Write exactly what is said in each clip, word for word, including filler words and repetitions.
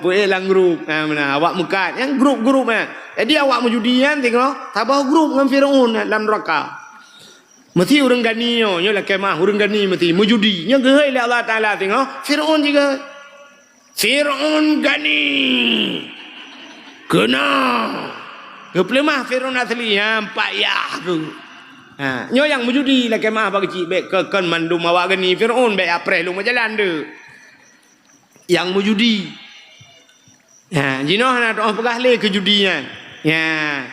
Peuék lam grup, ha, meunan, awak meukat. Nyang grup-grup, ha. Jadi awak meujudi nyan singoh saboh grup ngon Fir'aun lam neuraka. Meusti ureuëng gani nyoe, nyoe lakée meuah, ureuëng gani meusti meujudi. Nyoe geuhôi lé Allah Taala singoh, Fir'aun jih geuhôi. Fir'aun gani. Keunong. Geupeuleumah Fir'aun asli, ha, payah tu. Ha, nyoe nyang meujudi lakée meuah bak keuchik bék keu kon mandum awak gani Fir'aun bék apreh lôn meujalan deuek. Nyang meujudi. Ha, jinoe hana teuoh peugah lé keu judi nyan. Ya.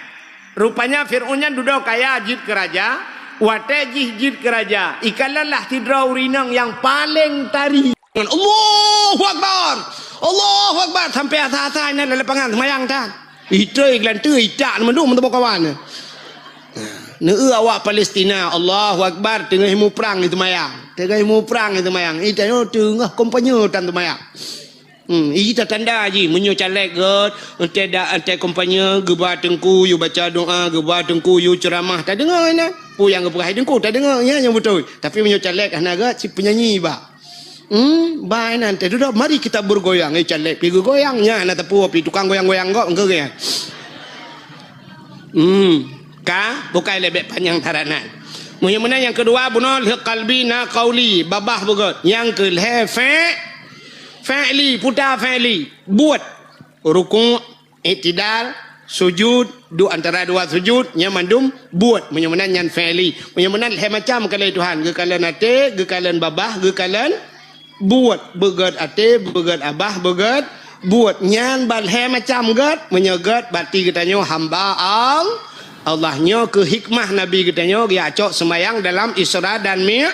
Rupanya Fir'aun nyan dudoe kaya jeuet keu raja, watée jih jeuet keu raja, ikalon lah sidroe ureuëng inong nyang paleng tari. Allahu Akbar! Allahu Akbar! Sampai asa-asa inan lam lapangan seumayang tan. Itroi geulanteue itak mandum meuteumé kawan. Neu awak Palestina, Allahu Akbar, teungoh muprang itu mayang. Teungoh muprang itu mayang. Itu teungoh kampanye tan tu mayang. Hmm, ita tanda ji meunyoe caleg gét, entée dak entée kampanye geuba teungku yue baca doa, geuba teungku yue ceuramah, tadeungoe na. Peue nyang geupeugah teungku tadeungoe, nyan nyang beutôi. Tapi meunyoe caleg hana gét, si penyanyi ba. Hmm, ba inan teuh dudoe, mari kita bergoyang. Eh, caleg pi geugoyang, nyan na teupeu pi tukang goyang-goyang gét engkeu gét. Hmm, ka bukai lebek panyang taranan. Meunyoe meunan nyang keudua bunoe lheueh kalbi na kauli, babah beugét. Nyang keu lhée fe Fi'li, puta fi'li, buet. Rukuk, iktidal, sujud, duek antara dua sujud, nyan mandum buet. Meunyoe meunan nyan fi'li. Meunyoe meunan lhée macam keu lé Tuhan, geukalon até, geukalon babah, geukalon buet. Beugét até, beugét abah, beugét buet. Nyan ban lhée macam gét, meunyoe gét berarti geutanyoe hamba Al-, Allah. Nyoe keuh hikmah Nabi geutanyoe geujak cok seumayang dalam Isra dan Mi-,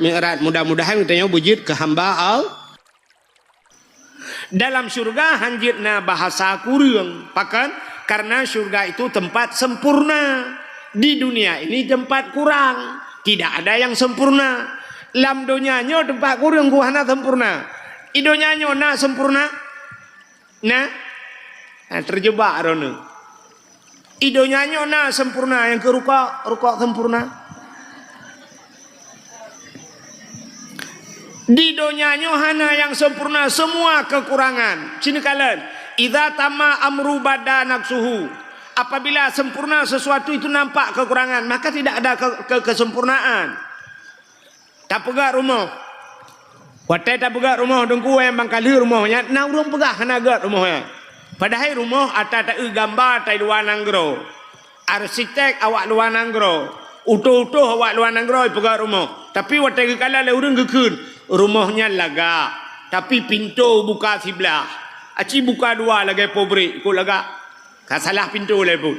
Mi'raj. Mudah-mudahan geutanyoe beujeuet keu hamba Al-, Dalam syurga hanjeuet na bahasa kureueng. Pakon? Karena syurga itu tempat sempurna. Di dunia ini tempat kurang. Tidak ada yang sempurna. Lam donya nyoe tempat kureueng ku hana sempurna. Di donya nyoe na sempurna? Na? Na, terjebak droeneuh. Di donya nyoe na sempurna nyang keu rukok, rukok sempurna. Di donya nyoe hana nyang sempurna, semua kekurangan. Cina kalon, "Idza tamma amru bada naqsuhu." Apabila sempurna sesuatu itu nampak kekurangan, maka tidak ada ke-, ke-, kesempurnaan. Tapeugét rumoh. Watée tapeugét rumoh teungku, eh, bang ka lheueh rumoh nyan, na ureuëng peugah hana gét rumoh nyan. Padahai rumoh ata taeu gamba tai luwa nanggroe. Arsitek awak luwa nanggroe. Utôh-utôh awak luwa nanggroe peugét rumoh. Tapi watée geukalon lé ureuëng geukheun, rumoh nyan lagak. Tapi pintoe buka siblah. Aci buka dua lagée pabrik, kok lagak. Ka salah pintoe lé buet.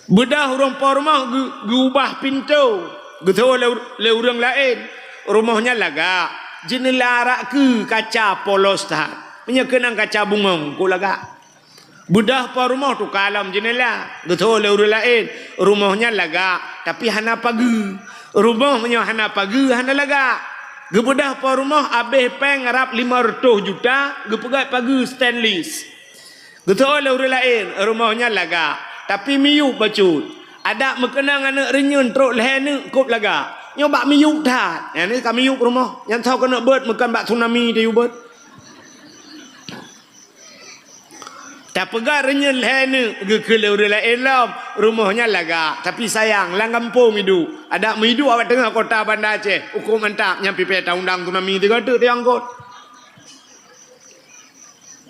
Beudôh ureuëng po rumoh geu-, geuubah pintoe, geuteuwoe lé, lé ureuëng laén. Rumoh nyan lagak, jeuneula arak keu kaca polos that. Meunyoe keunong kaca bungong, kok lagak. Beudôh po rumoh tuka lom jeuneula, geuteuwoe lé ureuëng laén. Rumoh nyan lagak, tapi hana pageue. Rumoh meunyoe hana pageue, hana lagak. Geubeudôh po rumoh abéh péng rab lima reutôh juta, geupeugét pageue stainless. Geuteuwoe lé ureuëng laén, rumoh nyan lagak, tapi miyueb bacut. Adak meukeunong aneuëk reunyeun trok lhée neuk kop lagak. Nyoe bak miyueb that. Nyan ka miyueb rumoh. Nyan soe keuneuk beuet, meukeun bak tsunami tayue beuet. Tapeugah reunyeun lhée neuk geukheun lé ureuëng laén lom, rumoh nyan lagak, tapi sayang lam gampông iduek. Adak meuiduek awak teungoh kota Banda Aceh, ukoe mantap nyang pipée taundang tsunami tiga teuk teuangkot.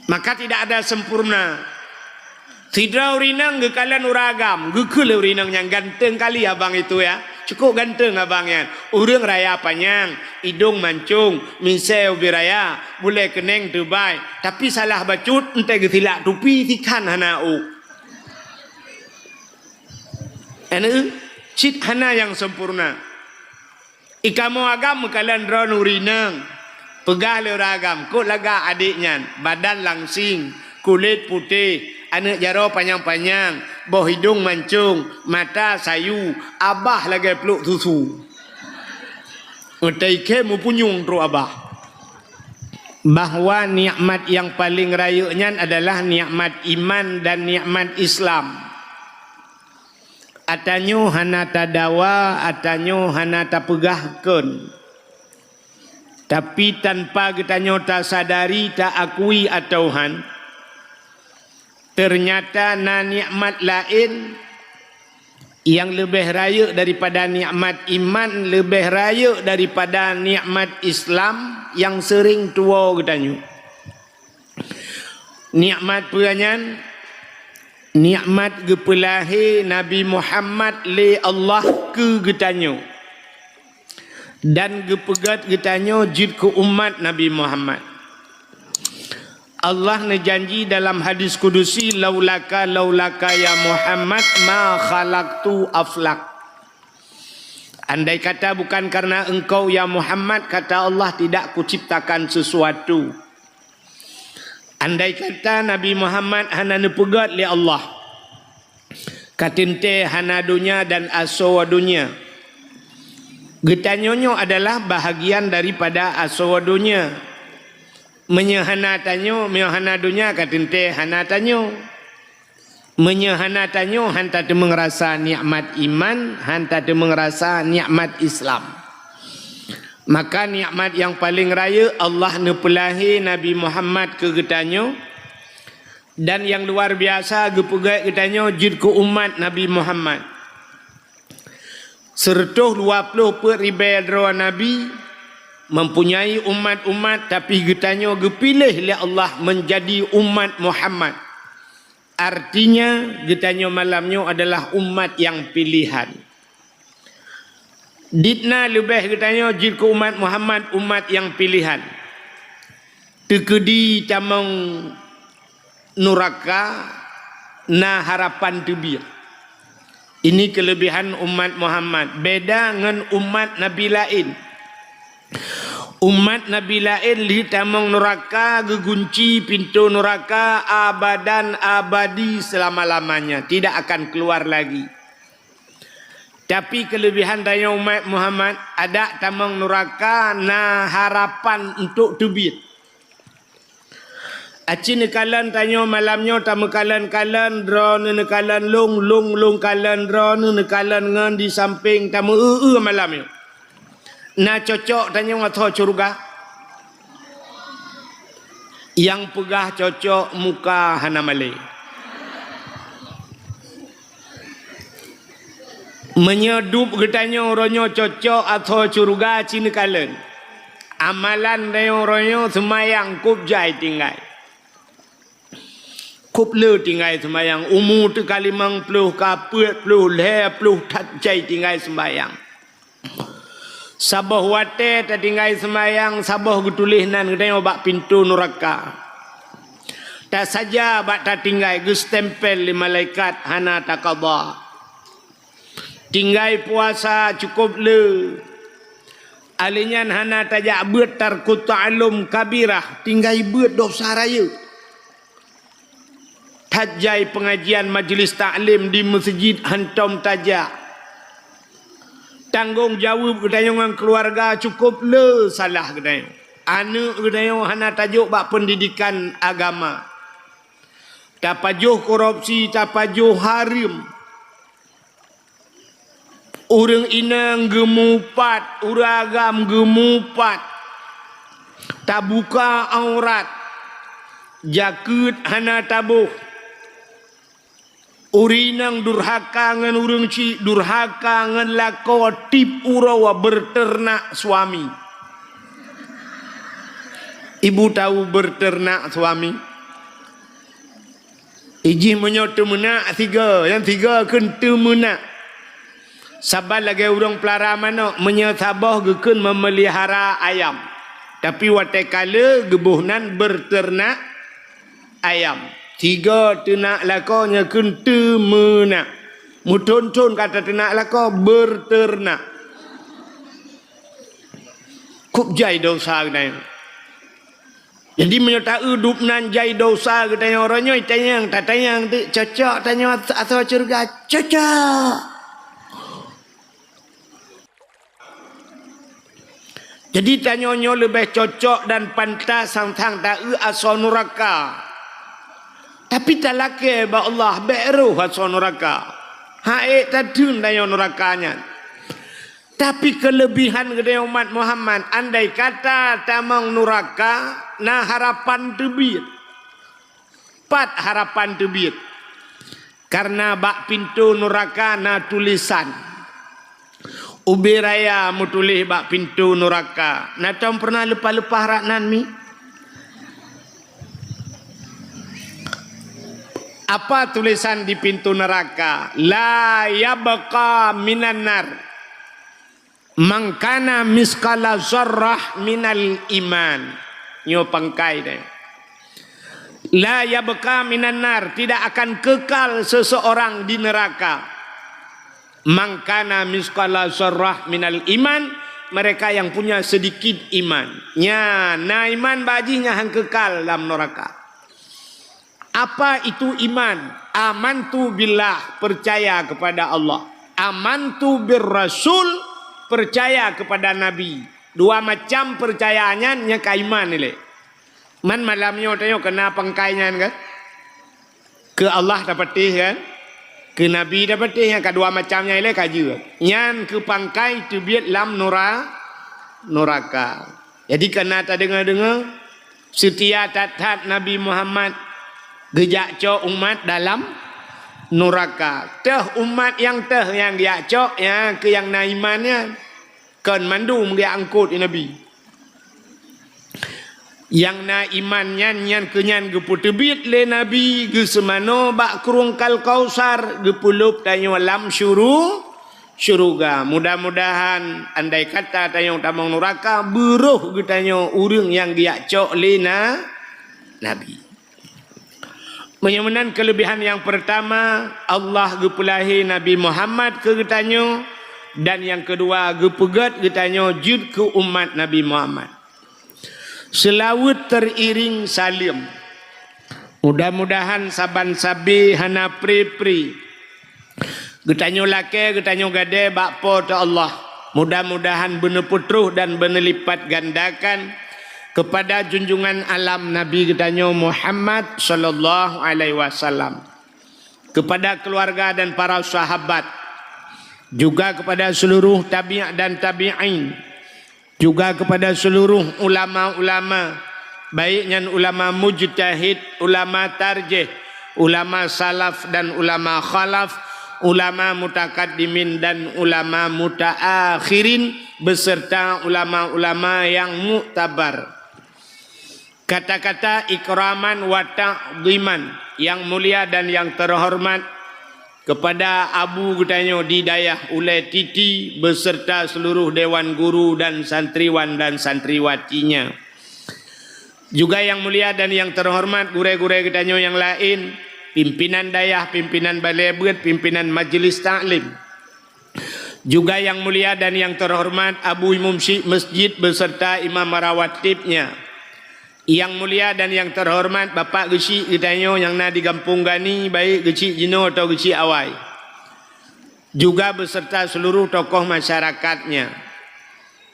Maka tidak ada sempurna. Sidroe ureuëng inong geukalon ureuëng agam, geukheun lé ureuëng inong nyan, "Ganteng kali abang itu ya. Cukup ganteng abang nyan. Ureuëng raya panyang, idong mancong, misée ubé raya, bulée keuneng teubai, tapi salah bacut, entée geusilak tupi, sikhan hana ôk." Aneuëk, cit hana nyang sempurna. Di kamoe agam meukalon droeneuh ureuëng inong. Peugah lé ureuëng agam, "Kok lagak adék nyan, badan langsing, kulét putéh, aneuëk jaroe panyang-panyang, boh idong mancong, mata sayu, abah lagée pluek susu." Meutai khe meupunyueng trok abah. Bahwa nikmat nyang paleng rayeuk nyan adalah nikmat iman dan nikmat Islam. Ata nyoe hana tadawa, ata nyoe hana tapeugah kon. Tapi tanpa geutanyoe tasadari, taakui atawa han, teunyata na nikmat laén nyang leubeh rayeuk daripada nikmat iman, leubeh rayeuk daripada nikmat Islam nyang seuring tuwoe geutanyoe. Nikmat peue nyan? Nikmat geupeulahé Nabi Muhammad lé Allah keu geutanyoe dan geupeugét geutanyoe jeuet keu umat Nabi Muhammad. Allah neujanji dalam hadis kudusi, "Laulaka, laulaka ya Muhammad, ma khalaqtu aflak." Andai kata bukan karena engkau, ya Muhammad, kata Allah, tidak kuciptakan sesuatu. Andai kata Nabi Muhammad hana neupeugét lé Allah, ka teuntée hana donya dan asoe donya. Geutanyoe nyoe adalah bahagian daripada asoe donya. Meunyoe hana tanyoe, meunyoe hana donya, ka teuntée hana tanyoe. Meunyoe hana tanyoe, han tateumeung rasa nikmat iman, han tateumeung rasa nikmat Islam. Maka nikmat nyang paleng rayeuk, Allah neupeulahé Nabi Muhammad keu geutanyoe, dan nyang luar biasa geupeugét geutanyoe jeuet keu umat Nabi Muhammad. Seureutôh dua ploh peuet ribée droe nabi, mempunyai umat-umat, tapi geutanyoe geupiléh lé Allah menjadi umat Muhammad. Artinya, geutanyoe malam nyoe adalah umat nyang pilihan. Dit na leubeh geutanyoe jeuet keu umat Muhammad, umat nyang pilihan. Teukeudi tamong nuraka, na harapan teubiet. Ini keulebihan umat Muhammad, beda ngon umat nabi laén. Umat nabi laén lheueh tamong nuraka, geugunci pintoe nuraka abadan abadi, selama-lamanya, tidak akan keluar lagi. Tapi keulebihan tanyoe umat Muhammad, adak tamong nuraka na harapan untuk teubiet. Aci neukalon tanyoe malam nyoe, tameukalon-kalon, droeneuh neukalon lôn, lôn, lôn kalon droeneuh, neukalon ngon di sampéng, tameu-eu-eu malam nyoe. Na cocok tanyoe atau syurga? Nyang peugah cocok muka hana malée. Meunyoe dub geutanyoe uroe nyoe cocok atau syurga, ci neukalon. Amalan tanyoe uroe nyoe seumayang kôb jai tinggai. Kôb le tinggai seumayang, umu teuka limong ploh, ka peuet ploh, lhée ploh that jai tinggai seumayang. Saboh watée tatinggai seumayang, saboh geutuléh nan geutanyoe bak pintoe nuraka. Tasaja bak tatinggai, geustempel lé malaikat hana takaba. Tinggai puasa cukôp le. Alèh nyan hana tajak beuet tarkut ta'allum kabirah, tinggai beuet dosa rayeuk. That jai peungajian majlis taklim di meuseujid hantom tajak. Tanggong jaweueb geutanyoe ngon keuluwarga cukôp le salah geutanyoe. Aneuëk geutanyoe hana tajok bak peundidikan agama. Tapajoh korupsi, tapajoh hareuem. Ureuëng inong geumupat, ureuëng agam geumupat, tabuka aurat, jakeuet hana taboh. Ureuëng inong durhaka ngon ureuëng chik, durhaka ngon lakoe, tiep uroe beuteunak suami. Ibu tahu beuteunak suami? Ijih meunyoe teumeunak sigoe, nyang sigoe kheun teumeunak. Saban lagée ureuëng peulara manok, meunyoe saboh geukheun meumeulihara ayam. Tapi watée ka le geuboh nan beuteunak ayam. Sigoe teunak lakoe nyan kheun teumeunak. Meuthon-thon ka tateunak lakoe beuteunak. Kôb jai dosa geutanyoe. Jadi meunyoe taeu dub nan jai dosa geutanyoe uroe nyoe, tanyong, tatanyong teuk, cocok tanyoe asoe syeuruga? Cocok! Jadi tanyoe nyoe leubeh cocok dan pantas sang-sang taeu asoe nuraka. Tapi talakée bak Allah bék roh asoe nuraka. Ha'ék tateun tanyoe nuraka nyan. Tapi keulebihan geutanyoe umat Muhammad, andai kata tamong nuraka, na harapan teubiet. Pat harapan teubiet. Karena bak pintoe nuraka na tulisan. Ubé raya meutuléh bak pintoe nuraka. Na tom peureunah leupah-leupah rat nan mi? Apa tulisan di pintoe nuraka? La yabqa minan nar man kana misqala zarrah minal iman. Nyoe pangkai deh. La yabqa minan nar, tidak akan kekal seseorang di neraka. Man kana misqala zarrah minal iman, mereka yang punya sedikit iman. Nya, na iman bak jih nyan han kekal lam neraka. Apa itu iman? Amantu billah, percaya kepada Allah. Amantu bir rasul, percaya kepada Nabi. Dua macam percaya nyan nyang ka iman ilée. Man malam nyoe tanyoe keu na pangkai nyan kan? Keu Allah tapatéh kan? Keu Nabi tapatéh, nyang ka dua macam nyan ilée ka jeuet. Nyan keu pangkai teubiet lam nura-, nuraka. Jadi keu na tadeungoe-deungoe, seutia that-that Nabi Muhammad geujak cok umat dalam nuraka. Teuh umat nyang teuh nyang geujak cok, nyang keu nyang na iman nyan. Kon mandum geujak angkot lé Nabi. Nyang na iman nyan, nyan keu nyan geupeuteubiet lé Nabi geuseumanoe bak Krueng Kal Kausar, geupeulop tanyoe lam syuru-, syeuruga. Mudah-mudahan andai kata tanyoe tamong nuraka, beuroh geutanyoe ureuëng nyang geujak cok lé na-, Nabi. Meunyoe meunan keulebihan nyang peurtama, Allah geupeulahé Nabi Muhammad keu geutanyoe, dan nyang keudua geupeugét geutanyoe jeuet keu umat Nabi Muhammad. Seulaweuet teuiréng saleuem. Mudah-mudahan saban sabe hana pri-pri geutanyoe lakée, geutanyoe gadée bak Po teu Allah. Mudah-mudahan beuneupeutroh dan beuneulipatgandakan keupada junjungan alam Nabi geutanyoe Muhammad sallallahu alaihi wasallam, keupada keuluwarga dan para sahabat, juga keupada seuluruh tabi' dan tabi'in, juga keupada seuluruh ulama-ulama, baik nyan ulama mujtahid, ulama tarjih, ulama salaf dan ulama khalaf, ulama mutakaddimin dan ulama mutaakhirin, beserta ulama-ulama nyang muktabar. Kata-kata ikraman wa ta'dhiman, yang mulia dan yang terhormat, kepada Abu geutanyoe di dayah Ulée Titi beserta seluruh dewan guru dan santriwan dan santriwatinya. Juga yang mulia dan yang terhormat gurée-gurée geutanyoe nyang laén, pimpinan dayah, pimpinan balée beuet, pimpinan majelis taklim. Juga yang mulia dan yang terhormat Abu Imum Syik Masjid beserta imam rawatibnya. Yang mulia dan yang terhormat Bapak Geuchik geutanyoe nyang na di Gampông Gani, baik Geuchik jinoe atau Geuchik awai, juga beserta seluruh tokoh masyarakatnya.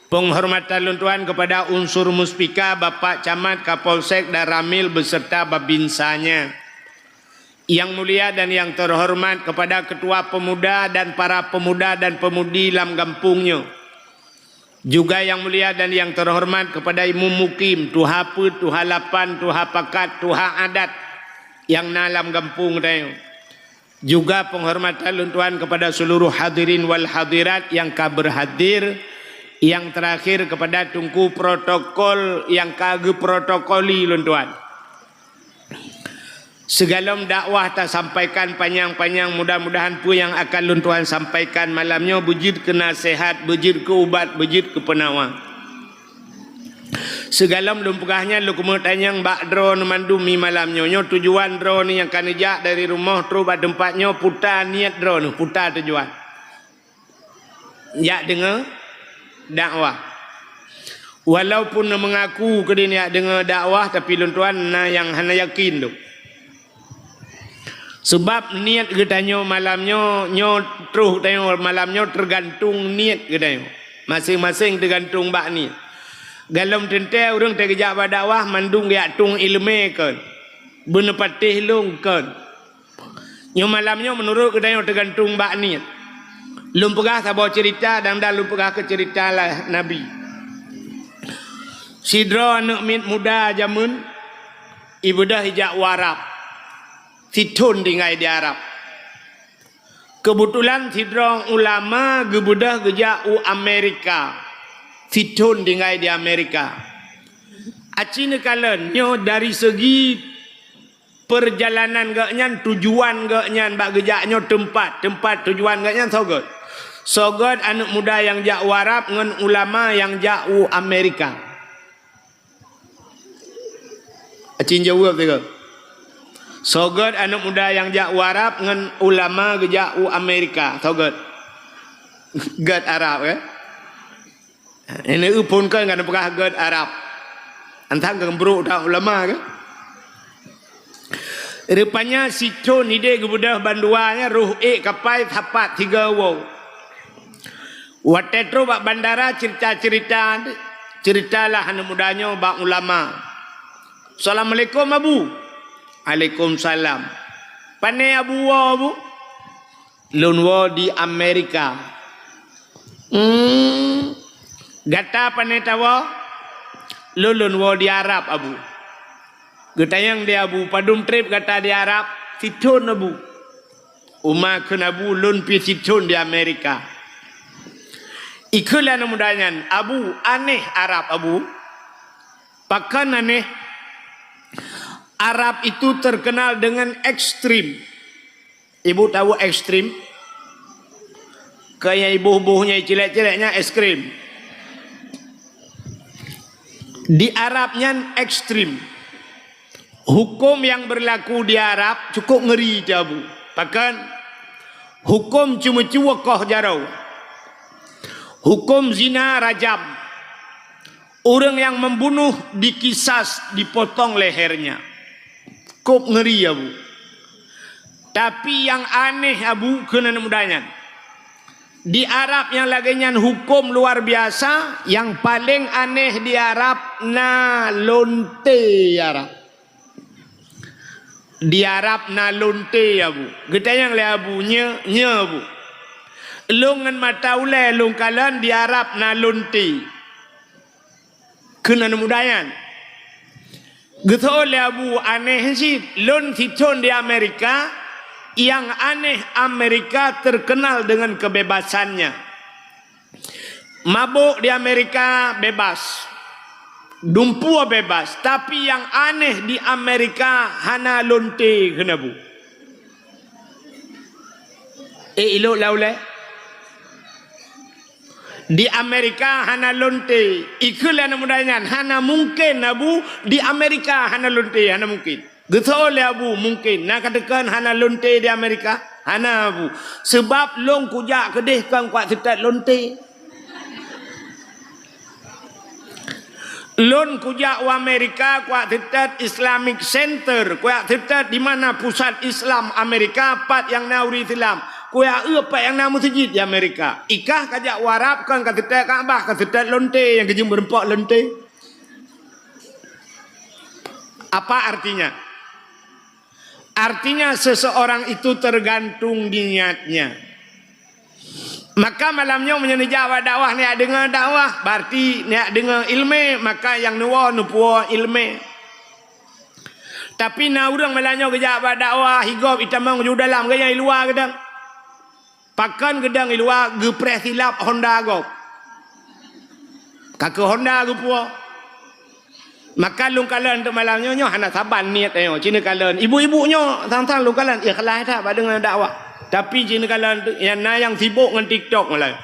Penghormatan lôn tuan kepada unsur Muspika, Bapak Camat, Kapolsek, dan Ramil beserta babinsanya. Yang mulia dan yang terhormat kepada ketua pemuda dan para pemuda dan pemudi lam gampông nyoe. Juga yang mulia dan yang terhormat kepada Imum Mukim, Tuha Peuet, Tuha Lapan, Tuha Pakat, Tuha Adat nyang na lam gampông tanyoe. Juga penghormatan lôn tuan kepada seluruh hadirin wal hadirat nyang ka berhadir, yang terakhir kepada Teungku protokol nyang ka geuprotokoli lôn tuan. Sigohlom dakwah tasampaikan panyang-panyang, mudah-mudahan peue nyang akan lôn tuan sampaikan malam nyoe beujeuet keu naseuhat, beujeuet keu ubat, beujeuet keu peunawa. Sigohlom lôn peugah nyan, lôn keumeung tanyong bak droeneuh mandum mi malam nyoe. Nyoe tujuan droeneuh nyang ka neujak dari rumoh trok bak teumpat nyoe, peue teuma niet droeneuh, peue teuma tujuan. Jak deungoe dakwah. Walaupun na meungaku keudeh jak deungoe dakwah, tapi lôn tuan na nyang hana yakin tu. Seubab niet geutanyoe malam nyoe, nyoe troh tanyoe malam nyoe teugantung niet geutanyoe. Maséng-maséng teugantung bak niet. Gohlom teuntée ureuëng teugeujak bak dakwah mandum geujak tueng iéleumé kon, beuneupatéh lôn kon. Nyoe malam nyoe meunurot geutanyoe teugantung bak niet. Lôn peugah saboh ceurita dan, dan lôn peugah keu ceurita lah Nabi. Sidroe aneuk miet muda jameun, ibeudôh ijak u Arab. Sithon tinggai di Arab. Keubeutulan sidroe ulama geubeudôh geujak u Amerika. Sithon tinggai di Amerika. Aci neukalon nyoe dari segi peurjalanan geuhnyan, tujuan geuhnyan bak geujak nyoe teumpat, teumpat tujuan geuhnyan soe gét. Soe gét aneuk muda nyang jak u Arab ngon ulama nyang jak u Amerika. Acin jaweueb sigoe. Soe gét aneuk muda nyang jak u Arab ngon ulama geujak u Amerika, soe gét. Gét Arab, eh? Ini eu phon kan, kan peugah gét Arab. Antang keu brok that ulama ke? Rupanya sithon idéh geubeudôh bandua nyan, roh ék kapai sapat tiga woe. Watée trok bak bandara, cerita-cerita, ceritalah aneuk muda nyoe bak ulama. "Assalamualaikum, Abu." "Alaikumsalam." "Pane Abu woe, Abu?" "Lôn woe di Amerika." "Hmm. Gata pane tawoe?" "Lôn, lôn woe di Arab, Abu." Geutanyong di Abu, "Padum treb gata di Arab?" "Sithon, Abu." "Uma kheun Abu, lôn pih sithon di Amerika." Ikheun lé aneuk muda nyan, "Abu, aneh Arab, Abu." "Pakon aneh?" "Arab itu terkenal dengan ekstrim." Ibu tahu ekstrim? Keu nyang iboh-boh nyan, icilek-cilek nyan es krim. Di Arab nyan ekstrim. Huköm nyang beurlaku di Arab cukup ngeuri, Abu. Pakon? Huköm ceumeucue koh jaroe. Huköm zina rajam. Ureuëng nyang membunuh dikisas, dipotong lehernya. Kôb ngeuri, Abu. Tapi nyang aneh, Abu, kheun aneuk muda nyan. Di Arab nyang lagée nyan huköm luar biasa, nyang paleng aneh di Arab na lonte Arab. Di Arab na lonte, Abu. Geutanyong lé Abu, "Nyo, nyo, Abu? Lôn ngon mata ulée lôn kalon di Arab na lonte." Kheun aneuk muda nyan. Geuteupeue lé Abu, "Aneh cit, lôn sithon di Amerika, nyang aneh Amerika terkenal dengan kebebasannya. Mabök di Amerika bebas, dumpeue bebas, tapi nyang aneh di Amerika hana lonte," kheun Abu. Eh, ilok lam ulée. Di Amerika hana lonte. Ikheun lé aneuk muda nyan, "Hana mungken, Abu, di Amerika hana lonte, hana mungken." Geuteupeue lé Abu, "Mungken. Na kateupeue hana lonte di Amerika?" "Hana, Abu. Seubab lôn kujak keudeh kon kujak seutôt lonte." "Lôn kujak u Amerika, kujak seutôt Islamic Center, kujak seutôt di mana pusat Islam Amerika, pat nyang na ureuëng Islam, kujak eu pat nyang na meuseujid di Amerika. Ikah kajak u Arab kon kaseutôt Ka'bah, kaseutôt lonte nyang geujeuet meurumpok lonte." Apa artinya? Artinya, seseorang itu tergantung niatnya. Maka malam nyoe meunyoe neujak bak dakwah, neujak deungoe dakwah, berarti neujak deungoe iéleumé, maka nyang neuwoe neupuwoe iéleumé. Tapi na ureuëng malam nyoe geujak bak dakwah, higop itamong ju dalam, geuhnyan i luwa geudong. Pakon geudong i luwa, geupreh silap honda gob. Ka keu honda geupuwoe. Maka lôn kalon teuk malam nyoe, nyoe hana saban niet nyoe, ci neukalon. Ibu-ibu nyoe sang-sang lôn kalon ikhlas that bak deungon dakwah. Tapi ci neukalon teuk, nyang na nyang sibok ngon TikTok malam.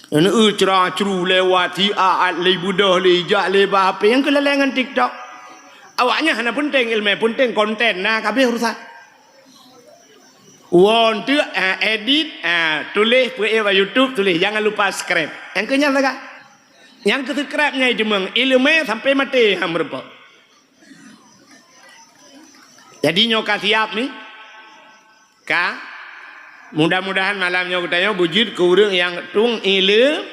Nyan, eh, cra-cru lewat, hi aat lé beudôh lé, jak lé bak H P, nyang keulalai ngon TikTok. Awaknyan hana peunteng iéleumé, peunteng konten, na ka habéh urusan. Woe teuk, ah, edit, ah, tuléh peuék bak YouTube, tuléh, "Jangan lupa subscribe." Nyang keu nyan sagai. Nyang keu subscribe nyan jeumeung, iéleumé sampai maté han meurumpok. Jadi nyoe ka siap ni? Ka? Mudah-mudahan malam nyoe geutanyoe beujeuet keu ureuëng nyang tueng iéle-,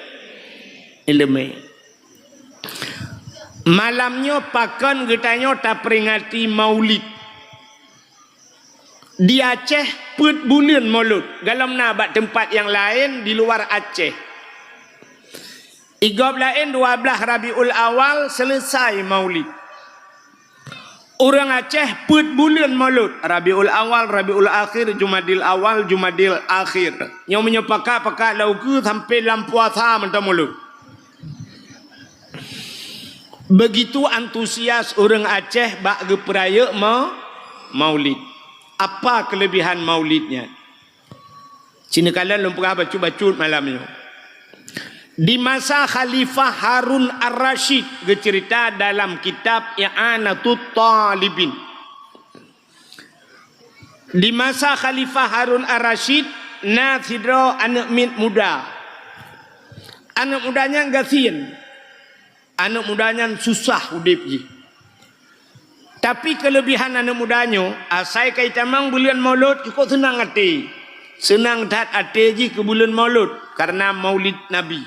iéleumé. Malam nyoe pakon geutanyoe taperingati Maulid. Di Aceh peuet buleuen Maulud, galom na bak teumpat nyang laén di luar Aceh. Igob laén dua blaih Rabiul Awal seuleusai Maulid. Ureuëng Aceh peuet buleuen Maulud, Rabiul Awal, Rabiul Akhir, Jumadil Awal, Jumadil Akhir. Nyoe meunyoe pakat-pakat laukeue sampai lam puasa mantong Maulud. Begitu antusias ureuëng Aceh bak geupeurayeuk ma-, Maulid. Apa kelebihan Maulid nyan? Sinoe kalon lôn peugah bacut-bacut malam nyoe. Di masa Khalifah Harun Ar-Rasyid, geuceurita dalam kitab I'anatut Talibin. Di masa Khalifah Harun Ar-Rasyid, na sidroe aneuëk miet muda. Aneuëk muda nyan gasien. Aneuëk muda nyan susah udeb jih. Tapi keulebihan aneuëk muda nyoe, asai ka jitamong buleuen Maulud, cukôp seunang até. Seunang that até jih keu buleuen Maulud, kareuna Maulid Nabi.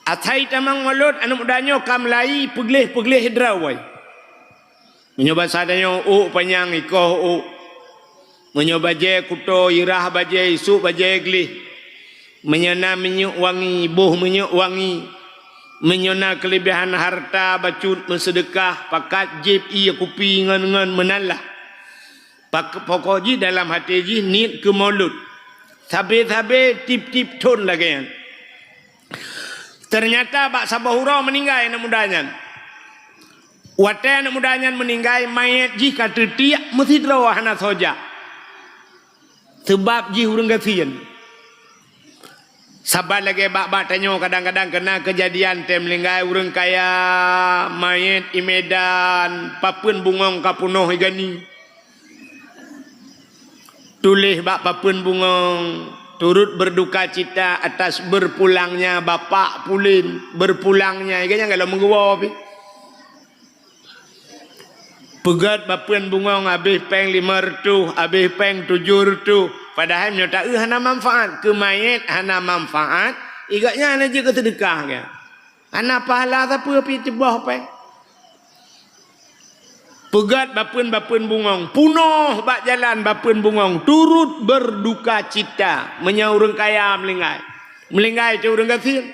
Asai jitamong Maulud, aneuëk muda nyoe ka meulai peugleh-peugleh droe. Meunyoe basa tanyoe, ôk panyang ikoh ôk. Meunyoe bajée kuto, irah bajée, isôk bajée gleh. Meunyoe na minyeuk wangi, boh minyeuk wangi. Meunyoe na keulebihan hareuta, bacut meuseudeukah, pakat jieb ié kupi ngon-ngon meunan lah. Pak-, pokok jih dalam até jih niet keu Maulud. Sabe-sabe tieb-tieb thon lagée nyan. Teunyata bak saboh uroe meuninggai aneuëk muda nyan. Watée aneuëk muda nyan meuninggai, manyét jih ka teutiek meusidroe hana soe jak. Seubab jih ureuëng gasien. Saban lagée bak-bak tanyoe kadang-kadang keuna keujadian teuh meuninggai ureuëng kaya, manyét i Medan, papeuen bungöng ka peunoh i gani. Tuléh bak papeuen bungöng, turut berduka cita atas berpulangnya Bapak Pulen, berpulangnya, ié nyan galom meuguwoe pih. Peugét papeuen bungöng habéh péng limong reutôh, habéh péng tujoh reutôh, padahai meunyoe taeu hana manfaat, keu manyét hana manfaat, ié nyan hana jeuet keu seudeukah nyan. Hana pahala sapeue pih teuboh péng. Peugét papeuen-papeuen bungöng, peunoh bak jalan papeuen bungöng, turut berduka cita meunyoe ureuëng kaya meulinggai. Meulinggai teuh ureuëng gasien.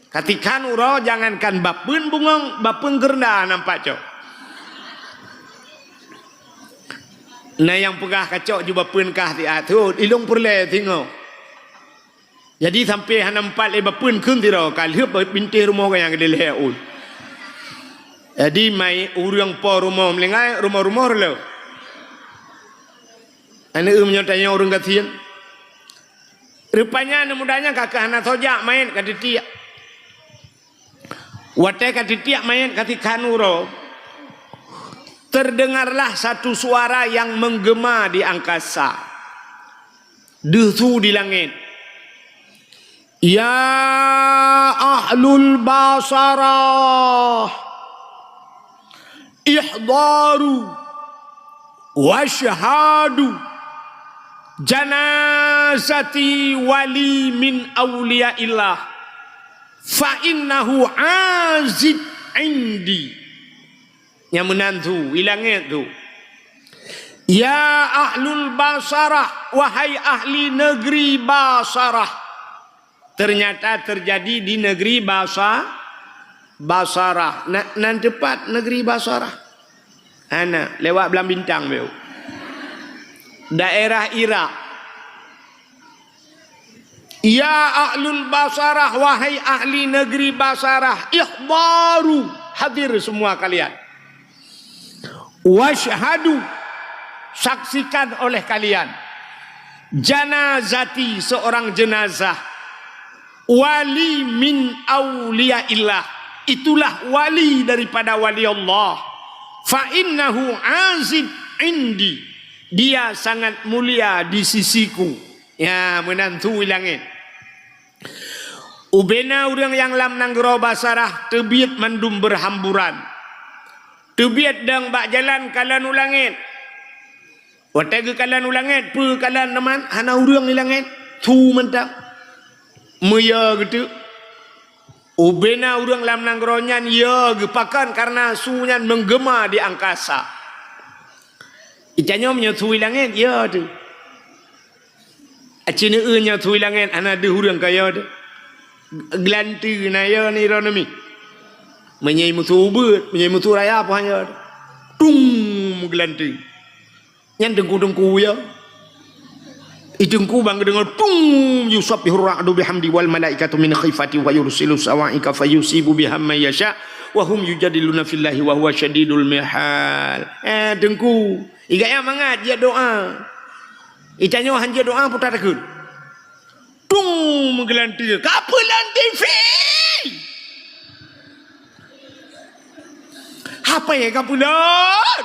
Katikhan uroe jangankan papeuen bungöng, papeuen keureunda nampak cok. Na nyang peugah kacok ju papeuen kah siat thot, ilong peureulée singoh. Jadi sampai hana meupat lé papeuen kheun sidroe ka lheueh bintéh rumoh gobnyan keudeh lhée ôn. Jadi mai ureuëng po rumoh meulinggai, rumoh-rumoh reuleu. Aneuëk meunyoe tanyoe ureuëng gasien. Rupanya aneuëk muda nyan ka keuh hana soe jak manyét ka teutiek. Watée ka teutiek manyét ka tikhan uroe, terdengarlah satu suara yang menggema di angkasa. Deuh su di langét. Ya ahlul basarah, ihdaru wasyhadu janazati wali min auliyaillah, fa innahu azib indi. Nyang meunan su, i langét su. Ya ahlul Basarah, wahai ahli negeri Basarah. Ternyata terjadi di negeri Basa-, Basarah. Na, nan teupat negeri Basarah? Hana, lewat Blang Bintang beu. Daerah Irak. Ya ahlul Basarah, wahai ahli negeri Basarah, ihdaru, hadir semua kalian. Wasyhadu, saksikan oleh kalian. Janazati, seorang jenazah. Wali min auliyaillah, itulah wali daripada wali Allah. Fa innahu azib indi, dia sangat mulia di sisiku. Ya, meunan su i langét. Ubena ureuëng nyang lam nanggroe Basarah teubiet mandum beuhamburan. Teubiet dong bak jalan kalon u langét. Watée geukalon u langét, peue kalon teuma, hana ureuëng i langét, su mantong. Meuyo geuteuk. Ubena ureuëng lam nanggroe nyan yo geupakon kareuna su nyan menggema di angkasa. Itanyoe meunyoe sui langét, ya tu. Aci neu nyoe sui langét hana deuh ureuëng kaya tu. Geulanteu na ya ni ro nami. Meunyoe musu ubeut, meunyoe musu raya apa hanya. Tung geulanteu. Nyan teungku-teungku ya. Ih teungku bang deungoe tung yusabbihu ra'du bihamdi wal malaikatu min khifati wa yursilu sawa'iqa fayusibu biha man yasha wa hum yujadiluna fillahi wa huwa syadidul mihal. Eh teungku, iga ya mangat dia doa. Itanyoe han dia doa putar takut. Tung meugeulanteu, ka peulon T V. Hapa ya ka peulon?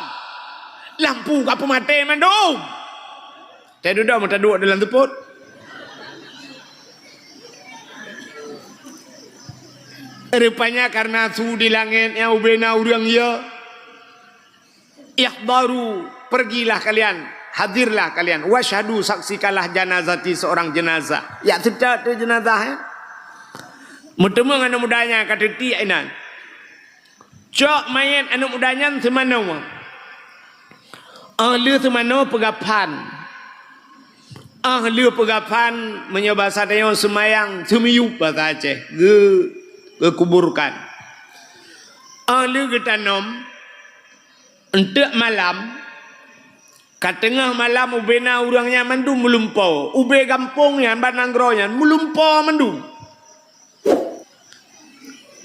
Lampu ka peumaté mandum. Teududoe meutaduek dalam teupot. Rupanya karena su di langét nyang ubena ureuëng ya. Ihdaru, pergilah kalian, hadirlah kalian. Wasyhadu, saksikanlah janazati, seorang jenazah. Ya, seutôt tu jenazah, ya. Meuteumé aneuk muda nyan ka teutiek inan. Cok manyét aneuk muda nyan seumanoe. Óh lheueh seumanoe peugaphan. Óh lheueh peugaphan, meunyoe basa tanyoe seumayang, seumiyup basa Aceh. Geu-, geukuburkan. Óh lheueh geutanom, Eunteuk malam, ka teungoh malam ubena ureuëng nyan mandum meulumpoe. Ubé gampông nyan, ban nanggroe nyan, meulumpoe mandum.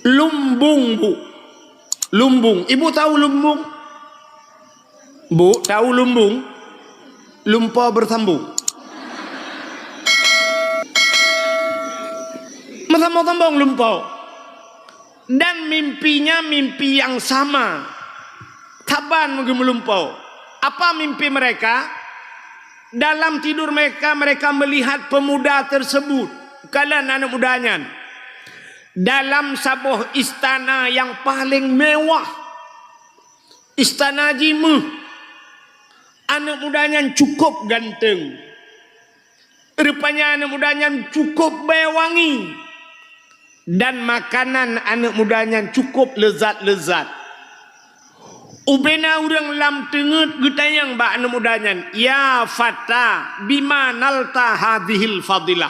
Lumbung, Bu. Lumbung. Ibu tahu lumbung? Bu, tahu lumbung? Lumpoe beusambông. Meusambông-sambông lumpoe. Dan mimpinya mimpi yang sama. Saban meugeumulumpoe. Apa mimpi mereka? Dalam tidur mereka, mereka melihat pemuda tersebut, kalon aneuk muda nyan, dalam saboh istana yang paling mewah. Istana jimeuh. Aneuk muda nyan cukup ganteng. Rupanya aneuk muda nyan cukup bèe wangi, dan makanan aneuk muda nyan cukup leuzat-leuzat. Ubena ureuëng lam teungeut geutanyong bak aneuk muda nyan, "Ya fata, bima nalta hadhil fadilah?"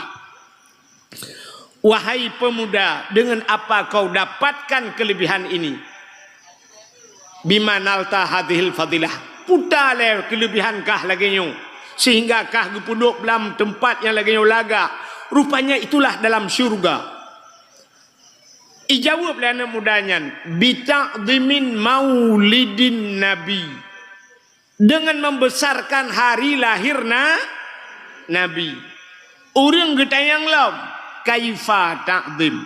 Wahai pemuda, dengan apa kau dapatkan kelebihan ini? Bima nalta hadhil fadilah. Puta lé kelebihan kah lagée nyoe, sehingga kah geupeuduek lam teumpat nyang lagée nyoe lagak. Rupanya itulah dalam syurga. Ijaweueb lé aneuk muda nyan, "Bita'dhimin maulidin Nabi." Dengan membesarkan hari lahir na, Nabi. Ureuëng geutanyong lom, "Kaifa ta'dhim?"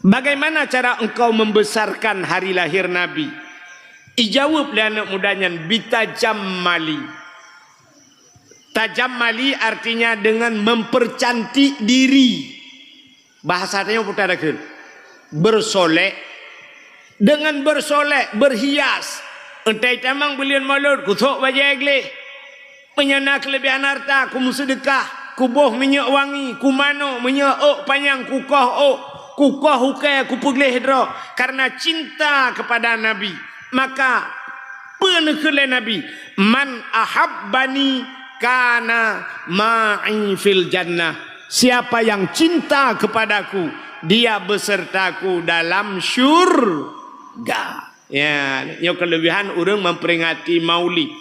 Bagaimana cara engkau membesarkan hari lahir Nabi? Ijaweueb lé aneuk muda nyan, "Bitajammali." Tajammali artinya dengan mempercantik diri. Bahasa tanyoe putar dakheun. Bersolek. Dengan bersolek, berhias. Euntai tamong buleuen Molot, kusok bajée gleh. Meunyoe na keulebihan harta, kumeuseudeukah, kuboh minyeuk wangi, kumanoe, meunyoe ôk panyang, kukoh ôk, kukoh ukée, kupeugleh droe, karena cinta kepada Nabi. Maka, peue neukheun lé Nabi, "Man ahabbani kana ma'i fil jannah." Siapa yang cinta kepadaku, dia besertaku dalam syurga. Ya, nyoe keulebihan ureuëng memperingati Maulid.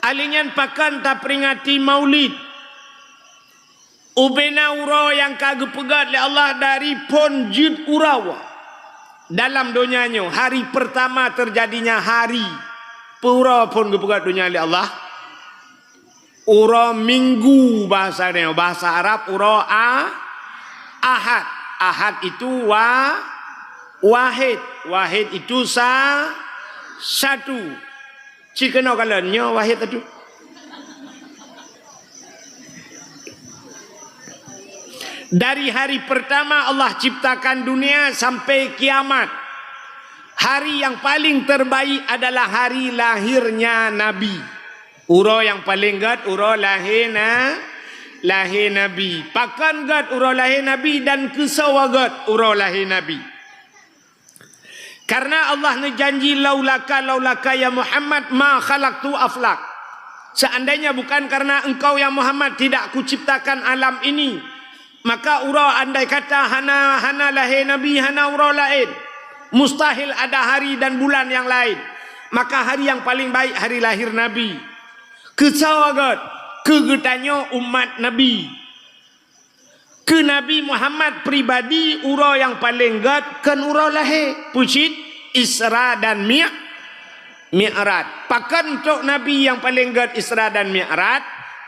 Alèh nyan pakon taperingati Maulid? Ubena uroe nyang ka geupeugét lé Allah dari phon jeuet uroe. Dalam donya nyoe, hari pertama terjadinya hari. Peue uroe phon geupeugét donya lé Allah? Uroe Minggu bahasa nyoe, bahasa Arab uroe A-, Ahad. Ahad itu wa-, wahid. Wahid itu sa-, satu. Ci keunoe kalon, nyoe wahid atu. Dari hari pertama Allah ciptakan dunia sampai kiamat, hari yang paling terbaik adalah hari lahirnya Nabi. Uroe nyang paleng gét, uroe lahé na-, lahé Nabi. Pakon gét uroe lahé Nabi dan keusoe gét uroe lahé Nabi? Karena Allah neujanji, "Laulaka, laulaka ya Muhammad, ma khalaqtu aflak." Seandainya bukan karena engkau ya Muhammad, tidak kuciptakan alam ini. Maka uroe andai kata hana, hana lahé Nabi, hana uroe laén. Mustahil ada hari dan bulan yang lain. Maka hari yang paling baik hari lahir Nabi. Keu soe gét? Keu geutanyoe umat Nabi. Keu Nabi Muhammad pribadi, uroe nyang paleng gét kon uroe lahé, peucit Isra dan Mi-, Mi'raj. Pakon untuk Nabi nyang paleng gét Isra dan Mi'raj?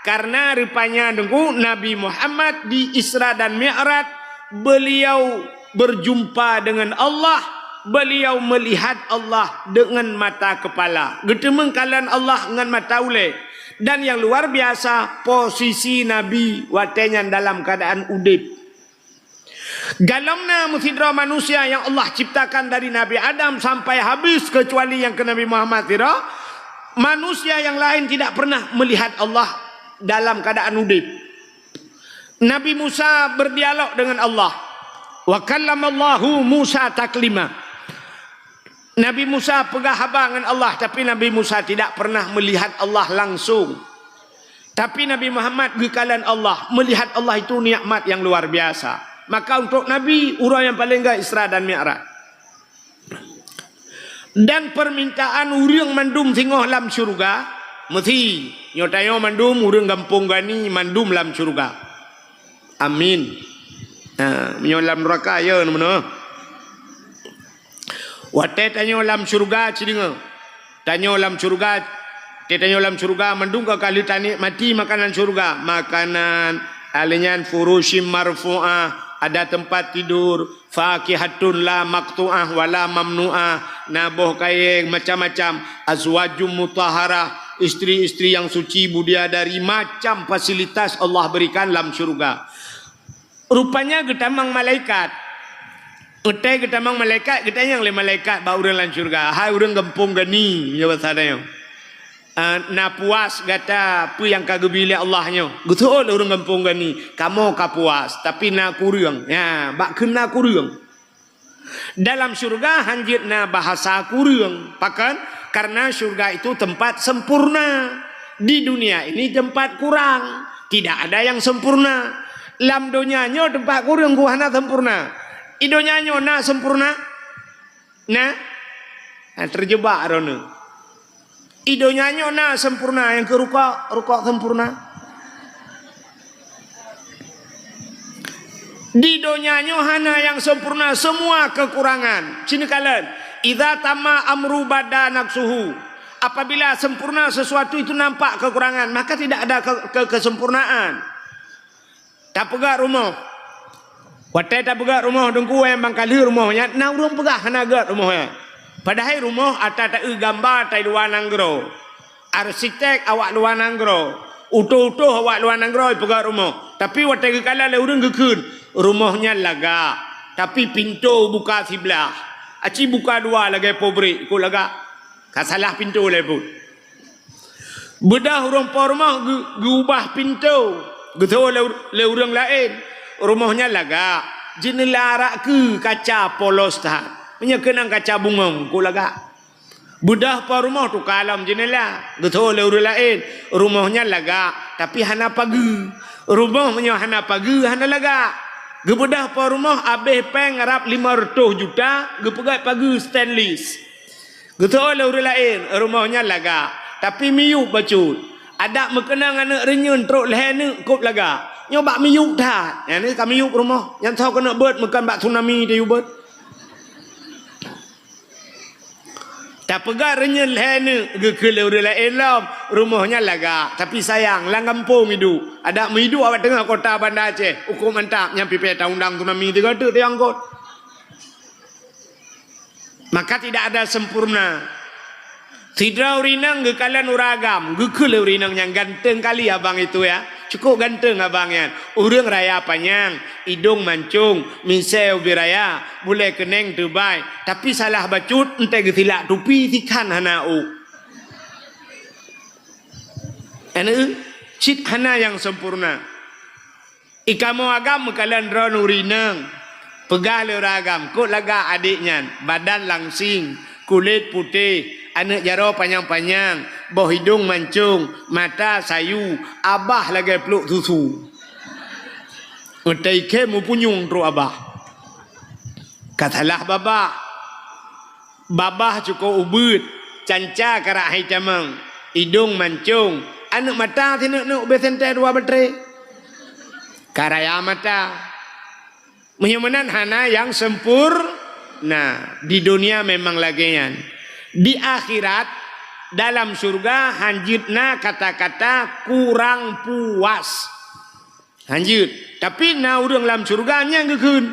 Karena rupanya deungoe Nabi Muhammad di Isra dan Mi'raj, beliau berjumpa dengan Allah, beliau melihat Allah dengan mata kepala. Geuteumeung kalon Allah ngon mata ulée. Dan yang luar biasa, posisi Nabi watée nyan dalam keadaan udeb. Galom na meusidroe manusia nyang Allah ciptakan dari Nabi Adam sampai habis, kecuali nyang keu Nabi Muhammad sidroe, manusia yang lain tidak pernah melihat Allah dalam keadaan udeb. Nabi Musa berdialog dengan Allah. "Wa kallamallahu Musa taklima." Nabi Musa peugah haba ngon Allah, tapi Nabi Musa tidak pernah melihat Allah langsung. Tapi Nabi Muhammad geukalon Allah, melihat Allah itu nikmat yang luar biasa. Maka untuk Nabi, uroe nyang paleng gét Isra dan Mi'raj. Dan permintaan ureuëng mandum singoh lam syeuruga, meusi nyoe tanyoe mandum ureuëng gampông Gani mandum lam syeuruga. Amin. Ha, meunyoe lam neuraka, ya, na meunoe. Watée tanyoe lam syeuruga, ci deungoe. Tanyoe lam syeuruga, watée tanyoe lam syeuruga, mandum ka lheueh tanikmati makanan syeuruga. Makanan, aleuh nyan furusyim marfu'ah, ada tempat tidur, fakihatun la maqtu'ah wa la mamnu'ah, na boh kayée macam-macam, azwajum mutahharah, istri-istri yang suci, budiadari, macam fasilitas Allah berikan lam syeuruga. Rupanya geutamong malaikat. Watée geutamong malaikat, geutanyong lé malaikat bak ureuëng lam syeuruga, "Hai ureuëng gampông Gani," nyoe basa tanyoe. "Ah, na puas gata peue nyang ka geubri lé Allah nyoe?" Geuseuôt lé ureuëng gampông Gani, "Kamoe ka puas, tapi na kureueng." Ya, bak kheun na kureueng. Dalam syeuruga hanjeuet na bahasa kureueng. Pakon? Karena syeuruga itu tempat sempurna. Di dunia ini tempat kurang. Tidak ada yang sempurna. Lam donya nyoe tempat kureueng ku hana sempurna. Di donya nyoe na sempurna? Na? Na, terjebak droeneuh. Di donya nyoe na sempurna nyang keu rukok, rukok sempurna. Di donya nyoe hana nyang sempurna, semua kekurangan. Ci neukalon, "Idza tamma amru bada naqsuhu." Apabila sempurna sesuatu itu nampak kekurangan, maka tidak ada ke-, ke-, kesempurnaan. Tapeugét rumoh. Watée tapeugét rumoh Teungku, nyang ban ka lheueh rumoh nyan, na ureuëng peugah hana gét rumoh nyan. Padahai rumoh ata taeu gamba tai luwa nanggroe. Arsitek awak luwa nanggroe. Utôh-utôh awak luwa nanggroe peugét rumoh. Tapi watée geukalon lé ureuëng geukheun, rumoh nyan lagak. Tapi pintoe buka siblah. Aci buka dua lagée pabrik, kok lagak. Ka salah pintoe lé buet. Beudôh ureuëng po rumoh geu-, geuubah pintoe, geuseuôt lé, lé ureuëng laén. Rumoh nyan lagak, jeuneula arak keu kaca polos that. Meunyoe keunong kaca bungong, kok lagak. Beudôh po rumoh tuka lom jeuneula, geuseuôt lé ureuëng laén. Rumoh nyan lagak, tapi hana pageue. Rumoh meunyoe hana pageue, hana lagak. Geubeudôh po rumoh abéh péng rab lima reutôh juta, geupeugét pageue stainless. Geuseuôt lé ureuëng laén, rumoh nyan lagak, tapi miyueb bacut. Adak meukeunong aneuëk reunyeun trok lhée neuk kop lagak. Nyoe bak miyueb that. Nyan ka miyueb rumoh. Nyan soe keuneuk beuet, meukeun bak tsunami tayue beuet. Tapeugét reunyeun lhée neuk, geukheun lé ureuëng laén lom, rumoh nyan lagak. Tapi sayang, lam gampông iduek. Adak meuiduek awak teungoh kota Banda Aceh, ukoe mantap, nyan pipée taundang tsunami tiga teuk teuangkot. Maka tidak ada sempurna. Sidroe ureuëng inong geukalon ureuëng agam, geukheun lé ureuëng inong nyan, "Ganteng kali abang itu ya. Cukup ganteng abang nyan. Ureuëng raya panyang, idong mancong, misée ubé raya, bulée keuneng teubai, tapi salah bacut, eunteuk geusilak tupi, sikhan hana ôk." Aneuëk, cit hana nyang sempurna. Di kamoe agam meukalon droeneuh ureuëng inong. Peugah lé ureuëng agam, "Kot lagak adék nyan, badan langsing, kulét putéh, aneuëk jaroe panyang-panyang, boh idong mancong, mata sayu, abah lagée pluek susu." Meutai khe mupunyueng trok abah. Ka salah babah. Babah cukôp ubeut, canca karak hai tamong, idong mancong, aneuëk mata sineuk-neuk ubé sentée dua batré. Ka raya mata. Meunyoe meunan hana nyang sempurna. Di dunia memang lagée nyan. Di akhirat, dalam syurga hanjeuet na kata-kata kurang puas. Hanjeuet. Tapi na ureuëng lam syurga nyang geukheun.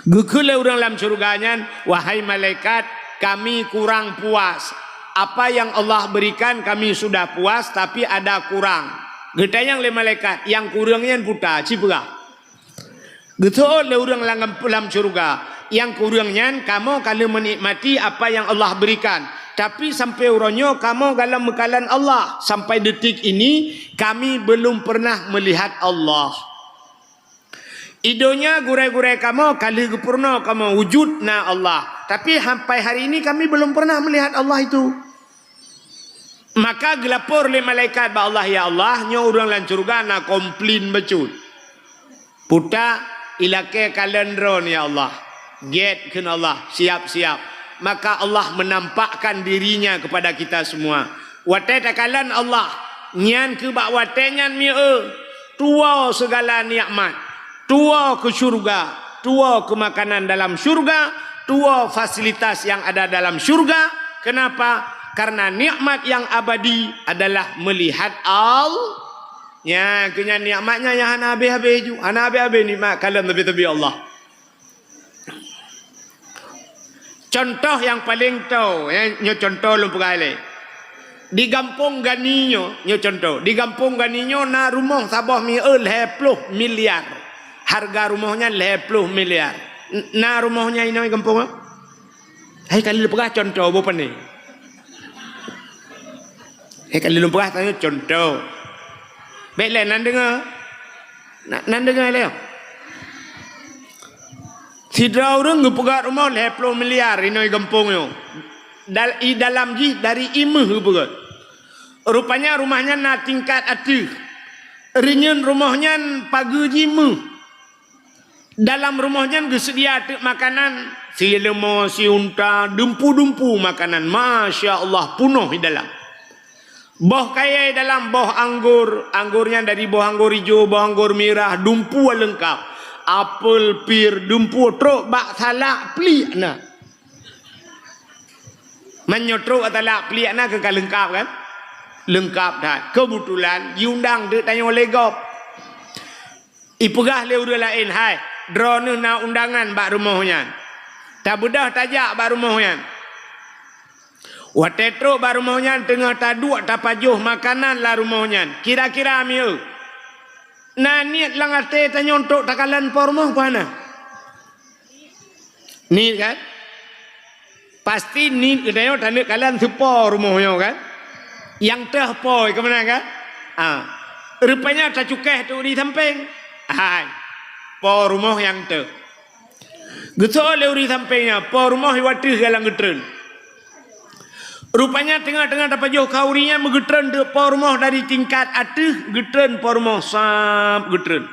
Geukheun lé ureuëng lam syurga nyan, "Wahai malaikat, kami kurang puas. Apa yang Allah berikan kami sudah puas, tapi ada kurang." Geutanyong lé malaikat, "Nyang kureueng nyan peue?" Ci peugah. Geuseuôt lé ureuëng lam, lam syurga, "Nyang kureueng nyan kamoe ka lheueh meunikmati apa yang Allah berikan. Tapi sampai uroe nyoe kamoe galom meukalon Allah. Sampai detik ini kami belum pernah melihat Allah. Di donya gurée-gurée kamoe ka lheueh geupeurunoe kamoe wujud na Allah. Tapi sampai hari ini kami belum pernah melihat Allah itu." Maka geulapor lé malaikat bak Allah, "Ya Allah, nyoe ureuëng lam syurga na komplain bacut. Putak ilakée kalon droe, ya Allah." "Gét," kheun Allah, "siap-siap." Maka Allah menampakkan dirinya kepada kita semua. Watée takalon Allah, nyan keuh bak watée nyan mieu, tuwoe segala nikmat. Tuwoe keu syurga, tuwoe keu makanan dalam syurga, tuwoe fasilitas nyang ada dalam syurga. Kenapa? Karena nikmat nyang abadi adalah melihat Allah. Nyan keuh nyan nikmat nyan nyang hana habéh-habéh ju, hana habéh-habéh nikmat kalon teubi-teubi Allah. Cuntoh nyang paleng toe, eh, nyoe cuntoh lôn peugah lé. Di gampông Gani nyoe, nyoe cuntoh. Di gampông Gani nyoe na rumoh saboh mieu lhée ploh miliar. Hareuga rumoh nyan lhée ploh miliar. N-, na rumoh nyan inoe gampông nyoe? Hai ka lheueh peugah cuntoh boh pane. Hai ka lheueh lôn peugah tanyoe cuntoh. Bék lé nan deungoe. Na-, nan deungoe lé. Sidroe ureuëng geupeugét rumoh lhée ploh miliar inoe gampông nyoe. Dal-, i dalam jih dari imeue geupeugét. Rupanya rumoh nyan na tingkat ateueh. Reunyeun rumoh nyan pageue jih meuh. Dalam rumoh nyan geuseudia teuk makanan, sileumô, siunta, dumpu-dumpu makanan. Masya Allah, punoh di dalam. Boh kayée dalam boh anggor, anggor nyan dari boh anggor ijo, boh anggor mirah, dumpu leungkap. Apel, pir, dumpu trok bak salak pliek na. Meunyoe trok bak salak pliek na keuh ka leungkap kan? Leungkap that. Keubeutulan jiundang teuk tanyoe lé gob. Ipeugah lé ureuëng laén, "Hai, droeneueh na undangan bak rumoh nyan. Tabeudôh tajak bak rumoh nyan." Watée trok bak rumoh nyan teungoh taduek tapajoh makanan lam rumoh nyan, kira-kira mieu, na niet lam até tanyoe untuk takalon po rumoh peue hana? Niet kan? Pasti niet geutanyoe taneuk kalon seupo rumoh nyoe kan? Nyang teuh po keumanö kan? Ah. Rupanya tacukéh teuk di sampéng. Hai. Po rumoh nyang teuh. Geuseuôt lé ureuëng sampéng nyan, po rumoh i wateueh galak geutreun. Rupanya teungoh-teungoh tapajoh khauri nyan meugeutreun teuk po rumoh dari tingkat ateueh, geutreun po rumoh sab geutreun.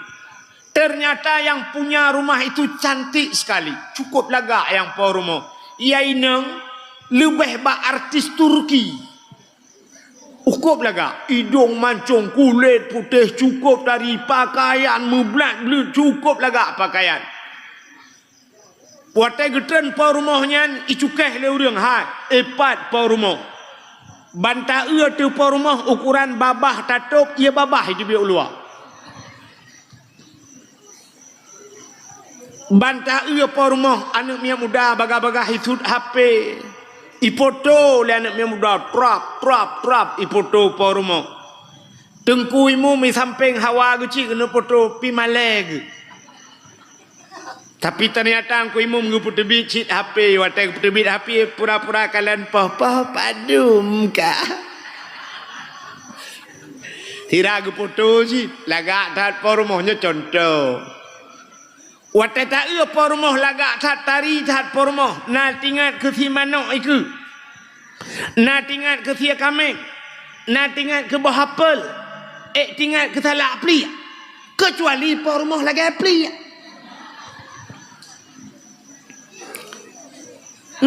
Ternyata yang punya rumah itu cantik sekali, cukup lagak nyang po rumoh. Ia inong leubeh bak artis Turki. Cukup lagak, idong mancong, kulét putéh, cukup tari, pakaian meublat-blet, cukup lagak pakaian. Watée geutreun po rumoh nyan, icukéh lé ureuëng, hai, ipat po rumoh. Ban taeu ateueh po rumoh ukuran babah tatôb, ié babah iteubiet u luwa. Ban taeu po rumoh aneuëk miet muda bagah-bagah isut H P. Ipoto lé aneuëk miet muda, trap, trap, trap, ipoto po rumoh. Teungku imum i sampéng hawa geucit keuneuk poto pi malée geuh. Tapi ternyata Teungku Imum geupeuteubiet cit H P, watée geupeuteubiet H P pura-pura kalon poh-poh padum ka. Sira geupoto cit, lagak that po rumoh nyoe contoh. Watée taeu po rumoh lagak that tari that po rumoh, na tingat keu si manok ikeue, na tingat keu sie kaméng, na tingat keu boh apel, ék tingat keu salak pliek, keucuali po rumoh lagée pliek.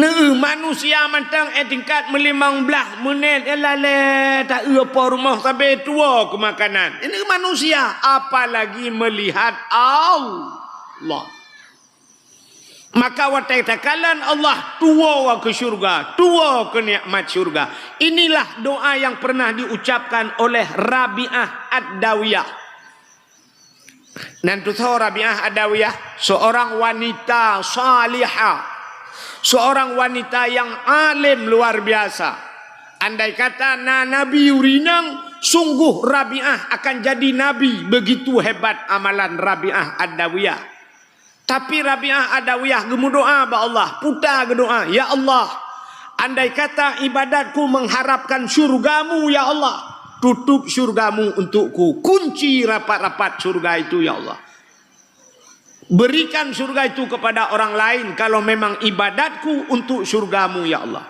Neu manusia mantong, eh, tingkat meulimong blaih menit, eh, lalée taeu po rumoh sabe tuwo keu makanan. Ini manusia, apalagi melihat Allah. Maka watée takalon Allah, tuwo keu syurga, tuwo keu nikmat syurga. Inilah doa yang pernah diucapkan oleh Rabi'ah Ad-Dawiyah. Nan tutoe Rabi'ah Adawiyah, seorang wanita salihah, seorang wanita yang alim luar biasa. Andai kata na nabi urinang, sungguh Rabi'ah akan jadi nabi, begitu hebat amalan Rabi'ah Adawiyah. Tapi Rabi'ah Adawiyah geumeudoa bak Allah, puta geudoa, "Ya Allah, andai kata ibadatku mengharapkan syurga-Mu, ya Allah, tutup syurga-Mu untukku, kunci rapat-rapat syurga itu, ya Allah. Berikan syurga itu kepada orang lain kalau memang ibadatku untuk syurga-Mu, ya Allah.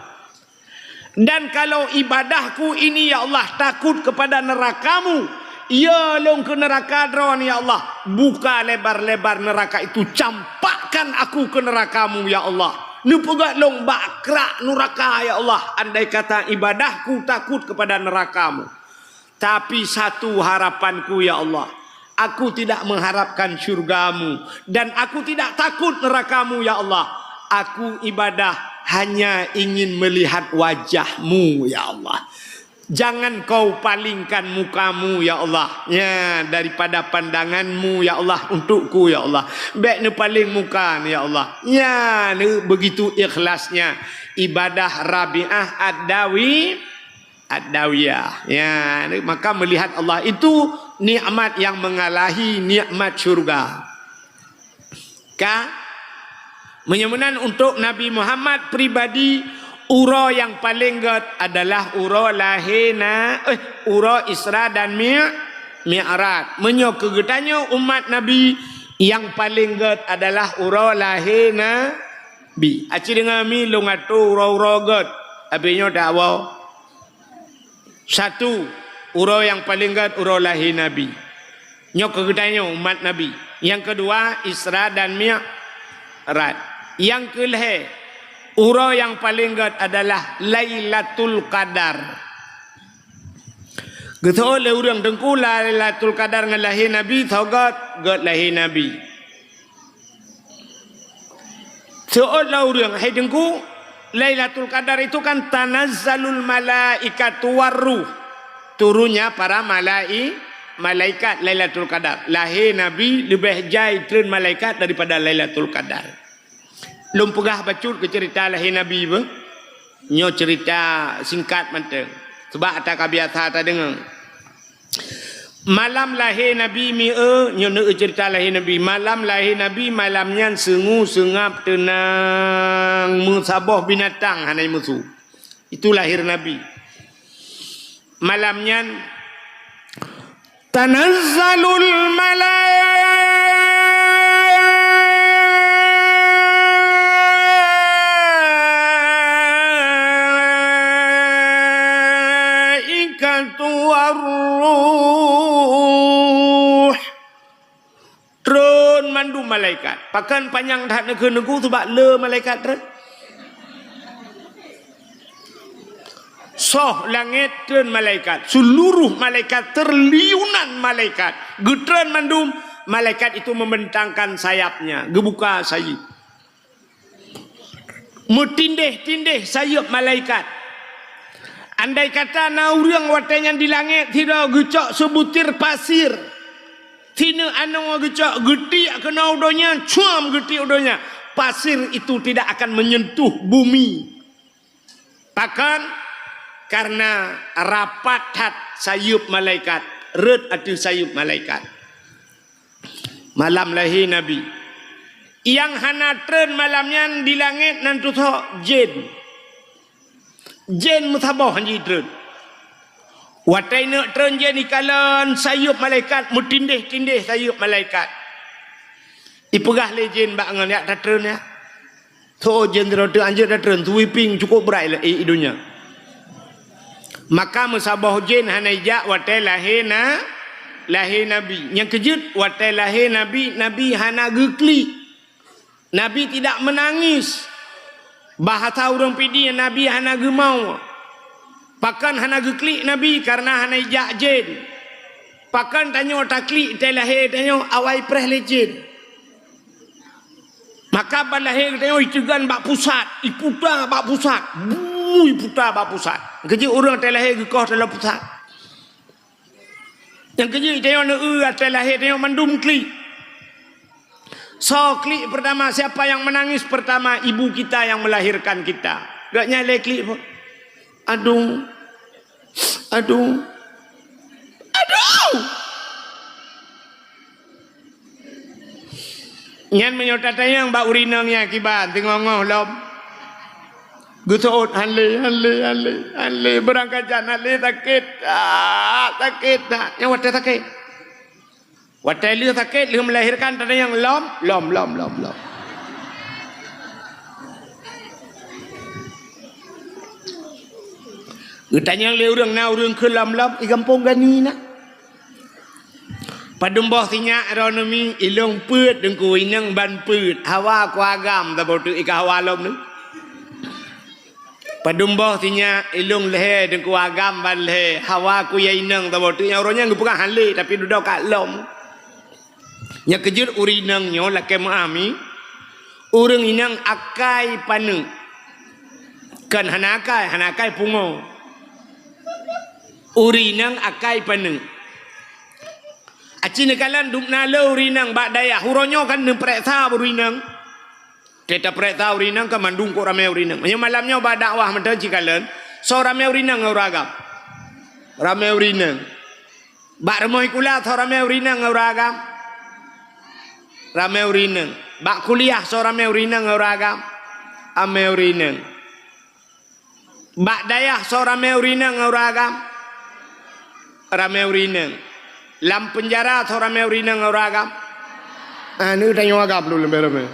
Dan kalau ibadahku ini, ya Allah, takut kepada neraka-Mu, ya lôn keu neraka droe, ya Allah, buka lebar-lebar neraka itu, campakkan aku ke neraka-Mu, ya Allah. Neupeugét lôn bak krak nuraka, ya Allah, andai kata ibadahku takut kepada neraka-Mu. Tapi satu harapanku, ya Allah, aku tidak mengharapkan syurga-Mu dan aku tidak takut neraka-Mu, ya Allah. Aku ibadah hanya ingin melihat wajah-Mu, ya Allah. Jangan Kau palingkan muka-Mu, ya Allah, ya, daripada pandangan-Mu, ya Allah, untukku, ya Allah. Bék neupaléng muka, ya Allah." Ya, begitu ikhlasnya ibadah Rabi'ah Ad-Dawi Ad-Dawiyah. Ya, maka melihat Allah itu nikmat yang mengalahi nikmat syurga. Ka? Meunyoe meunan, untuk Nabi Muhammad pribadi, uroe nyang paleng gét adalah uroe lahé na-, eh, uroe Isra dan Mi-, Mi'raj. Meunyoe keu geutanyoe umat Nabi, nyang paleng gét adalah uroe lahé Nabi. Aci deungoe mi lôn atô uroe-uroe gét, abéh nyoe dakwoe. Satu, uroe nyang paleng gét uroe lahé Nabi. Nyoe keu geutanyoe umat Nabi. Nyang keudua, Isra dan Mi'raj. Nyang keulhée, uroe nyang paleng gét adalah Lailatul Qadar. Geuseuôt lé ureuëng teungku Lailatul Qadar ngon lahé Nabi, soe gét, gét lahé Nabi. Seuôt lé ureuëng, hai teungku, Lailatul Qadar itu kan tanazzalul malaikatu warruh. Turunnya para malai-, malaikat Lailatul Qadar. Lahé Nabi leubeh jai treun malaikat daripada Lailatul Qadar. Lôn peugah bacut keu ceurita lahé Nabi beuh. Nyoe ceurita singkat mantong. Seubab ata ka biasa tadeungoe. Malam lahé Nabi mi-, e, nyoe neueu ceurita lahé Nabi. Malam lahé Nabi, malam nyan seungue seungab teunang, meusaboh binatang hana musu. Itu lahé Nabi. Malam nyan tanazzalul malaikatu warruh. Treun mandum malaikat. Pakon panyang that neukheun teungku, seubab le malaikat treun. Soh langét treun malaikat, seuluruh malaikat, triliunan malaikat geutreun mandum. Malaikat itu membentangkan sayapnya, geubuka sayeuep. Meutindeh-tindeh sayeuep malaikat. Andai kata na ureuëng watée nyan di langét sidroe geucok seubutir pasir, sineuk anoe geucok, geutiek keunoe u donya, cuam geutiek u donya, pasir itu tidak akan menyentuh bumi. Pakon? Karena rapat that sayeuep malaikat, rhot ateueh sayeuep malaikat. Malam lahé Nabi. Nyang hana treun malam nyan di langét nan tutoe jén. Jén meusaboh han jitreun. Watée neuk treun jén ikalon sayeuep malaikat, meutindeh-tindeh sayeuep malaikat. Ipeugah lé jén bak ngon, "Jak tatreun, ya. Tho jén droe teuh, anjeut tatreun, sweeping cukôp brat i, i donya." Maka meusaboh jén hana ijak watée lahé na, lahé Nabi. Nyang keujeuet, watée lahé Nabi, Nabi hana geuklik. Nabi tidak menangis. Bahasa ureuëng Pidie, Nabi hana geumawe. Pakon hana geuklik Nabi? Karena hana ijak jén. Pakon tanyoe taklik teuh lahé tanyoe awai preh lé jén? Maka ban lahé geutanyoe iteugan bak pusat, iputa bak pusat, buu, iputa bak pusat. Keujeuet ureuëng teuh lahé geukoh dalam pusat. Nyang keujeuet tanyoe neu-eu ateueh lahé tanyoe mandum klik. Soe klik pertama, siapa yang menangis pertama? Ibu kita yang melahirkan kita. Gak nyang lé klik pun. Aduh. Aduh. Aduh. Nyan meunyoe tatanyong bak ureuëng inong nyang kiban teungoh-ngoh lom. Geuseuôt, "Hale, hale, hale, hale, beurangkajan hale sakét. Ah, sakét that." Nyang watée sakét. Watée lheueh sakét, lheueh melahirkan, tatanyong lom, lom, lom, lom, lom. Geutanyong lé ureuëng, na ureuëng keu lom-lom, i gampông gani na. Padum boh sinyak droeneuh mi, ilông peuet deungku inong ban peuet, hawa ku agam saboh teuk i ka hawa lom nyoe. Padum boh sinyak, ilông lhée deungku agam ban lhée, hawa ku ya inong saboh teuk. Nyang uroe nyan geupeugah hale, tapi dudoe ka lom. Nyang keujeuet ureuëng inong nyoe lakée meu'ah mi, ureuëng inong akai paneuk. Kon hana akai, hana akai pungo. Ureuëng inong akai paneuk. Aci neukalon dum na le ureuëng inong bak dayah. Uroe nyoe kan neupeuriksa ureuëng inong. Teuta peuriksa ureuëng inong kan mandum kok ramé ureuëng inong. Meunyoe malam nyoe bak dakwah mantong ci kalon, soe ramé ureuëng inong ngon ureuëng agam? Ramé ureuëng inong. Bak rumoh sikula soe ramé ureuëng inong ngon ureuëng agam? Ramé ureuëng inong. Bak kuliah soe ramé ureuëng inong ngon ureuëng agam? Ramé ureuëng inong. Bak dayah soe ramé ureuëng inong ngon ureuëng agam? Ramé ureuëng inong. Lam peunjara soe ramé ureuëng inong ngon ureuëng agam? Ah, nyoe tanyoe agam lôn leubeh ramé.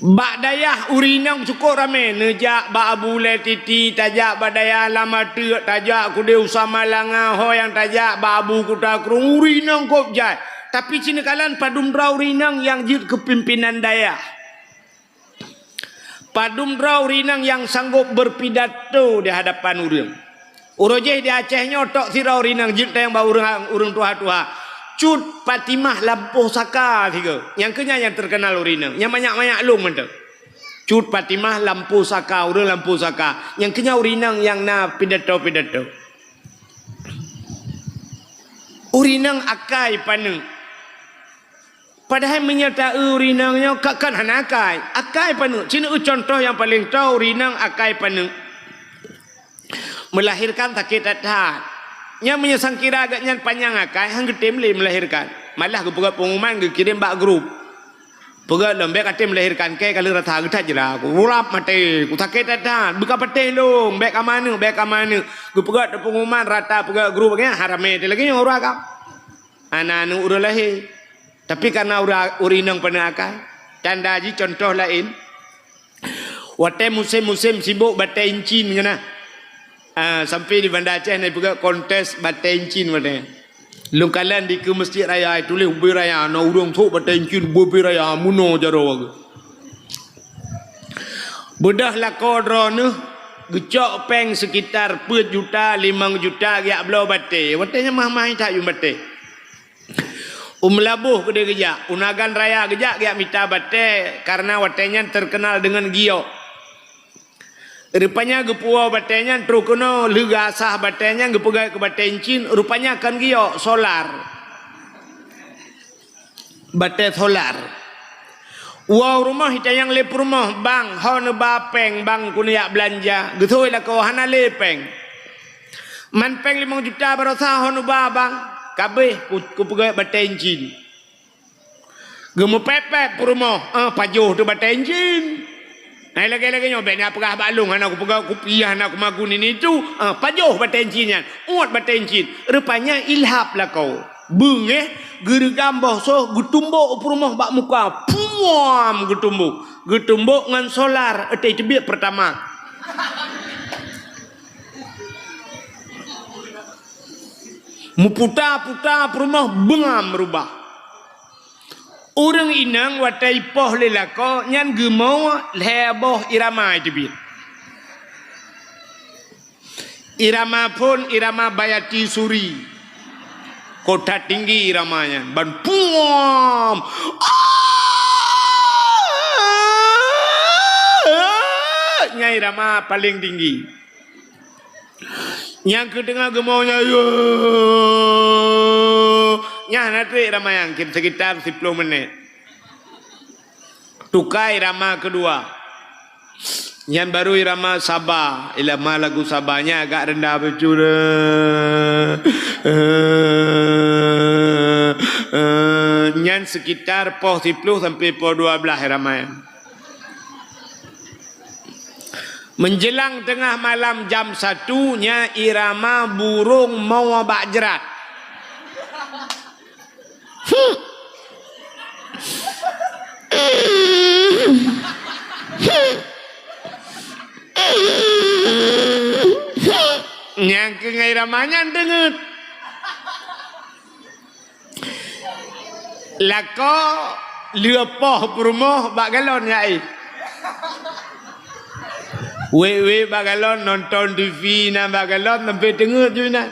Bak dayah ureuëng inong cukôp ramé, neujak bak Abu Lé Titi, tajak bak dayah Lam Ateuk, tajak keudeh Usama Langa, ho nyang tajak bak Abu Kuta Krueng, ureuëng inong kok jai. Tapi ci neukalon padum droe ureuëng inong nyang jeuet keu pimpinan dayah. Padum droe ureuëng inong nyang sanggob berpidato di hadapan ureuëng. Uroe jih di Aceh nyoe tok sidroe ureuëng inong jeuet teuh bak ureuëng, ureuëng tuha-tuha. Cut Fatimah Lampôh Saka sigoe. Nyang keu nyan nyang terkenal ureuëng inong. Nyang manyak-manyak lôn mantong. Cut Fatimah Lampôh Saka, ureuëng Lampôh Saka. Nyang keu nyan ureuëng inong nyang na pidato-pidato. Ureuëng inong akai paneuk. Padahai meunyoe ta-eu ureuëng inong nyoe ka, kan hana akai. Akai paneuk. Ci neu-eu cuntoh nyang paleng toe, ureuëng inong akai paneuk. Melahirkan sakét that-that. Nyan meunyoe sangkira geuhnyan panyang akai, han geutem lé melahirkan. Malah geupeugét pengumuman geukirém bak grup. Peugét lom, "Bék katem melahirkan, kée ka lheueh rasa geuh that jra. Ku urap maté, ku sakét that-that. Beuka patéh lôn, bék kama neuk, bék kama neuk." Geupeugét pengumuman rata peugét grup, nyan haramé teuh lagée nyoe ureuëng agam. Hana aneuk ureuëng lahé. Tapi kareuna ura-, ureuëng inong paneuk akai, tanda jih cuntoh laén. Watée musém-musém sibok batée incin keunan. Ah, sampai di Banda Aceh na ipeugét kontes batée incin watée. Lôn kalon dikeue Mesjid Raya, ituléh ubé raya, na ureuëng sôk batée incin ubé-ubé raya, meunoe jaroe geuh. Beudôh lakoe droeneuh geucok péng sekitar peuet juta, limong juta geujak bloe batée. Watée nyan mah-mah that yum batée. U Meulaboh keudeh geujak, u Nagan Raya geujak, geujak mita batée, kareuna watée nyan terkenal deungon giok. Rupanya geupuwoe batée nyan, troh keunoe lheueh geuasah batée nyan geupeugét keu batée incin, rupanya kon giok, solar. Batée solar. Woe u rumoh itanyong lé peurumoh, "Bang, ho neuba péng, Bang, keuneuk jak beulanja?" Geuseuôt lakoe, "Hana lé péng." "Man péng limong juta baroesa ho neuba, Bang?" "Ka abéh, ku, kupeugét batée incin." Geumeupép-pép peurumoh, "Eh, pajoh teuh batée incin." Nah, lagèe-lagèe nyoe, bèk na peugah bak lôn, hana kupeugah kupiah, hana kumagun ini itu. Ah, pajoh batèe cit nyan, uet batèe cit. Rupanya ilhab lakoe. Beungèh, geureugam boh soh, geutumbok u peurumoh bak muka. Puam! Geutumbok. Geutumbok ngon solar, watèe teubiet Pertamax. Meuputa-puta peurumoh beungam rubah. Ureueng inong watèe ipoh lé lakoe nyan geumoe lhèe boh irama teubiet. Irama phôn, irama Bayati Suri. Kota tinggi irama nyan. Ban puam! Nyan irama paleng tinggi. Nyang keudeungö geumoe nyan, yo. Nyan na trép irama nyan, sekitar siploh menit. Tuka irama keudua. Nyan baru irama Saba, irama lagu Saba nyan agak rendah bacut. Eh, eh, eh, nyan sekitar poh siploh sampai poh dua blah irama nyan. Menjelang tengah malam jam satu, nyan irama burông moe bak jrat. Nyang keu ngon irama nyan deungeut. Lakoe lhèe poh peurumoh bak galon nyan. Wék-wék bak galon, nonton T V na bak galon, sampai teungeut ju inan.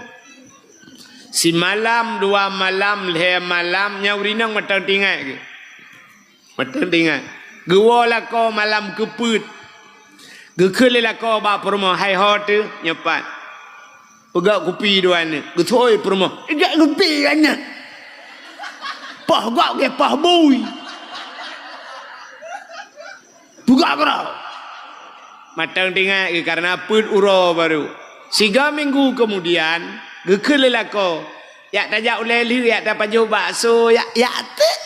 Simalam, dua malam, lhèe malam, nyan ureueng inong mantong teuingat geuh. Mantong teuingat. Geuwoe lakoe malam keu peuet. Geukheun lé lakoe bak peurumoh, "Hai ho teuh, nyoe pat. Peugöt kupi dua aneuk." Geusôi peurumoh, "Peugöt kupi dua aneuk. Poh göt keu poh bui. Peugöt keudroe." Mantong teuingat geuh kareuna peuet uroe baru. Siga minggu keumudian, geukheun lé lakoe, "Jak tajak ulèe lheueh, jak tapajoh bakso, jak, jak teuk."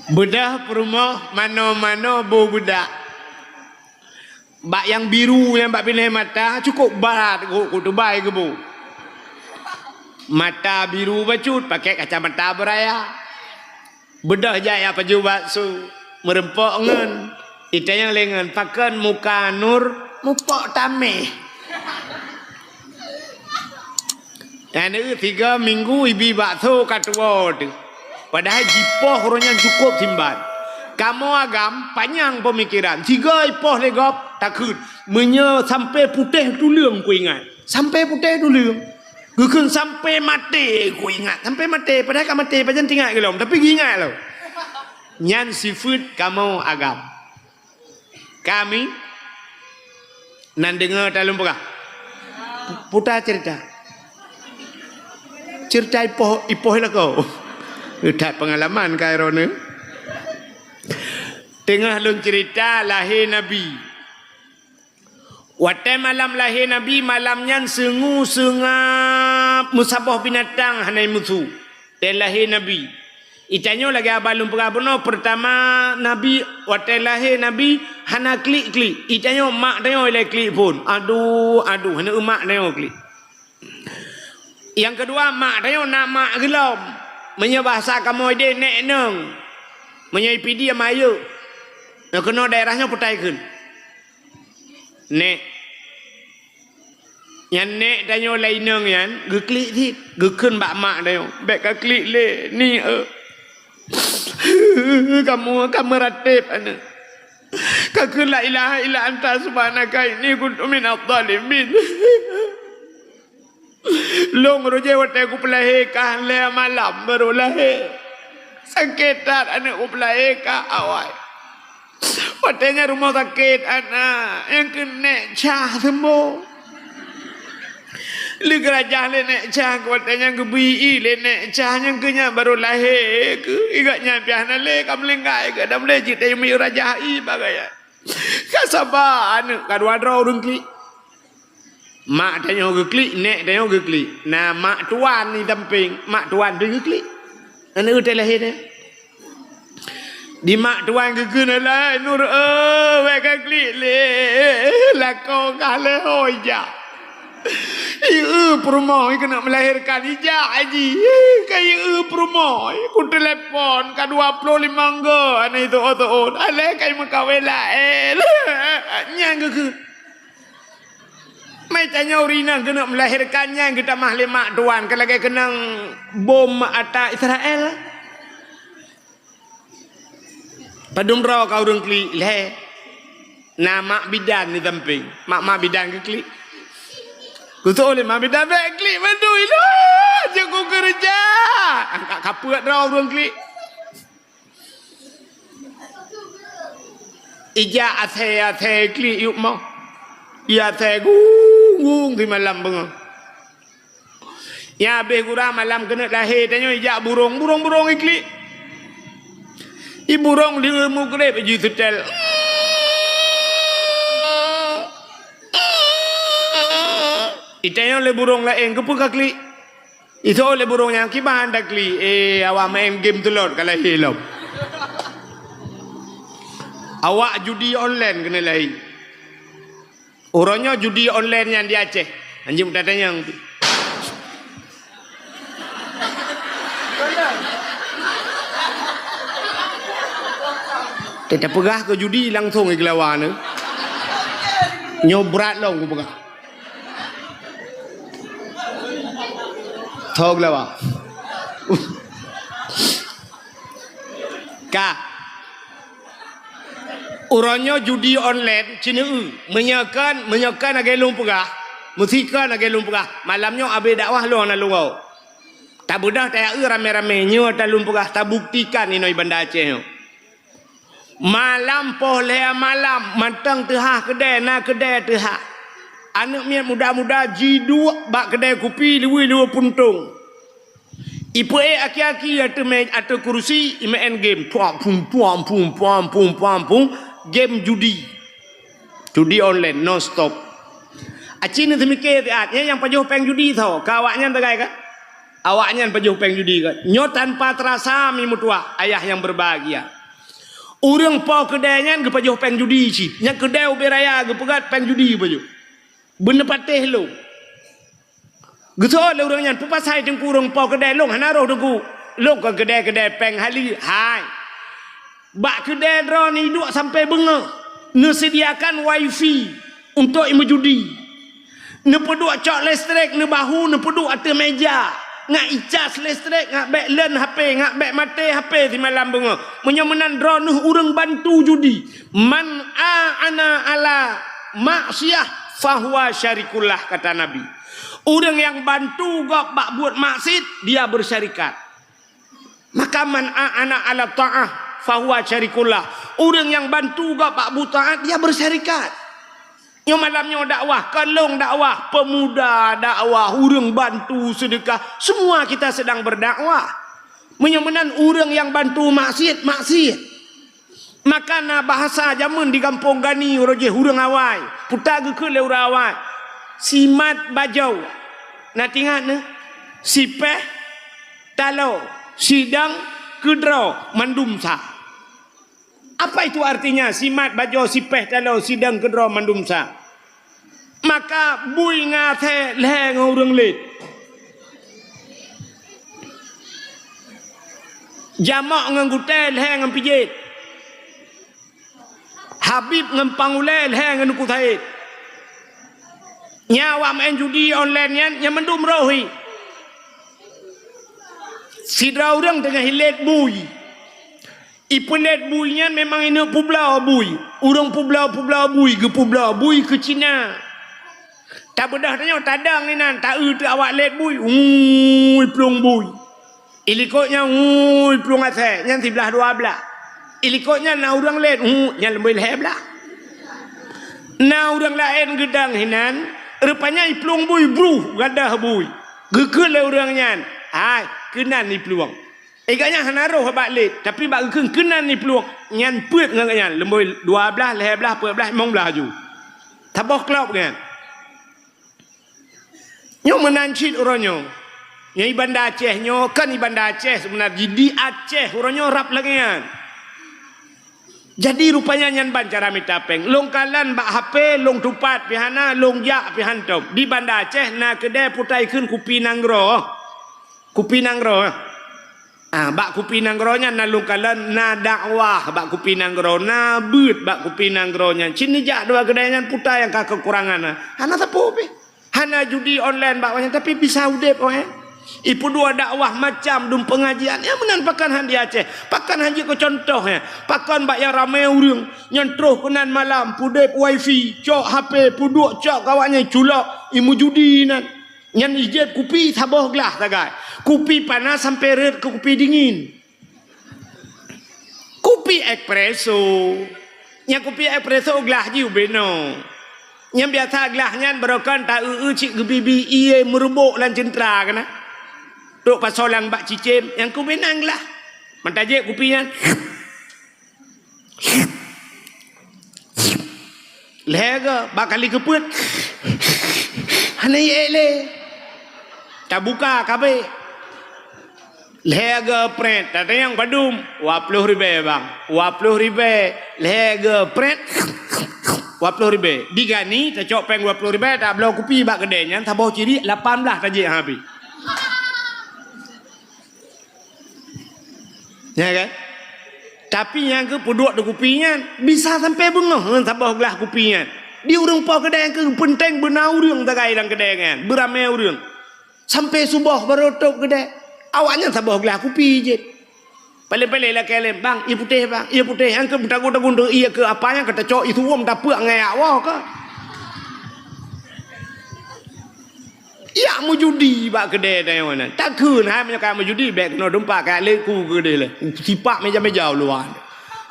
Beudôh peurumoh manoe-manoe boh beudak. Bak nyang biru nyan bak binéh mata, cukôp brat, ku, ku teubai geuboh. Mata biru bacut, pakai kacamata beuraya. Beudôh jak jak pajoh bakso, meureumpok ngon. Itanyong lé ngon, "Pakon muka Nur mupok taméh?" Nyan, eh, tiga minggu ibi bakso ka tuwoe teuh. Padahai jipoh uroe nyan cukôp simban. Kamoe agam panyang peumikeran. Siga ipoh lé gob takheun. Meunyoe sampai putéh tuleueng kuingat. Sampai putéh tuleueng. Geukheun sampai maté kuingat. Sampai maté. Padahai ka maté, pajan teuingat gohlom. Tapi geuingat lom. Nyan sifeuet kamoe agam. Kami nan deungoe ta lôn peugah. Puta cerita. Cerita ipoh, ipoh lakoe. That pengalaman ka droeneuh. Teungoh lôn cerita lahé Nabi. Watèe malam lahé Nabi, malam nyan seungue seungab meusaboh binatang hana meusu. Watèe lahé Nabi. Itanyoe lagèe haba lôn peugah bunoe, peurtama Nabi, watèe lahé Nabi hana klik-klik. Itanyoe mak tanyoe ilèe klik phôn. Aduh, aduh, hana mak tanyoe klik. Nyang keudua, mak tanyoe na mak geulom. Meunyoe bahasa kamoe deh, nèk inong. Meunyoe i Pidie, mak ayeuek. Nyoe keunoe daerah nyoe peutai kheun. Nèk. Nyan nèk tanyoe lam inong nyan geuklik cit, geukheun bak mak tanyoe, "Bèk kaklik lé, Ni, eu. Kamoe ka meuratéb aneuk. Kakheun la ilaha illa anta subhanaka inni kuntu minadh dhalimin." Lôn roh jih watèe kupeulahé ka lhèe malam baru lahé. Sakét that aneuk kupeulahé ka awai. Watèe nyan rumoh sakét aneuk, nyang keu nèk cah seumbông. Lheueh geurajah lé nèk cah, watèe nyan geubri ie lé nèk cah, nyang keu nyan baru lahé keuh. Igat nyan pih hana lé, ka meulinggai keuh, dan meulé jih tayue miyueb rajah ie bagai nyan. Ka saba aneuk, ka dua droe ureueng klik. Mak tanyoe geuklik, nèk tanyoe geuklik. Na mak tuan di sampéng, mak tuan pih geuklik. Aneuk watèe lahé nyan. Di mak tuan geukheun, "Alah, Nur, eh, wék ka klik lé. Lakoe ka lheueh ho ijak. Ieu peurumoh keuneuk melahirkan ijak, Haji. Ka ieu peurumoh, kuteulepon ka dua ploh limong go, aneuk teuôt-teuôt. Alah, ka meukawen laén." Nyan geukheun. Mai tanyoe ureueng inong keuneuk melahirkan nyan geutamah lé mak tuan, ka lagée keunong bom ata Israel. Padum droe ka ureueng klik lhée. Na mak bidan di sampéng. Mak-mak bidan geuklik. Geuseuôt lé mak bidan, "Bék klik bandum, ilah, jeuet kukeureuja." Angkat kapeuet droe ureueng klik. Ijak asée-asée klik yup moh. Iasée gung-gung simalam beungoh. Nyang habéh gura malam keuneuk lahé tanyoe ijak burông, burông-burông iklik. I burông di meugreb jih seutèl. Itanyong lé burông laén, "Keupeue ka klik?" Iseuôt lé burông nyan, "Kiban anda klik?" "Eh, awak maén game tulot ka lahé lom." Awak judi online keuneuk lahé. Uroe nyoe judi online nyan di Aceh. Anjing tatanyong tu. Teupeugah keu judi langsong i geulawa nyoe. Nyoe brat lom kupeugah. Tho geulawa. Ka. Uroe nyoe judi online, cineue. Meunyoe kon, meunyoe kon lagée lôn peugah, meusi kon lagée lôn peugah, malam nyoe abéh dakwah lôn hana lôn woe. Tabeudôh tayaue ramé-ramé, nyoe ta lôn peugah, tabuktikan inoe i Banda Aceh nyoe. Malam poh lhée malam, mantong teuhah keudée, na keudée teuhah. Aneuëk miet muda-muda jiduek bak keudée kupi, liwi-liwi puntông. Ipeuék aki-aki ateueh mé-, ateueh kurusi, imaén game. Puam, pum, puam, pum, puam, pum, puam, pum. Game judi. Judi online, non stop. Aci neuseumiké siat, nyan nyang pajoh péng judi tho, ka awaknyan sagai ka? Awaknyan pajoh péng judi ka? Nyoe tanpa terasa mi meutuah, ayah nyang berbahagia. Ureuëng po keudée nyan geupajoh péng judi cit. Nyang keudée ubé raya geupeugét péng judi pajoh. Beuneupatéh lôn. Geuseuôt lé ureuëng nyan, "Peupasai teungku ureuëng po keudée lôn hana roh teungku. Lôn kon keudée-keudée péng hali." Hai. Bak keudée droeneuh iduek sampoe beungoh, neuseudiakan wifi untuk imeujudi. Neupeuduek cok listrik, neubahu, neupeuduek ateueh méja. Ngat icas listrik, ngat bék leun H P, ngat bék maté H P simalam beungoh. Meunyoe meunan droeneuh ureuëng bantu judi. "Man a'ana ala maksiyah fahuwa syarikullah," kata Nabi. Ureuëng nyang bantu gob bak buet maksiet, dia bersyarikat. Maka man a'ana ala ta'ah fahuwa syarikullah. Ureuëng nyang bantu gob bak buet taát, dia bersyarikat. Nyoe malam nyoe dakwah, kon lôn dakwah, pemuda dakwah, ureuëng bantu seudeukah, semua kita sedang berdakwah. Meunyoe meunan ureuëng nyang bantu maksiet, maksiet. Maka na bahasa jameun di gampông Gani uroe jih ureuëng awai, puta geukheun lé ureuëng awai. Simat bajoe. Na tingat neuh? Sipéh, taloe, sidang, keudroe, mandum sa. Apa itu artinya simat bajoe, sipéh, taloe, sidang, keudroe, mandum sa? Maka bui ngon asée lhée ngon ureuëng lét. Jamok ngon gutée lhée ngon pijet. Habib ngon pangulée lhée ngon Teungku Said. Nyan awak maén judi online nyan, nyan mandum roh hi. Sidroe ureuëng teungoh ilét bui. Ipeulét bui nyan memang ineuk peubloe bui. Ureuëng peubloe-peubloe bui, geupeubloe bui keu Cina. Tabeudôh tanyoe tadong inan, taeu teuk awak lét bui, ui plueng bui. Ilikot nyan, ui plueng asée, nyan siblaih dua blaih. Ilikot nyan na ureuëng lét, ui, nyan leubeh lhée blaih. Na ureuëng laén geudong hinan, rupanya iplueng bui, bruh, gadôh bui. Geukheun lé ureuëng nyan, "Hai, keunan iplueng." Eh, gobnyan hana roh bak lét, tapi bak geukheun keunan iplueng, nyan peuet ngon gobnyan, leubeh dua blaih, lhée blaih, peuet blaih, limong blaih aju. Saboh klop nyan. Nyoe meunan cit uroe nyoe. Nyoe i Banda Aceh nyoe, kon i Banda Aceh seubeuna jih, di Aceh uroe nyoe rab lagée nyan. Jadi rupanya nyan ban cara mita péng. Lôn kalon bak H P, lôn tupat pih hana, lôn jak pih hántom. Di Banda Aceh na keudè putai kheun kupi nanggroe. Kupi nanggroe. Ah, bak kupi nanggroe nyan na lôn kalon, na dakwah bak kupi nanggroe, na beuet bak kupi nanggroe nyan. Cit neujak dua keudè nyan putai nyang ka keukurangan na. Hana sapeue pih. Hana judi online bak awaknyan, tapi bisa udép awaknyan. Ipeuduek dakwah macam dum pengajian. Nyang meunan pakon han di Aceh. Pakon han jeuet keu contoh nyan. Pakon bak nyang ramé ureuëng. Nyan troh keunan malam, peudép wifi, cok H P, peuduek cok keu awaknyan culok, imeujudi nan. Nyan ijép kupi saboh glah sagai. Kupi panas sampai rhët keu kupi dingin. Kupi espresso. Nyang kupi espresso glah jih ubé noe. Nyang biasa glah nyan barokon ta eu-eu cit geubi-bi ié meureubok lam ceuntra keunan. Trok pasoe lam bak cicém, nyang keubinan glah. Meutajek kupi nyan. Lhèe goe, bak kali keupeuet. Hana ék lé. Tabuka kabeh. Lhèe goe prét, tatanyong padum? Dua ploh ribèe, Bang. Dua ploh ribèe. Lhèe goe prét, dua ploh ribèe. Di Gani, tacok péng dua ploh ribèe, tabloe kupi bak keudè nyan, saboh ciriek lapan blah tajek habéh. Ya kan? Tapi nyang keu peuduek di kupi nyan, bisa sampai beungoh ngon saboh glah kupi nyan. Di ureuëng po keudè nyang keu peunteng beuna ureuëng sagai lam keudè nyan, beuramé ureuëng. Sampai suboh barô tôp keudè. Awaknyan saboh glah kupi jeuet. Paléng-paléng lakée lé, "Bang, ié putéh, Bang, ié putéh." Nyang keu meutagun-tagun teu ié keu apa nyang ka tacok ié suwom tapeuek ngon yak woe ka. Yak meujudi bak keudè tanyoe nyan. Takheun hai meunyoe ka meujudi, bèk keunoe teumpat ka lé ku keudè lé. Sipak meja-meja u luwa.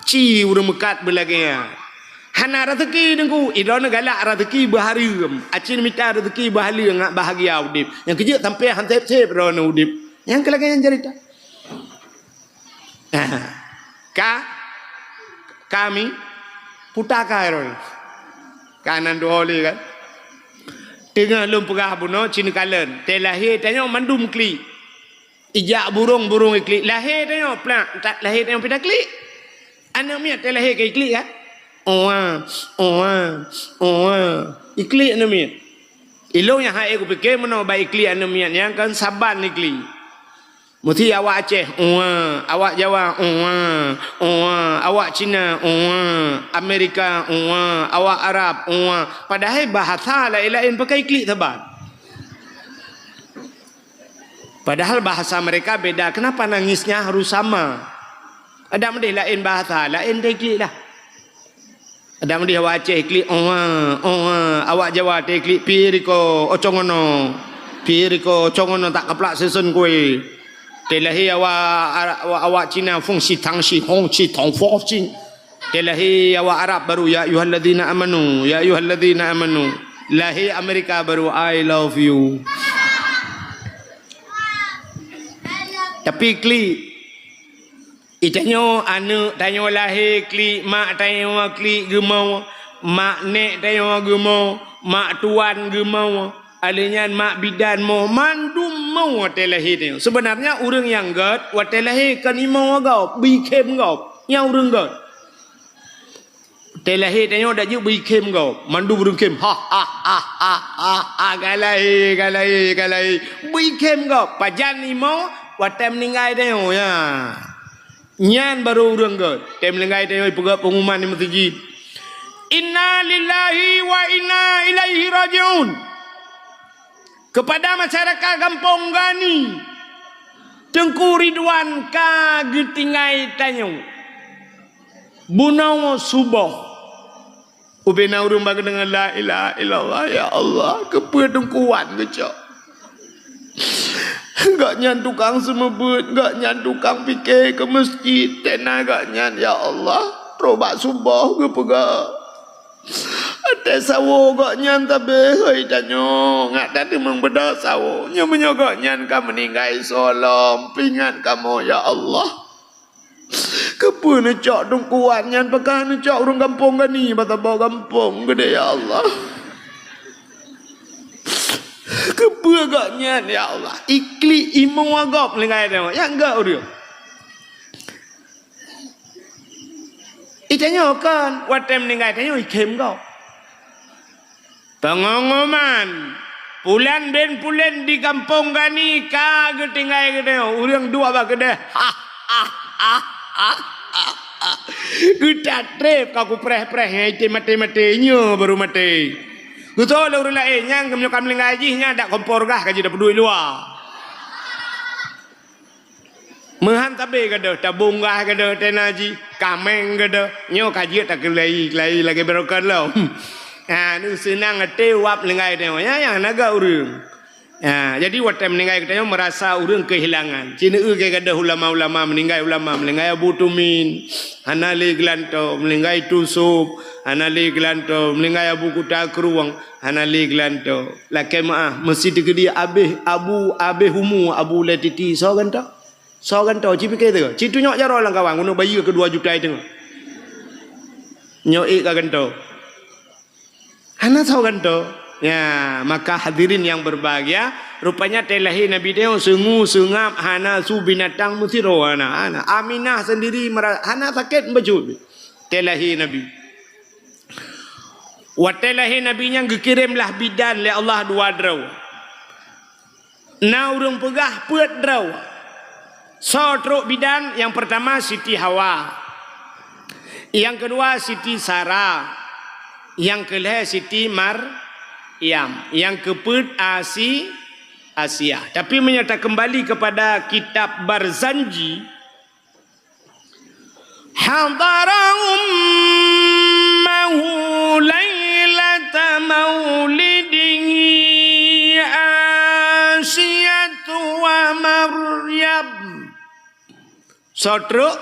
Ci ureuëng meukat beulagée nyan. Hana raseuki Teungku, idroeneuh galak raseuki beuhareuem. Aci mita raseuki beuhaleueng ngat bahagia udép. Nyang keujeuet sampai han sép-sép droeneuh udép. Nyang keu lagée nyan jarita. Ka, kami putaka droeneuh. Ka nan dua oleh kan. Teungoh lôn peugah bunoe cit neukalon, tée lahé tanyoe mandum klik. Ijak burông, burông iklik. Lahé tanyoe plak, tak lahé tanyoe pih taklik. Aneuk miet tée lahé ka iklik kan? Oa, oa, oa. Iklik aneuk miet. Ilôn nyang hai kupike meunoe bak iklik aneuk miet nyang kan saban iklik. Meusti awak Aceh, oa, awak Jawa, oa, oa, awak Cina, oa, Amerika, oa, awak Arab, oa. Padahai bahasa laén-laén pakai iklik saban. Padahal bahasa mereka beda. Kenapa nangisnya harus sama? Ada meudeh laén bahasa, laén teh klik lah. Ada meudeh awak Aceh klik, oa, oa. Awak Jawa teh klik, piriko, ocongono. Piriko, ocongono tak kaplak seusen kue. Teh lahé awak, awak, awak Cina, fung si tang si hong si tong fo si. Teh lahé awak Arab baru, "Ya ayyuhalladzina amanu, ya ayyuhalladzina amanu." Lahé Amerika baru, "I love you." Tapi klik. Itanyoe aneuk tanyoe lahé klik, mak tanyoe klik geumoe, mak nek tanyoe geumoe, mak tuan geumoe, alheuh nyan mak bidan moe, mandum moe watée lahé tanyoe. Seubeunarnya ureuëng nyang gét watée lahé kon imoe gob, beuikhém gob, nyang ureuëng gét. Tée lahé tanyoe dak jeuet beuikhém gob, mandum ureuëng khém. Ha, ha, ha, ha, ha, ha, ka lahé, ka lahé, ka lahé. Beuikhém gob, pajan imoe watée meuninggai tanyoe, ya. Nyan baru ureuëng gét. Tée meuninggai tanyoe ipeugét pengumuman di meuseujid. Inna lillahi wa inna ilaihi raji'un. Kepada masyarakat Gampông Gani, Teungku Ridwan ka geutinggai tanyoe. Bunoe suboh. Ubena ureuëng bak geudeungoe, "La ilaha illallah, ya Allah, keupeue Teungku Wan geucok?" Gobnyan tukang seumeubeuet, gobnyan tukang pike keu meuseujid, tena gobnyan, ya Allah, trok bak suboh geupeugah. Até sawo gobnyan tabé hôi tanyoe, ngat tateumeung beudôh sawo. Nyoe meunyoe gobnyan ka meuninggai soe lom, peuingat kamoe, ya Allah. Keupeue neucok Teungku Wan nyan, pakon neucok ureuëng Gampông Gani, bak saboh gampông geude, ya Allah. Keupeue gobnyan, ya Allah. Iklik imoe gob linggai tanyoe, nyang gét ureuëng. Tanyoe kon, watée meuninggai tanyoe ikhém gob. Pengumuman, pulan bin pulan di Gampông Gani ka geutinggai geutanyoe, ureuëng duek bak keudeh. Geutat treb ka kupreh-preh nyang item maté-maté, nyoe baru maté. Geutoe lé ureuëng laén, nyang meunyoe ka meuninggai jih nyan dak kompor gah ka jidapeuduek luwa. Meuhan tabe gadôh, tabong gah gadôh tena jih, kaméng gadôh, nyoe ka jeuet takeulai-keulai lagée barokon lom. Ha, nu seunang até wab meuninggai tanyoe, ya, ya, naga ureuëng. Ha, jadi watée meuninggai geutanyoe meurasa ureuëng keuhilangan. Ci neueu gadôh ulama-ulama meuninggai, ulama meuninggai Abu Tumin, hana lé geulantoe, meuninggai Tusop, hana lé geulantoe, meuninggai Abu Kuta Krueng, hana lé geulantoe. Lakée meuáh, meusi teukeudi abéh Abu, abéh umu Abu lé titi, soe gantoe? Soe gantoe, ci pike teuh. Ci tunyok jaroe lam kawan, keuneuk bayeue keu dua juta teungoh. Nyoe ék ka gantoe. Hana soe gantoe. Ya, maka hadirin yang berbahagia, rupanya watée lahé Nabi tanyoe seungu seungab, hana su binatang meusidroe hana, hana. Aminah sendiri mera-, hana sakét bacut. Watée lahé Nabi. Watée lahé Nabi nyan geukirém lah bidan lé Allah dua droe. Na ureuëng peugah peuet droe. Soe trok bidan? Nyang peurtama Siti Hawa. Nyang keudua Siti Sara. Nyang keulhée Siti Maryam. Nyang keupeuet Asi-, Asiah. Tapi meunyoe takeumbali keupada kitab Barzanji, Hadara ummahu lailata maulidihi Asiyatu wa Maryam. Soe trok?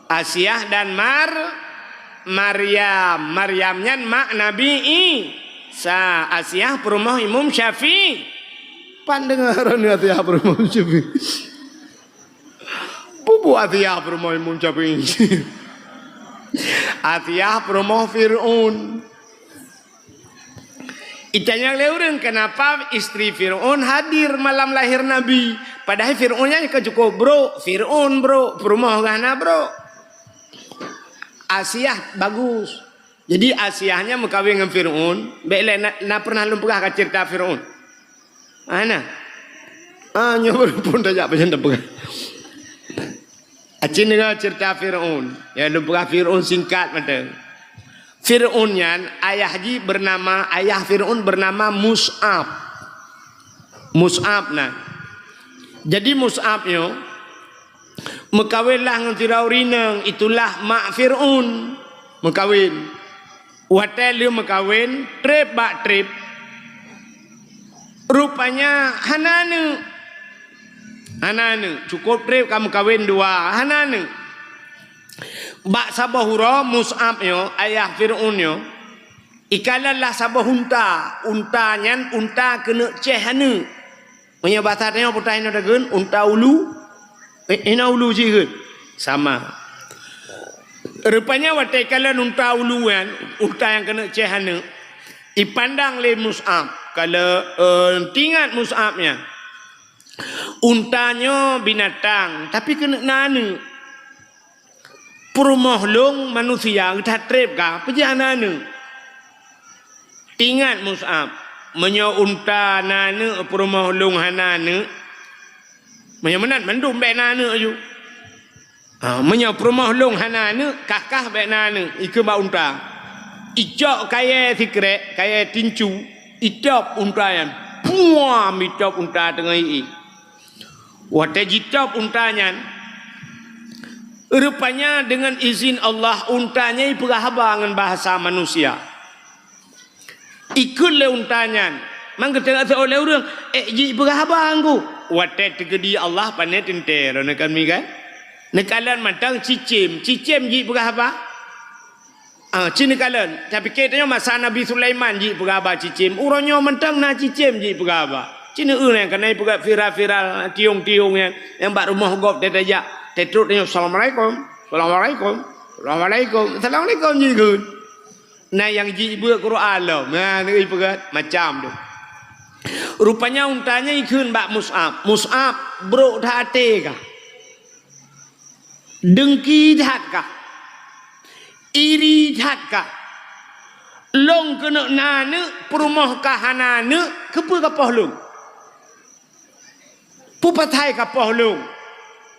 Asiah dan Mar-, Maryam. Maryam nyan mak Nabi Isa. Asiah peurumoh Imam Syafi'i. Pan deungoe droeneuh Asiah peurumoh Imam Syafi'i. Peue buet Asiah peurumoh Imam Syafi'i? Asiah peurumoh Fir'aun. Itanyong lé ureuëng, kenapa istri Fir'aun hadir malam lahir Nabi? Padahai Fir'aun nyan ka cukup brok. Fir'aun brok, peurumoh geuh hana brok. Asiah bagus. Jadi, Asiah nyan meukawen ngon Fir'aun, bék lé na, na pernah lôn peugah ka ceurita Fir'aun? Hana. Ah, nyoe baru phon tajak pajan tapeugah. Aci deungoe ceurita Fir'aun. Ya, lôn peugah Fir'aun singkat mantong. Fir'aun nyan, ayah jih bernama, ayah Fir'aun bernama Mus'ab. Mus'ab na. Jadi Mus'ab nyoe meukawen lah ngon sidroe ureuëng inong, itulah mak Fir'aun meukawen. Watée lheueh meukawen, treb bak treb, rupanya hana aneuëk. Hana aneuëk, cukup treb ka meukawen dua, hana aneuëk. Bak saboh uroe Mus'ab nyoe, ayah Fir'aun nyoe, ikalon lah saboh unta. Unta nyan unta keuneuk céh aneuëk. Meunyoe basa tanyoe peue teuh inoe takheun, unta ulu, eh, inoe ulu jih kheun. Sama. Rupanya watée ikalon unta ulu nyan, unta nyang keuneuk céh aneuëk, ipandang lé Mus'ab. Kalon, eh, teuingat Mus'ab nyan. Unta nyoe binatang, tapi keuneuk na aneuëk. Peurumoh lôn manusia geuthat treb ka, peue jih hana aneuëk. Teuingat Mus'ab, meunyoe unta na aneuëk, peurumoh lôn hana aneuëk, meunyoe meunan mandum bék na aneuëk ju. Ha, meunyoe peurumoh lôn hana aneuëk, kah-kah bék na aneuëk, ikheun bak unta. Icok kayée sikrék, kayée tincu, itôb unta nyan. Puam, itôb unta teungoh ié. Watée jitôb unta nyan, rupanya deungon izin Allah, unta nyan ipeugah haba ngon bahasa manusia. Ikheun lé unta nyan, mang geutanyoe lé ureuëng, "Ék jipeugah haba ngon ku?" Watée teukeudi Allah pane teuntée droeneuh kan mi kan? Neukalon mantong cicém, cicém jipeugah haba? Ah, ci neukalon, tapiké tanyoe masa Nabi Sulaiman jipeugah haba cicém, uroe nyoe mantong na cicém jipeugah haba. Ci neueu nyang keuneuk peugah viral-viral, tiong-tiong nyang, nyang bak rumoh gob teuh tajak, teutrok tanyoe, "Assalamualaikum, assalamualaikum, assalamualaikum, assalamualaikum," jikheun. Na nyang jibeuet Quran lom, na neueu peugah macam tu. Rupanya unta nyan ikheun bak Mus'ab, "Mus'ab, brok that até kah? Deungki that kah?" Iri that kah? Lôn keuneuk na aneuk, peurumoh kah hana aneuk, keupeue ka poh lôn? Peue pasai ka poh lôn?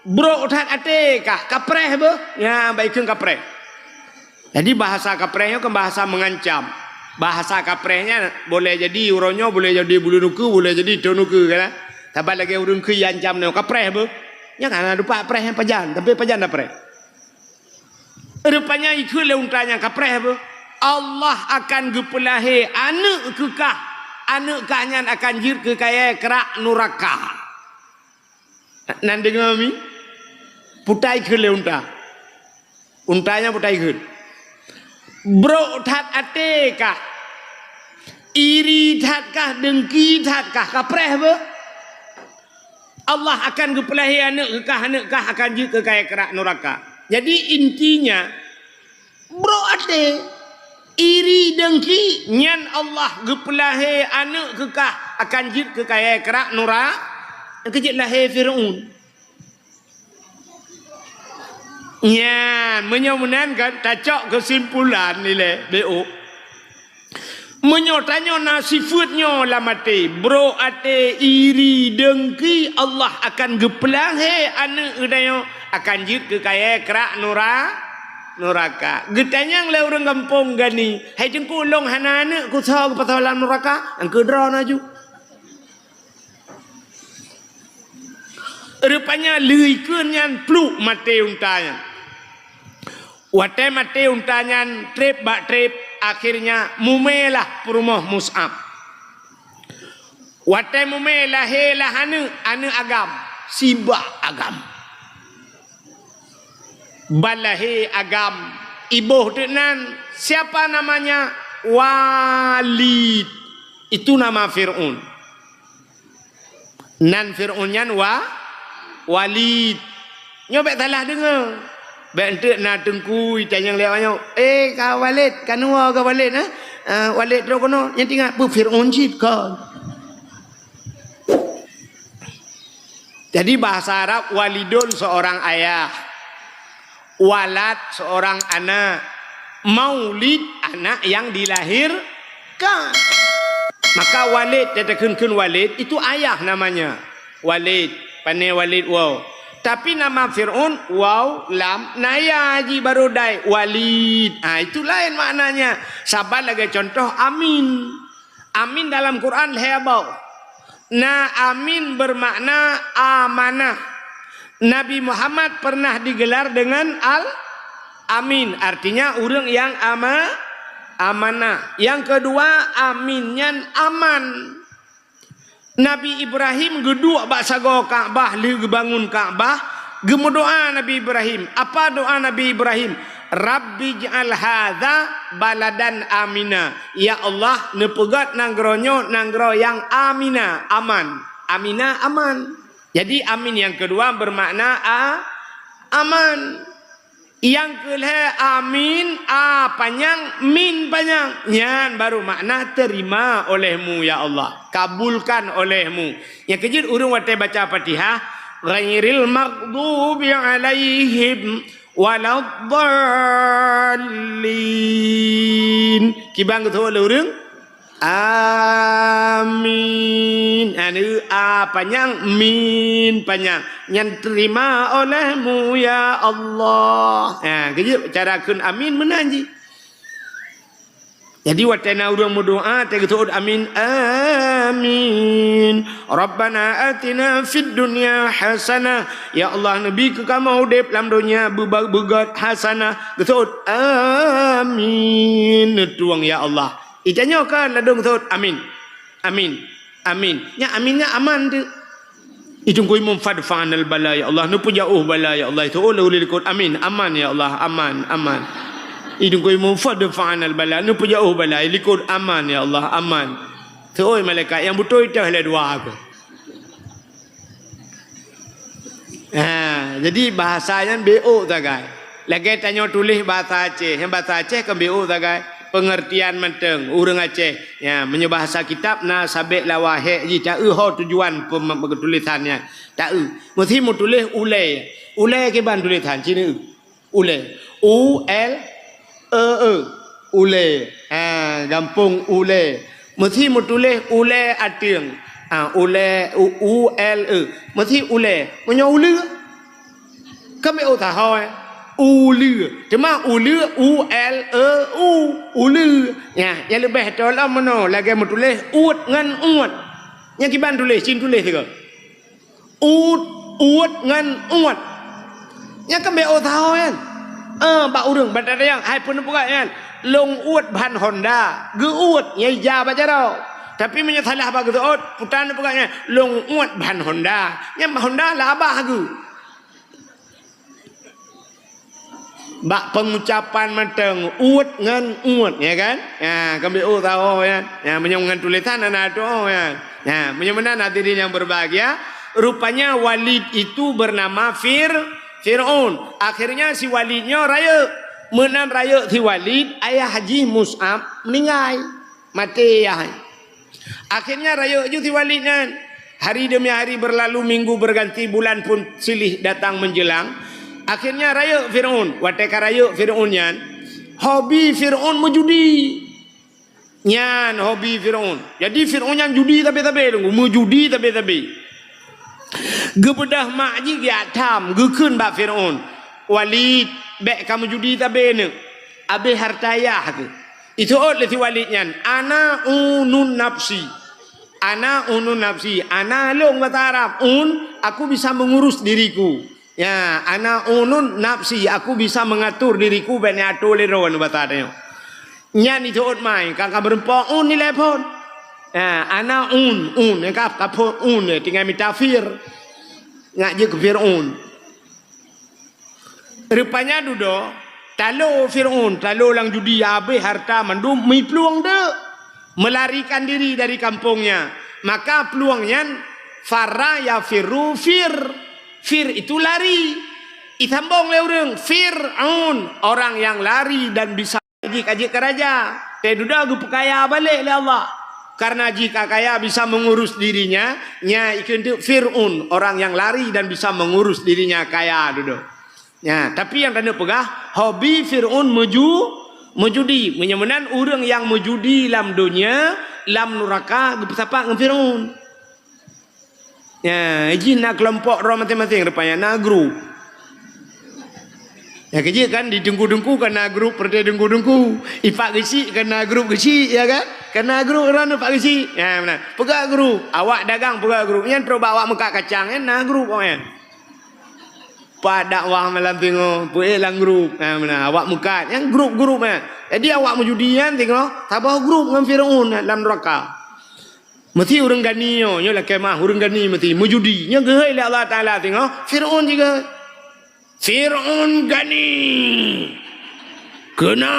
Brok that até kah? Kapreh beuh? Nyan, bak ikheun kapreh. Jadi, bahasa kapreh nyoe kan bahasa mengancam. Bahasa kapreh nyan boleh jadi uroe nyoe, boleh jadi buleuen ukeue, boleh jadi thon ukeue, kan? Saban lagèe ureueng kheun iancam nyoe, "Kapreh beuh." Nyan kan na dupat preh nyan pajan, tapi pajan tapreh. Rupanya ikheun lé unta nyan kapreh beuh, Allah akan geupeulahé aneuk keu kah, aneuk kah nyan akan jeuet keu kayèe krak nuraka. Nan deungö mi? Putai kheun lé unta. Unta nyan putai kheun. Brok that até kah, iri that kah, dengki that kah, kapreh beuh. Allah akan geupeulahé aneuk kah, aneuk kah akan jeuet keu kayèe krak nuraka. Jadi, intinya, brok até, iri, dengki, nyan Allah geupeulahé aneuk keu kah akan jeuet keu kayèe krak nura-, keu jeuet lahé Fir'aun. Nyan, meunyoe meunan kan, tacok keusimpulan ilèe, B O. Meunyoe tanyoe na sifeuet nyoe lam até, brok até, iri, dengki, Allah akan geupeulahé aneuk geutanyoe akan jeuet keu kayèe krak nura-, nuraka. Geutanyong lé ureueng gampông gani, "Hai Teungku, lôn hana aneuk, keu soe geupasoe lam nuraka?" Nyan keu droe laju. Rupanya lheueh kheun nyan pluek maté unta nyan. Watèe maté unta nyan trép bak trép, akhirnya mumèlah peurumoh Mus'ab. Watèe mumè lahé lah aneuk, aneuk agam, sibak agam. Ban lahé agam, iboh teuk nan, siapa namanya? Walid. Itu nama Fir'aun. Nan Fir'aun nyan Wa-, Walid. Nyoe bèk salah deungö. Bèk eunteuk na teungku itanyong lé awak nyoe, "Eh, ka Walid, ka neuwoe ka Walid, eh? Ah, Walid trok keunoe." Nyan teuingat peue Fir'aun cit kon. Jadi bahasa Arab, walidun seorang ayah. Walad seorang anak. Maulid anak yang dilahirkan. Maka Walid, teuteukheun-kheun Walid, itu ayah namanya. Walid, pane Walid waw. Tapi nama Fir'aun, waw, lam, na ya jih baru dai, Walid. Ha, itu laén maknanya. Saban lagèe contoh Amin. Amin dalam Quran lhèe boh. Na amin bermakna amanah. Nabi Muhammad pernah digelar dengan Al-Amin, artinya ureueng nyang ama-, amanah. Nyang keudua, amin nyan aman. Nabi Ibrahim geuduek bak sagoe Ka'bah lheueh geubangun Ka'bah, geumeudoa Nabi Ibrahim. Apa doa Nabi Ibrahim? "Rabbij'al hadza baladan amina." Ya Allah, neupeugöt nanggroe nyoe nanggroe nyang amina, aman. Amina, aman. Jadi, amin nyang keudua beumakna a-, aman. Nyang keulhèe amin, a panyang, min panyang. Nyan baru makna terima olehmu, ya Allah. Kabulkan olehmu. Nyang keujeuet ureueng watèe baca Fatihah, ghairil maghdubi alaihim waladdallin. Kiban geuteupeue lé ureueng? Amin. Anu, a panyang, min panyang. Nyan terima olehmu, ya Allah. Ha, keujeuet cara kheun amin meunan jih. Jadi, watèe na ureueng meudoa, teugeuteuôt amin, amin. Rabbana atina fid dunya hasanah. Ya Allah, neubi keu kamoe udép lam donya beuba-, beugöt hasanah. Geuteuôt, amin. Neutueng, ya Allah. Itanyoe ka ladôm geuteuôt, amin. Amin. Amin. Nyan amin nyan aman tu. Itungkui mum fadfa'nal bala, ya Allah. Neupeujaoh bala, ya Allah. Itu oleh ulih likot. Amin. Aman, ya Allah. Aman. Aman. Itungkui mum fadfa'nal bala. Neupeujaoh bala. Likot aman, ya Allah. Aman. Seoi malaikat nyang beutôi teuh lé dua aku. Ha, jadi bahasa nyan B O sagai. Lagèe tanyoe tuléh bahasa Aceh. Nyang bahasa Aceh kan B O sagai. Pengertian mantong ureueng Aceh. Ya, meunyoe bahasa kitab na sabek lawa hek jih, ta-eu ho tujuan pem-, tulisan nyan. Ta-eu. Meusi meutuléh ulèe. Ulèe kiban tulisan, cina eu. Ulèe. U L, e, e, ulée. Ha, gampông ulée. Meusi meutuléh ulée ateueng. Ha, ulée, u, u, l, e. Meusi ulée. Meunyoe uleue, kan bèk ôh sahoe. Uleue. Teuma uleue, u, l, e, u. Uleue. Nyan, nyang leubeh teulam meunoe, lagée meutuléh uet ngon uet. Nyan kiban tuléh, cit tuléh sigoe. Ut, uet ngon uet. Nyan kan bèk ôh sahoe nyan. Ah, bak ureueng, bak tatanyong, hai peue neupeugah nyan? Lôn uet ban honda. Geuuet, nyan ija bak jaroe. Tapi meunyoe salah bak geuseuôt, peue tan neupeugah nyan? Lôn uet ban honda. Nyan honda lah abah geuh. Bak pengucapan mantong, uet ngon uet, ya kan? Ya, kan bèk ôh sahoe, ya. Ya, meunyoe ngon tulésan hana tu'oh, ya. Ya, meunyoe meunan hadirin yang berbahagia, rupanya Walid itu bernama Fir-, Fir'aun. Akhirnya si Walid nyoe rayeuk. Meunan rayeuk si Walid, ayah jih Mus'ab meuninggai. Maté ayah. Akhirnya rayeuk ju si Walid nyan. Hari demi hari berlalu, minggu berganti, bulan pun silih datang menjelang. Akhirnya rayeuk Fir'aun. Watée ka rayeuk Fir'aun nyan, hobi Fir'aun meujudi. Nyan hobi Fir'aun. Jadi Fir'aun nyan judi sabe-sabe, meujudi sabe-sabe. Geubeudôh mak jih geujak tham, geukheun bak Fir'aun, "Walid, bèk kameujudi sabe neuk. Abéh hareuta ayah keuh." Iseuôt lé si Walid nyan, "Ana unun nafsi." Ana unun nafsi. Ana lôn bahasa Arab. Un, aku bisa mengurus diriku. Ya, ana unun nafsi. Aku bisa mengatur diriku, bèk neuatur lé droe nyoe bahasa tanyoe. Nyan iseuôt mai, ka, ka meureumpok un ilée phon. Ya, ana un, un, ka, ka phon un, tinggai mita fir. Ngat jeuet keu Fir'aun. Rupanya dudoe, talo Fir'aun, talo lam judi, abéh hareuta mandum, meuplueng deuk, melarikan diri dari kampungnya. Maka plueng nyan, farra yafirru fir. Fir itu lari. Isambong lé ureueng, Fir'aun, orang yang lari dan bisa jih ka jeuet keu raja. Teududoe geupeukaya balék lé Allah. Kareuna jih ka kaya bisa mengurus dirinya, nyan ikheun teuk Fir'aun, orang yang lari dan bisa mengurus dirinya kaya dudoe. Nyan, tapi nyang taneuk peugah, hobi Fir'aun meuju-, meujudi. Meunyoe meunan ureueng nyang meujudi lam donya, lam nuraka geupeusapat ngon Fir'aun. Ya, jih na keulompok droe maséng-maséng, rupanya na grup. Ya, keujeuet kan, di teungku-teungku kan na grup, peureté teungku-teungku. Ipak geuchik kan na grup geuchik, ya kan? Kan na grup droe ipak geuchik. Ya, meunan. Peugah grup, awak dagang peugah grup. Nyan trok bak awak meukat kacang, nyan na grup awak nyan. Pat dakwah malam singoh, peuék lam grup. Ya, meunan. Awak meukat, nyan grup-grup nyan. Jadi awak meujudi nyan singoh, saboh grup ngon Fir'aun nyan lam nuraka. Meusi ureueng gani nyoe, nyoe lakée meuah ureueng gani meusi meujudi. Nyoe geuhôi lé Allah Taala singoh, Fir'aun jih geuhôi. Fir'aun gani. Keuna.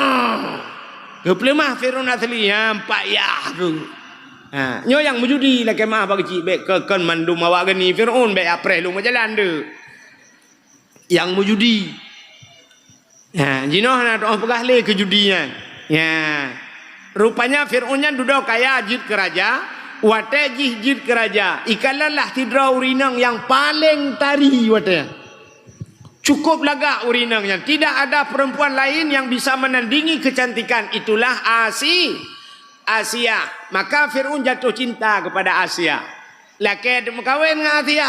Geupeuleumah Fir'aun asli, nyan pat yah tu. Ha, nyoe nyang meujudi lakée meuah bak geuchik, bèk keu kon mandum awak gani Fir'aun, bèk apreh lôn meujalan deuk. Nyang meujudi. Ha, jinoe hana teuoh peugah lé keu judi nyan. Ya. Rupanya Fir'aun nyan dudoe kaya jeuet keu raja, watée jih jeuet keu raja, ikalon lah sidroe ureueng inong nyang paleng tari watée nyan. Cukup lagak ureueng inong nyan. Tidak ada perempuan lain yang bisa menandingi kecantikan. Itulah Asi-, Asia. Maka Fir'aun jatuh cinta kepada Asia. Lakée teuk meukawen ngon Asia.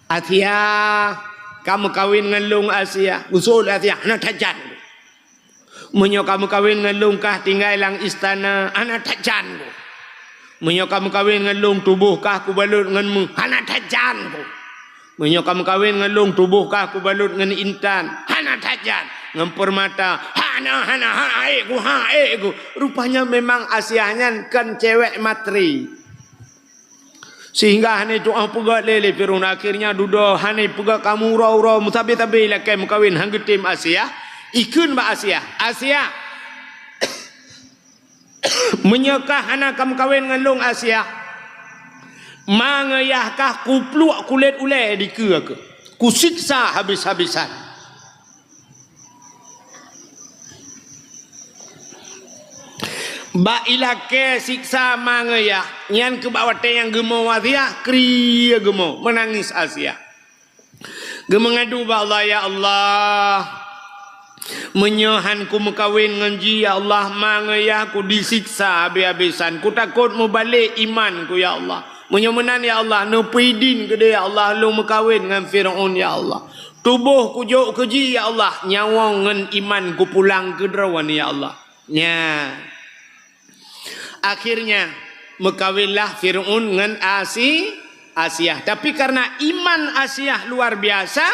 "Asia, ka meukawen ngon lôn, Asia." Geuseuôt lé Asia, "Hana that jan. Meunyoe ka meukawen ngon lôn kah tinggai lam istana, hana that jan. Meunyoe ka meukawen ngon lôn tuboh kah kubalot ngon meuh, hana that jan. Meunyoe ka meukawen ngon lôn tuboh kah kubalot ngon intan, hana that jan. Ngon peurmata, hana, hana, ha, ék ku, ha, ék ku." Rupanya memang Asia nyan kon cewek matre. Sehingga hana teuoh peugét lé, lé Fir'aun. Akhirnya dudoe hana peugét, ka meuuroe-uroe, meusabe-sabe lakée meukawen, han geutem Asia. Ikheun bak Asia, "Asia, meunyoe kah hana ka meukawen ngon lôn, Asia, ma ngon yah kah kupluek kulét ulée dikeue keuh, kusiksa habis-habisan." Bak ilakée siksa ma ngon yah, nyan keuh bak watée nyang geumo Asia, kriye geumo, meunangis Asia. Geumeungadu bak Allah, "Ya Allah, Meunyoe han kumeukawen ngon jih, ya Allah, ma ngon yah kudisiksa habéh-habésan. Kutakot mubalek imanku, ya Allah. Meunyoe meunan, ya Allah, neupeuidin keudeh, ya Allah, lôn meukawen ngon Fir'aun, ya Allah. Tuboh kujok keu jih, ya Allah, nyawöng ngon iman kupulang keu droeneuh, ya Allah. Nya. Akhirnya, meukawenlah Fir'aun ngon Asi-, Asiah. Tapi karena iman Asiah luar biasa,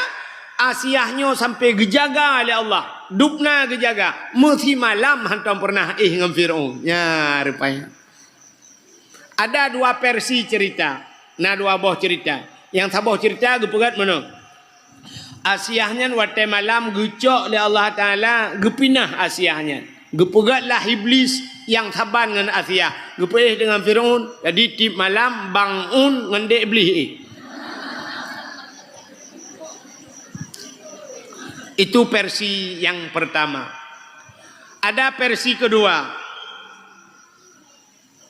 Asiah nyoe sampai geujaga lé Allah. Dubna geujaga. Meusimalam hantom pernah éh ngon Fir'aun. Nya, rupanya. Ada dua versi cerita. Na dua boh cerita. Nyang saboh cerita geupeugöt meunoe. Asiah nyan watée malam geucok lé Allah Taala, geupinah Asiah nyan. Geupeugötlah Iblis nyang saban ngon Asiah, geupeuéh deungon Fir'aun. Jadi, tiep malam bangun ngon dek Iblis éh. Itu versi yang pertama. Ada versi kedua.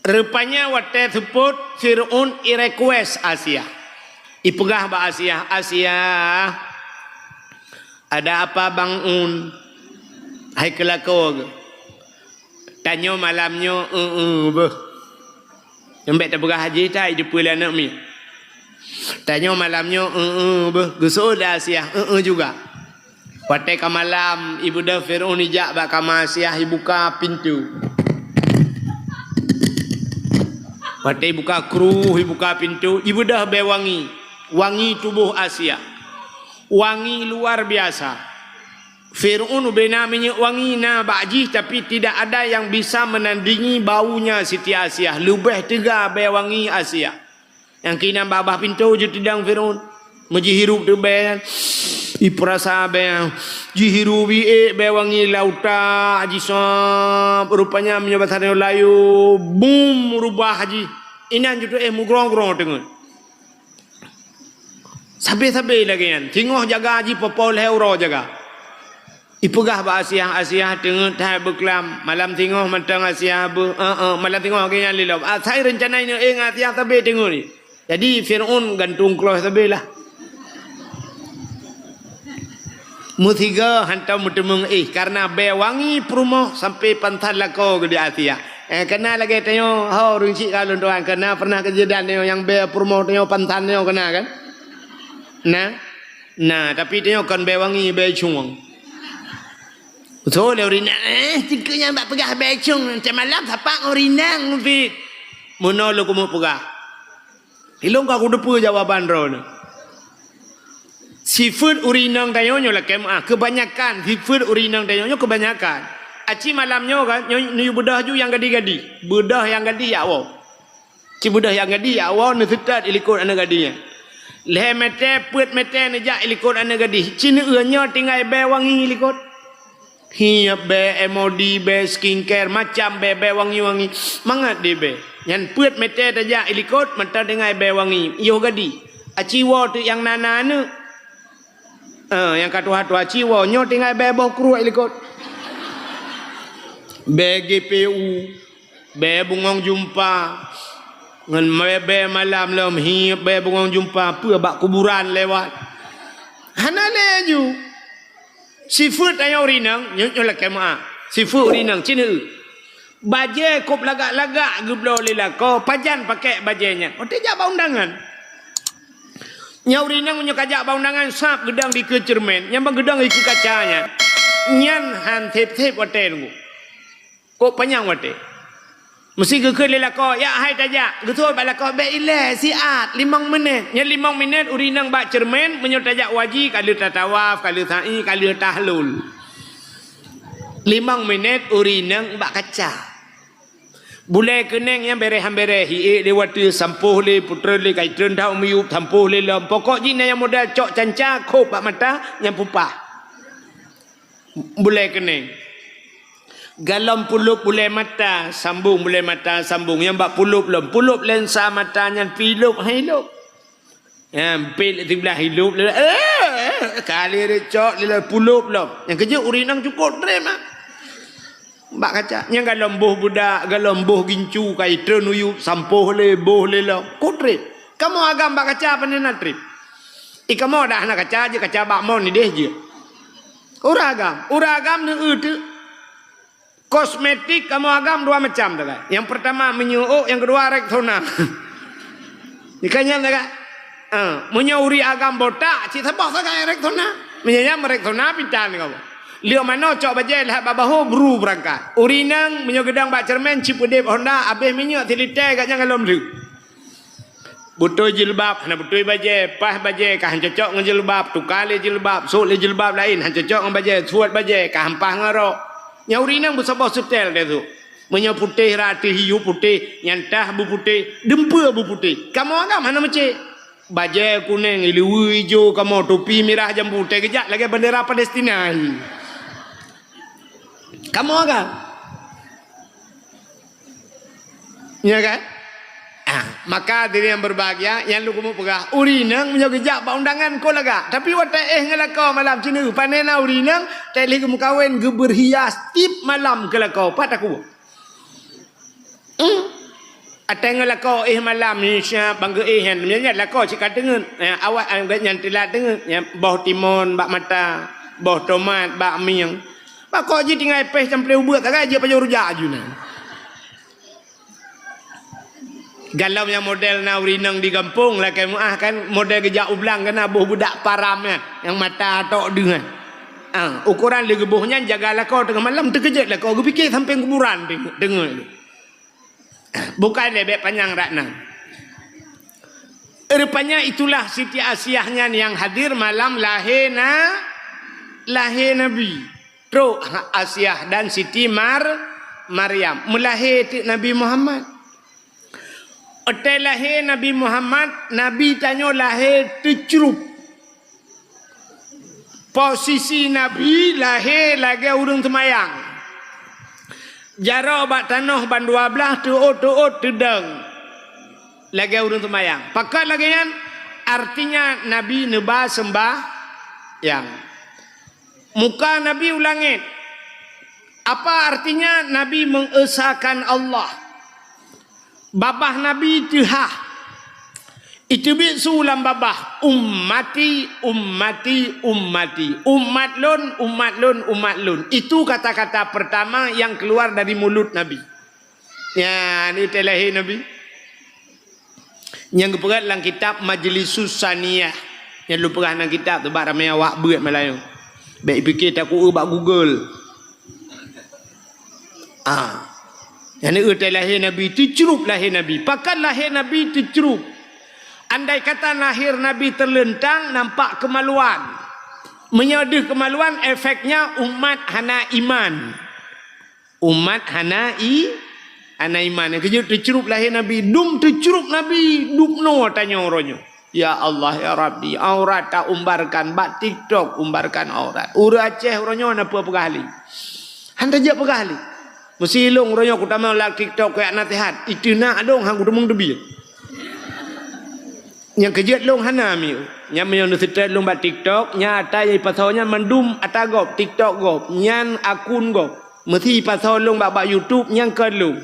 Rupanya watée seupôt Fir'aun i-request Asiah. Ipeugah bak Asiah, "Asiah, ada apa bangun? Hai keulako geuh? Tanyoe malam nyoe, eu-eu beuh." Nyang bék tapeugah jih that, jipeu lé aneuk miet. Tanyoe malam nyoe, eu-eu beuh. Geuseuôt lé Asiah, eu-eu juga. Watée ka malam, ibeudôh Fir'aun ijak bak kama Asiah, ibuka pintoe. Watée ibuka kruh, ibuka pintoe, ibeudôh bée wangi. Wangi tuboh Asiah. Wangi luar biasa. Fir'aun ubena minyeuk wangi na bak jih, tapi tidak ada yang bisa menandingi baunya Siti Asiah. Leubeh teuga bée wangi Asiah. Nyang keunan babah pintoe jitidang Fir'aun. Meujihirup teuk bée nyan. Ipeurasa bée nyan. Jihirup iék bée wangi lauta jisab. Rupanya meunyoe basa tanyoe layu, bum, rubah jih. Inan jiteuéh mugrong-grong teungeut. Sabe-sabe lagée nyan. Singoh jaga jih, poh-poh lhée uroe jaga. Ipeugah bak Asiah, Asiah teungeut that beuklam. Malam singoh mantong Asiah beuh, eh, eh, malam singoh lagée nyan lé lom. Asai reuncana ineuk éh ngon Asiah sabe teungeut. Jadi Fir'aun gantung kloh sabe lah. Meusigoe hantom meuteumeung éh, karena bée wangi peurumoh sampai pansan lakoe geuh di Asiah. Eh, kana lagée tanyoe, ho, ureuëng chik ka lôn tuan, kana pernah kejadian tanyoe nyang bée peurumoh tanyoe pansan tanyoe kana kan? Nah. Nah, tapi tanyoe kon bée wangi, bée cueng. Beutôi lé ureuëng inong, eh, cingkeu nyan bak peugah bée cueng, macam malam sapak ngon ureuëng inong, Fik. Meunoe lôn keumeung peugah. Ilong ka kuteupeue jawaban droeneuh. Sifeuet ureuëng inong tanyoe nyoe lakée meuáh, keubanyakan sifeuet ureuëng inong tanyoe nyoe keubanyakan. Aci malam nyoe kan, nyoe neuyue beudôh ju nyang gadih-gadih. Beudôh nyang gadih jak woe. Ci beudôh nyang gadih jak woe neuseutôt i likot aneuk gadih nyan. Lhée mètè, peuet mètè neujak i likot aneuk gadih. Ci neueu nyoe tinggai bée wangi i likot. Hiep bée, M O D bée, skincare, macam bée, bée wangi-wangi. Mangat di bée. Nyan peuet mètè tajak i likot, mantong tinggai bée wangi. Yoh gadih. Aci woe teuk nyang na-na aneuk. Eh, nyang ka tuha-tuha ci woe, nyoe tinggai bée boh kruek i likot. Bée G P U. Bée bungöng jumpa ngon bée, bée malam lom, hiep bée bungöng jumpa, peue bak kuburan lewat. Hana lé ju. Sifeuet tanyoe ureuëng inong, nyoe, nyoe lakée meuáh. Sifeuet ureuëng inong, ci neueu. Bajée kôb lagak-lagak geubloe lé lakoe, pajan pakèk bajée nyan. Watée jak bak undangan. Nyan ureuëng inong meunyoe ka jak bak undangan, sab geudong dikeue ceureumen, nyan ban geudong dikeue kaca nyan. Nyan han sép-sép watée teungku. Kok panyang watée. Meusi geukheun lé lakoe, "Yak hai tajak." Geutôi bak lakoe, "Bék ilée, siat, limong minét." Nyan limong minét ureuëng inong bak ceureumen, meunyoe tajak u haji, ka lheueh tatawaf, ka lheueh sa'i, ka lheueh tahlul. Limong minét ureuëng inong bak kaca. Bulée keuneng nyan bèrèh han bèrèh, hiék lé watée, sampôh lé, putreun lé, ka itreun that u miyueb, sampôh lé lom. Pokok jih na nyang modal cok canca, khôb bak mata, nyan pupah. Bulée keuneng. Galom pulôb bulée mata, sambông bulée mata, sambông nyang bak pulôb lom. Pulôb lensa mata nyan pih lôb, hai lôb. Nyan, pih siblah ilôb, eh, eh, kali cok lé pulôb lom. Nyang keujeuet ureuëng inong cukôp trép ah. Bak kaca. Nyang galom boh budak, galom boh gincu, ka itreun u yueb, sampôh lé, boh lé lom. Kok trép. Kamoe agam bak kaca pane na trép. I kamoe dak hana kaca jeuet, kaca bak mon idéh jeuet. Ureueng agam, ureueng agam neu-eu teuk. Kosmetik kamoe agam dua macam, tagai. Nyang peurtama minyeuk ôk, nyang keudua Rexona. Nyan ka nyan, tagai. Ah, meunyoe ureueng agam botak, cit saboh sagai Rexona. Meunyoe nyan Rexona, pingsan kamoe. Lheueh manoe cok bajèe lheueh bak bahô, bru beurangkat. Ureueng inong meunyoe geudong bak ceureumen, cit peudép Honda, abéh minyeuk silitè, gobnyan ka lom lheueh. Beutôi jilbab, hana beutôi bajèe, paih bajèe ka han cocok ngon jilbab, tuka lé jilbab, sôk lé jilbab laén, han cocok ngon bajèe, suet bajèe ka han paih ngon rok. Nyan ureueng inong beusaboh seutèl teuh. Meunyoe putéh rata hiu putéh, nyan tah beuputéh, dumpeue beuputéh. Kamoe agam hana meucék. Bajèe kunéng, ileue ijo kamoe, tupi mirah jambu, teuh geujak lagèe bendera Palestina. Kamoe agam. Ya kan? Ah, maka hadirin yang berbahagia, nyang lôn keumeung peugah, ureueng inong meunyoe geujak bak undangan kon lagak, tapi watèe éh ngon lakoe malam cit neu, pane na ureueng inong, teuh lheueh geumeukawen geubeurhias tiep malam keu lakoe, pat takue. Hmm. Watèe ngon lakoe éh malam, insya bang geuéh nyan, nyan lakoe cit ka teungeut, ya, awak nyan teulat teungeut, ya, boh timon bak mata, boh tomat bak mieng. Bak kok jih tinggai péh samplé ubeut, tagai jeuet pajoh rujak aju nyan. Galom nyang model na ureueng inong di gampông, lakèe meu'ah kan, model geujak u blang kan, na boh budak param nyan, nyang mata tok deuh nyan. Ah, ukoran lé geuboh nyan jaga lakoe teungoh malam, teukeujot lakoe, geupike sampéng kuburan teungoh, teungoh. Bukai lé, bèk panyang rat nan. Rupanya itulah Siti Asiah nyan nyang hadir malam lahé na-, lahé Nabi. Trok Asiah dan Siti Mar-, Maryam. Meulahé teuk Nabi Muhammad. Watèe lahé Nabi Muhammad, Nabi tanyoe lahé teucrup. Posisi Nabi lahé lagèe ureueng seumayang. Jaroe bak tanoh ban dua blaih, teuôt-teuôt teudong lagèe ureueng seumayang. Pakon lagèe nyan? Artinya Nabi neuba seumbahyang. Muka Nabi u langèt. Apa artinya? Nabi mengesakan Allah. Babah Nabi teuhah. Iteubiet su lam babah, "Ummati, ummati, ummati." Umat lôn, umat lôn, umat lôn. Itu kata-kata pertama yang keluar dari mulut Nabi. Nyan, watèe lahé Nabi. Nyang geupeugah lam kitab Majlisus Saniyah. Nyang lôn peugah lam kitab teuh bak ramè awak beuet malam nyoe. Bèk pike takue bak Google. Ah. Nyan watèe lahé Nabi, teucrup lahé Nabi. Pakon lahé Nabi teucrup? Andai kata lahé Nabi teuleuntang, nampak kemaluan. Meunyoe deuh kemaluan, efeknya umat hana iman. Umat hana i-, hana iman. Nyang keujeuet teucrup lahé Nabi, dum teucrup Nabi, dum noe tanyoe uroe nyoe. Ya Allah, ya Rabbi, aurat ta umbarkan bak TikTok, umbarkan aurat. Ureueng Aceh uroe nyoe na peue peugah lé? Han tajak peugah lé. Meusi lôn uroe nyoe kutamong lam TikTok kujak naseuhat, iteunak dong han kuteumeung teubiet. Nyang keujeuet lôn hana mieu. Nyan meunyoe neuseutôt lôn bak TikTok, nyan ata nyang ipasoe nyan mandum ata gob, TikTok gob, nyan akun gob. Meusi ipasoe lôn bak, bak YouTube, nyan kon lôn.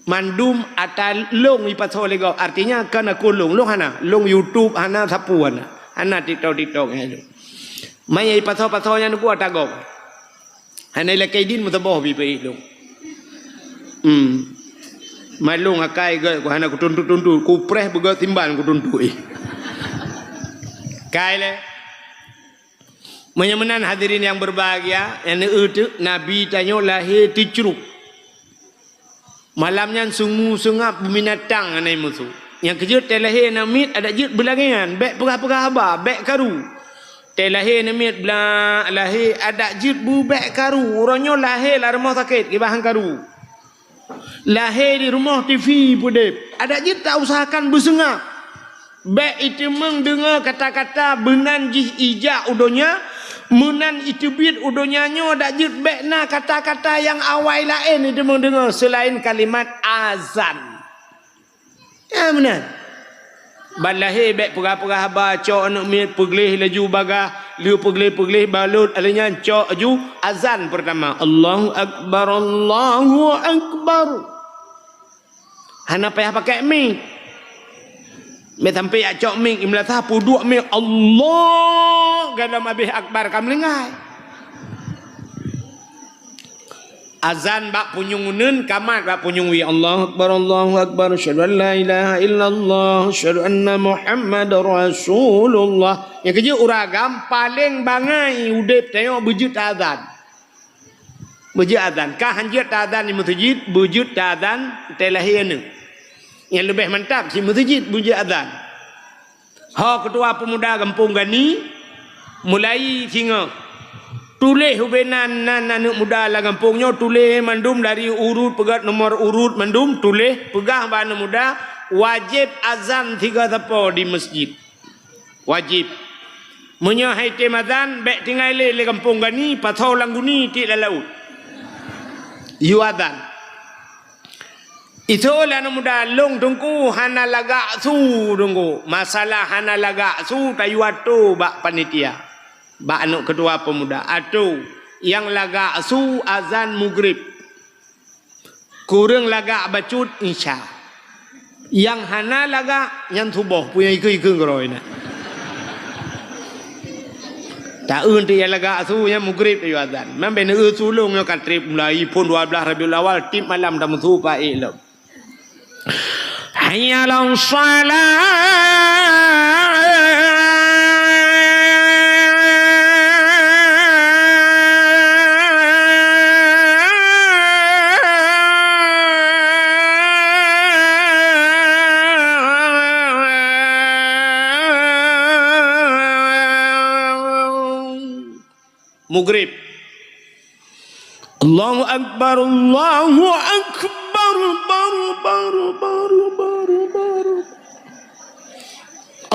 Mandum ata lôn ipasoe lé gob, artinya kon akun lôn. Lôn hana, lôn YouTube hana, sapeue hana. Hana TikTok, TikTok nyan lôn. Man nyang ipasoe-pasoe nyan ku ata gob. Hana ilakèe idin meusaboh pih peuék lôn. Hmm. Man lôn akai gèt ku hana kutuntot-tuntot, kupreh beugèt simban kutuntot, eh. Kai lé. Meunyoe meunan hadirin yang berbahagia, nyang neueu teuk Nabi tanyoe lahé teucrup. Malam nyan sungu seungab beubinatang hana musoh. Nyang keujeuet watèe lahé na miet adak jeuet beulangèan, bèk peugah-peugah haba, bèk karu. Watèe lahé na miet blah lahé adak jeuet beubèk karu. Uroe nyoe lahé lam rumoh sakét, kiban han karu. Lahé di rumoh TV peudép, adak jeuet ta usahakan beuseungab. Bèk iteumeung deungö kata-kata meunan jih ijak u donya, meunan iteubiet u donya nyoe dak jeuet bèk na kata-kata nyang awai laén iteumeung deungö seulaén kalimat azan. Ya meunan. Ban lahé bèk peugah-peugah haba, cok aneuk miet peugleh laju bagah, lheueh peugleh-peugleh balot, lheueh nyan cok laju azan peurtama, "Allahu Akbar, Allahu Akbar." Hana payah pakai mik. Mé sampai jak cok mik, imeulasah peuduek mik, Allah, gadam abéh akbar ka meulinggai. Azan bak punyueng uneuen, kamat bak punyueng wie. Allahu Akbar, Allahu Akbar, asyhadu an la ilaha illallah, asyhadu anna Muhammadar Rasulullah. Nyang keujeuet ureueng agam paleng bangai udeb tanyoe beujeuet taazan. Beujeuet azan. Ka hanjeuet taazan di meuseujid, beujeuet taazan teuh lahé nyoe. Nyang leubeh mantap cit meuseujid beujeuet azan. Ho keutua peumuda gampông Gani, mulai singoh. Tuléh ubé nan, nan aneuk muda lam gampông nyoe, tuléh mandum dari urut peugét nomor urut mandum, tuléh peugah bak aneuk muda, wajéb azan sigoe sapo di meuseujid. Wajéb. Meunyoe han item azan, bék tinggai lé, lé gampông Gani, pasoe lam guni tiek lam laôt. Yue azan. Isoe lé aneuk muda, lôn Teungku hana lagak su Teungku. Masalah hana lagak su tayue atô bak panitia, bak aneuk keutua peumuda. Atô, nyang lagak su azan mugreb. Kureueng lagak bacut isya. Nyang hana lagak nyan suboh, peue nyang ikeu-ikeu keudroe na. Taeu teuk nyang lagak su nyan mugreb tayue azan. Nyan bék neueu su lôn nyoe ka treb mulai phon dua blaih Rabiul Awal, tiep malam tameusu paék lom. Hayya 'alas shalah. Mugreb. Allahu Akbar, Allahu Akbar, bar, bar, bar, bar, bar.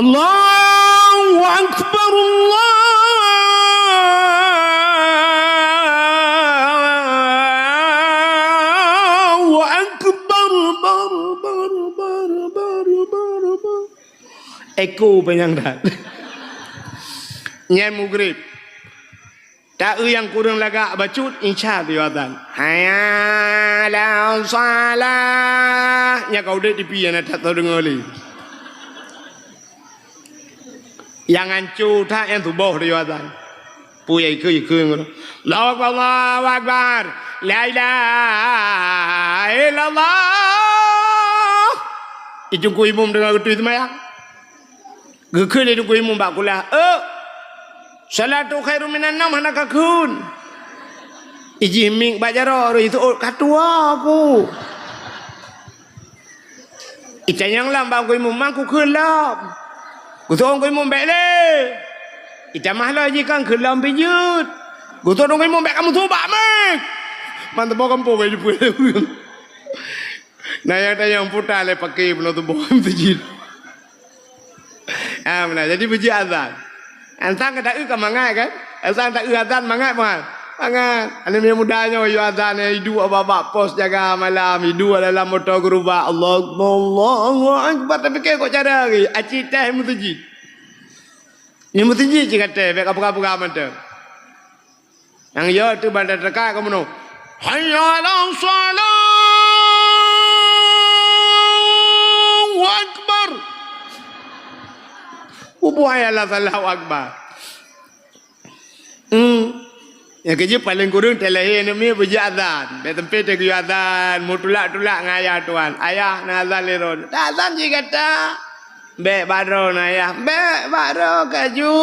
Allahu Akbar, Allahu Akbar, bar, bar, bar, bar, bar, bar. Eko panyang that. Nyan mugreb. Taeu nyang kureueng lagak bacut, isya tayue azan. Hayya 'alas shalah. Nyan ka udeb tipi nyang na that tadeungoe lé. Nyang anco that nyan suboh tayue azan. Peue nyang ikeu-ikeu ngon, Allahu Akbar, Allahu Akbar. La ilaha illallah. Ijong ku imum deungon geutui seumayang. Geukheun lé Teungku Imum bak kulah, "Euk, shalatu khairum minan naum hana kakheun." Ijih mieng bak jaroe, rôh iseuôt, "Ka tuwoe ku." Itanyong lom bak Teungku Imum, "Man kukheun lom?" Geuseuôt Teungku Imum, "Bék lé." Itamah lom jih, "Kan kheun lom pih jeuet." Geuseuôt Teungku Imum, "Bék kamoe subak mieng." Man teuboh gampông laju peue lé ureueng. Na nyang tanyong puta lé paké bunoe tuboh meuseujid. Ah, meunan. Jadi beujeuet azan. Asai ka taeu ka mangat kan? Asai taeu azan mangat bukan? Mangat. Aneuk muda nyoe yue azan, iduek bak-bak pos jaga malam, iduek dalam moto geurubak, Allahu Akbar, Allahu Akbar, tapi keu kok cara lagèe aci teh meuseujid. Ni meuseujid cit ka teh, bèk ka peugah-peugah mantong. Nyang yo teuh banda teuka ka meunoe. Hayya 'alas shalah. Allahu Akbar. Ubuh hayya 'alas shalah, Allahu Akbar. Hmm. Nyang keujeuet paleng kureueng teuh lahé aneuk miet beujeuet azan. Bèk teumpe teuh geuyue azan, meutulak-tulak ngon ayah tuan. "Ayah, na azan lé droe." "Tak azan jih gata." "Bèk bak droe na ayah." "Bèk bak droe kaju."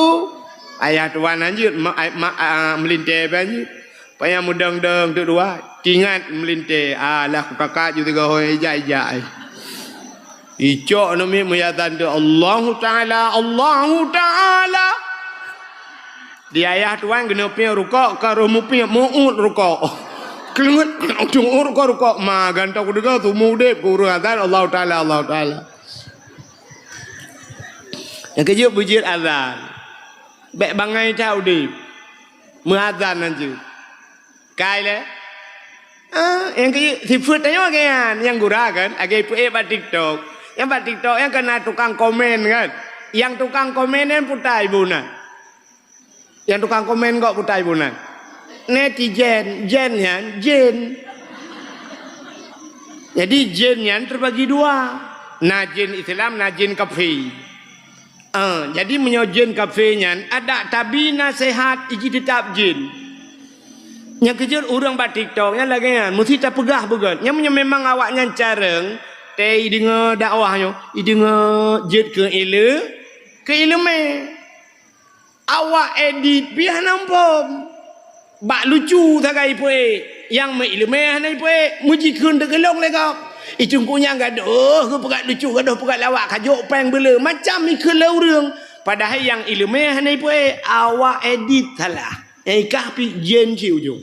Ayah tuan hanjeuet ma-, ai-, ma-, a, meulintèe pih hanjeuet. Panyang meudong-dong teuk dua, tingat meulintèe. Alah, kukakat ju tiga hôi ijak-ijak ai. Icok aneuk miet meuyazan teuk, "Allahu Ta'ala, Allahu Ta'ala." Di ayah tuan keuneuk piep rukok, ka roh mupiep, meu'ut rukok. Keuneuk, meu'ut rukok, rukok. Ma, gantong kudeungoe, teuma udép, kureueng azan, "Allahu Ta'ala, Allahu Ta'ala." Nyang keujeuet beujeuet azan. Bèk bangai that udép. Meuazan hanjeuet. Kai lé? Ah, nyang keujeuet sifeuet tanyoe lagèe nyan. Nyang gura kan, lagèe ipeuék bak TikTok. Nyang bak TikTok nyan kan na tukang komen kan. Nyang tukang komen nyan peue ibu na. Nyang tukang komen kok peue ibu na. Netizen, zen nyan, jén. Jadi jén nyan teubagi dua. Na jén Islam, na jén kafé. Ah, jadi meunyoe jén kafé nyan adak tabi naseuhat, iji teutap jén. Nyang keujeuet ureuëng bak TikTok nyan lagée nyan, meusti tapeugah beugét. Nyan meunyoe memang awaknyan carông, tée ideungoe dakwah nyoe, ideungoe jeuet keu ile-, keu iéleumé. Awak edit pih hana muphom. Bak lucu sagai ipeuék, nyang meu iéleumé hana ipeuék, meujikheun teukeulong lé gob. Icungku nyang gadôh geupeugah lucu, gadôh peugah lawak, ka jok péng beuleu, macam ikheun lé ureuëng. Padahai nyang iéleumé hana ipeuék, awak edit salah. Nyang ikah pih jén cit ujong.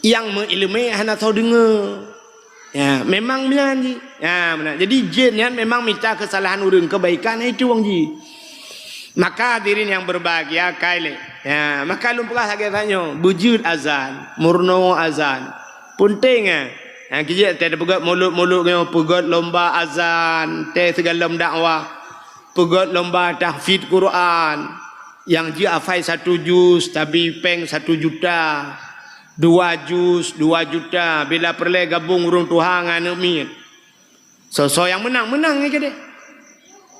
Nyang meu iéleumé hana soe deungoe. Ya, memang meunan jih. Ya, meunan. Jadi jén nyan memang mita keusalahan ureuëng, keubaikan itu wong jih. Maka hadirin nyang beubahgia kai lé. Ya, maka lôn peugah lagée tanyoe, beujeuet azan, meurunoe azan. Peunteng, eh. Nyang keujeuet tée tapeugét mulod-mulod nyoe, peugét lomba azan, tée sigohlom dakwah. Peugét lomba tahfidz Quran, nyang jeuet hafai satu juz, tabi péng satu juta, dua juz, dua juta, bila peureulée gabong ureuëng tuha ngon aneuëk miet. Soe-soe nyang meunang, meunang nyan keudeh.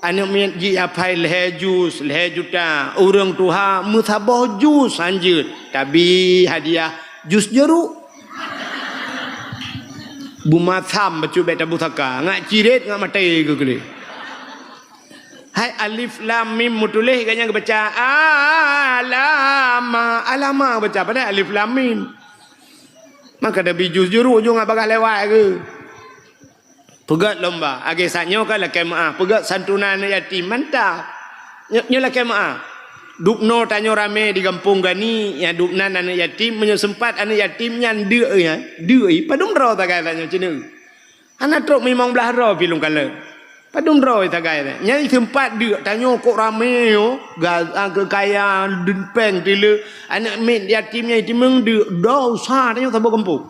Aneuëk miet jeuet hafai lhée juz, lhée juta, ureuëng tuha meusaboh juz hanjeuet, tabi hadiah juz jeuruek. Beumasam bacut bék tapusaka, ngat cirét ngat maté geuh keuleh. Hai alif lam mim meutuléh, gobnyan geubaca alama, alama geubaca, padahai alif lam mim. Maka tabi juz jeuruek ujong bagaih lewat geuh. Peugét lomba, lagée saat nyoe ka lakée meuáh, peugét santunan aneuëk yatim, mantap. Nyoe, nyoe lakée meuáh. Dubnoe tanyoe ramé di gampông Gani, nyang dubnan aneuëk yatim, meunyoe seumpat aneuëk yatim nyan deuk, ya, deuk, padum droe sagai tanyoe ceuneuk. Hana trok limong blaih droe pih lôn kalon. Padum droe sagai nyan. Nyan seumpat deuk, tanyoe kok ramé nyoe, ga-, a, keu kaya, péng tile, aneuëk miet yatim nyan itimeung deuk, dosa tanyoe saboh gampông.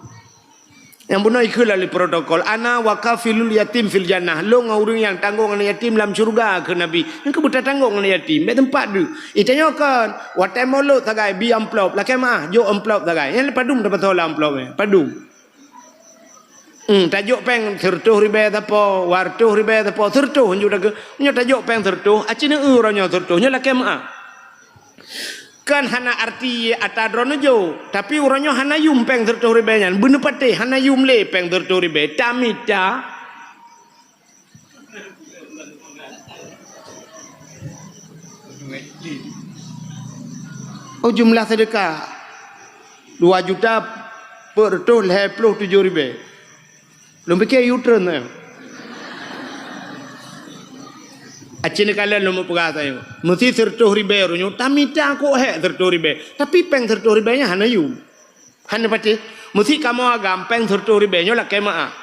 Nyang bunoe ikheun lé protokol, "Ana wa kafilul yatim fil jannah." Lôn ngon ureuëng nyang tanggong aneuëk yatim lam syeuruga, kheun Nabi. Nyan keuh beuta tanggong aneuëk yatim, bék teumpat deuk. Itanyoe kon, watée mulod sagai bi amplop, lakée meuáh, jok amplop sagai. Nyan padum tapasoe lam amplop nyan, padum. Hmm, tajok péng sireutôh ribée sapo, dua reutôh ribée sapo, sireutôh nyoe dah ke-, nyoe tajok péng sireutôh, aci neu uroe nyoe sireutôh, nyoe lakée meuáh. Kan hana arti ata droeneuh jok, tapi uroe nyoe hana yum péng sireutôh ribée nyan, beuneupatéh hana yum lé péng sireutôh ribée, tamita. Oh, jumlah sedekah dua juta empat ratus lhée puluh tujoh ribée. Lôn pike U-turn, eh. Aci neukalon lôn meupeugah sayoe. Meusti sireutôh ribée uroe nyoe, tamita kok hék sireutôh ribée. Tapi péng sireutôh ribée nyan hana yum. Hana patéh. Meusti kamoe agam péng sireutôh ribée nyoe lakée meuáh.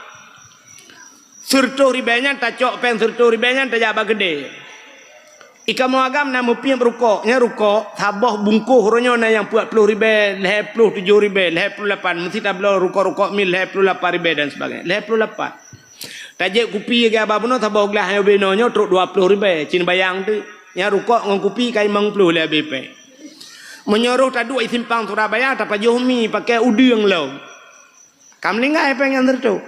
Sireutôh ribée nyan tacok péng sireutôh ribée nyan tajak bak keudée. Ikamoe agam na meupiep rukok, nyan rukok saboh bungkôh uroe nyoe na nyang peuet ploh ribée, lhée ploh tujoh ribée, lhée ploh lapan, meusti tabloe rukok-rukok mil lhée ploh lapan ribée dan sebagainya. Lhée ploh lapan. Tajép kupi lagée haba bunoe saboh glah nyoe binoe nyoe trok dua ploh ribée, cit neubayang teuk. Nyan rukok ngon kupi ka limong ploh lé abéh péng. Meunyoe roh taduek di simpang Surabaya, tapajoh mi pakai udeueng lom. Ka meuninggai péng nyang sireutôh.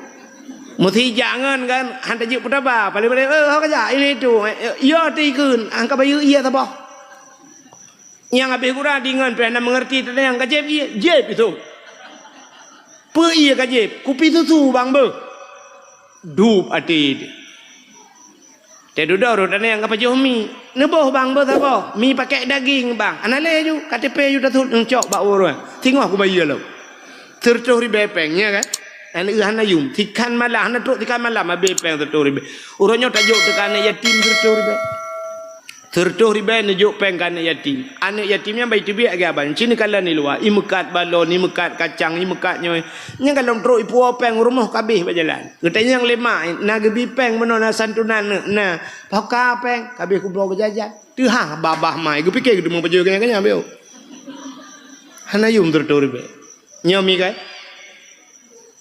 Meusti jak ngon kan, han tajeuet peutaba, paléng-paléng, "Eh, ho kajak, ini itu." Eh, eh, "Iya, ti ikheun, han ka bayeue ié saboh." Nyang habéh gura di ngon pih hana meungeurti teudeung, "Ka jieb ié?" "Jieb itu." "Peue ié ka jieb?" "Kupi susu, bang, beuh." Dup até. Teududoe roh teudeung ka pajoh mi. "Neuboh, bang, beuh saboh." "Mi pakai daging, bang." "Hana lé ju, K T P ju tasut neucok bak ureuëng. Singoh kubayeue lom. Sireutôh ribée péng, nya kan? Hana, hana yum. Sikan malam, hana trok sikan malam, habéh péng sireutôh ribée. Uroe nyoe tajok teuka aneuëk yatim sireutôh ribée. Sireutôh ribée neujok péng keu aneuëk yatim. Aneuëk yatim nyan bai teubiet lagée abang. Cit neukalon di luwa, imeukat balon, imeukat kacang, imeukat nyoe. Nyan ka lom trok ipuwoe péng, rumoh ka abéh bak jalan. Geutanyong lé mak, "Na geubi péng bunoe, na santunan, na?" "Poh ka péng, ka abéh kubloe beujajan." Teuhah babah mai, geupike geuteumé pajoh keu nyan, keu nyan, beuh. Hana yum sireutôh ribée. Nyoe mi kai?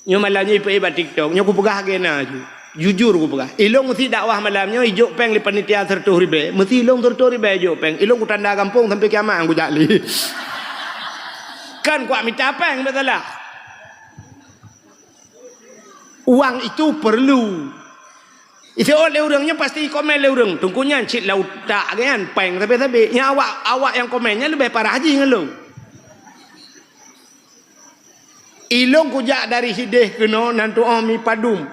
Nyoe malam nyoe ipeuék bak TikTok, nyoe kupeugah lagée na ju. Jujur kupeugah. Ilôn sit dakwah malam nyoe ijok péng lé panitia sireutôh ribée, meusti ilôn sireutôh ribée ijok péng. Ilôn kutanda gampông sampai kiamat kujak lé. Kan kuak mita péng, beutôi lah. Uang itu perlu. Iseuôt lé ureuëng nyan pasti komen lé ureuëng. Teungku nyan cit lam utak geuh nyan péng sabe-sabe. Nyang awak, awak nyang komen nyan leubeh parah jih ngon lôn. Ilôn kujak dari sideh keunoe nan tuoh mi padum.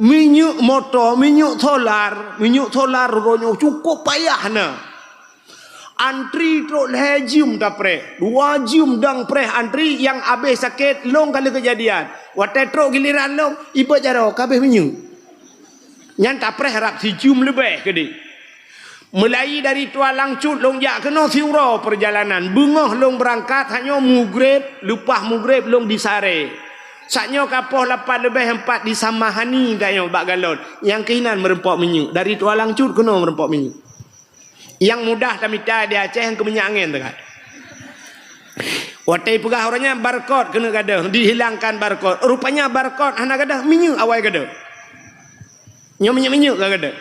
Minyeuk moto, minyeuk solar, minyeuk solar uroe nyoe cukup payah na. Antri trok lhée jeuem tapreh, dua jeuem dang preh antri nyang abéh sakét lôn kali keujadian. Watée trok giliran lôn, ibot jaroe ka abéh minyeuk. Nyan tapreh rab sijeuem leubeh keudeh. Meulayi dari Tualang Cut lôn jak keunoe siuroe peurjalanan. Beungoh lôn beurangkat, hanyoe mugreb, leupah mugreb lôn di Sarée. Saat nyoe ka poh lapan leubeh empat di Samahani tanyoe bak galon. Nyang keuh inan meureumpok minyeuk. Dari Tualang Cut keunoe meureumpok minyeuk. Nyang mudah tamita di Aceh nyang keu minyeuk angén teuka. Watée peugah uroe nyan barcode keuneuk gadôh, dihilangkan barcode. Rupanya barcode hana gadôh, minyeuk awai gadôh. Nyoe minyeuk-minyeuk ka gadôh.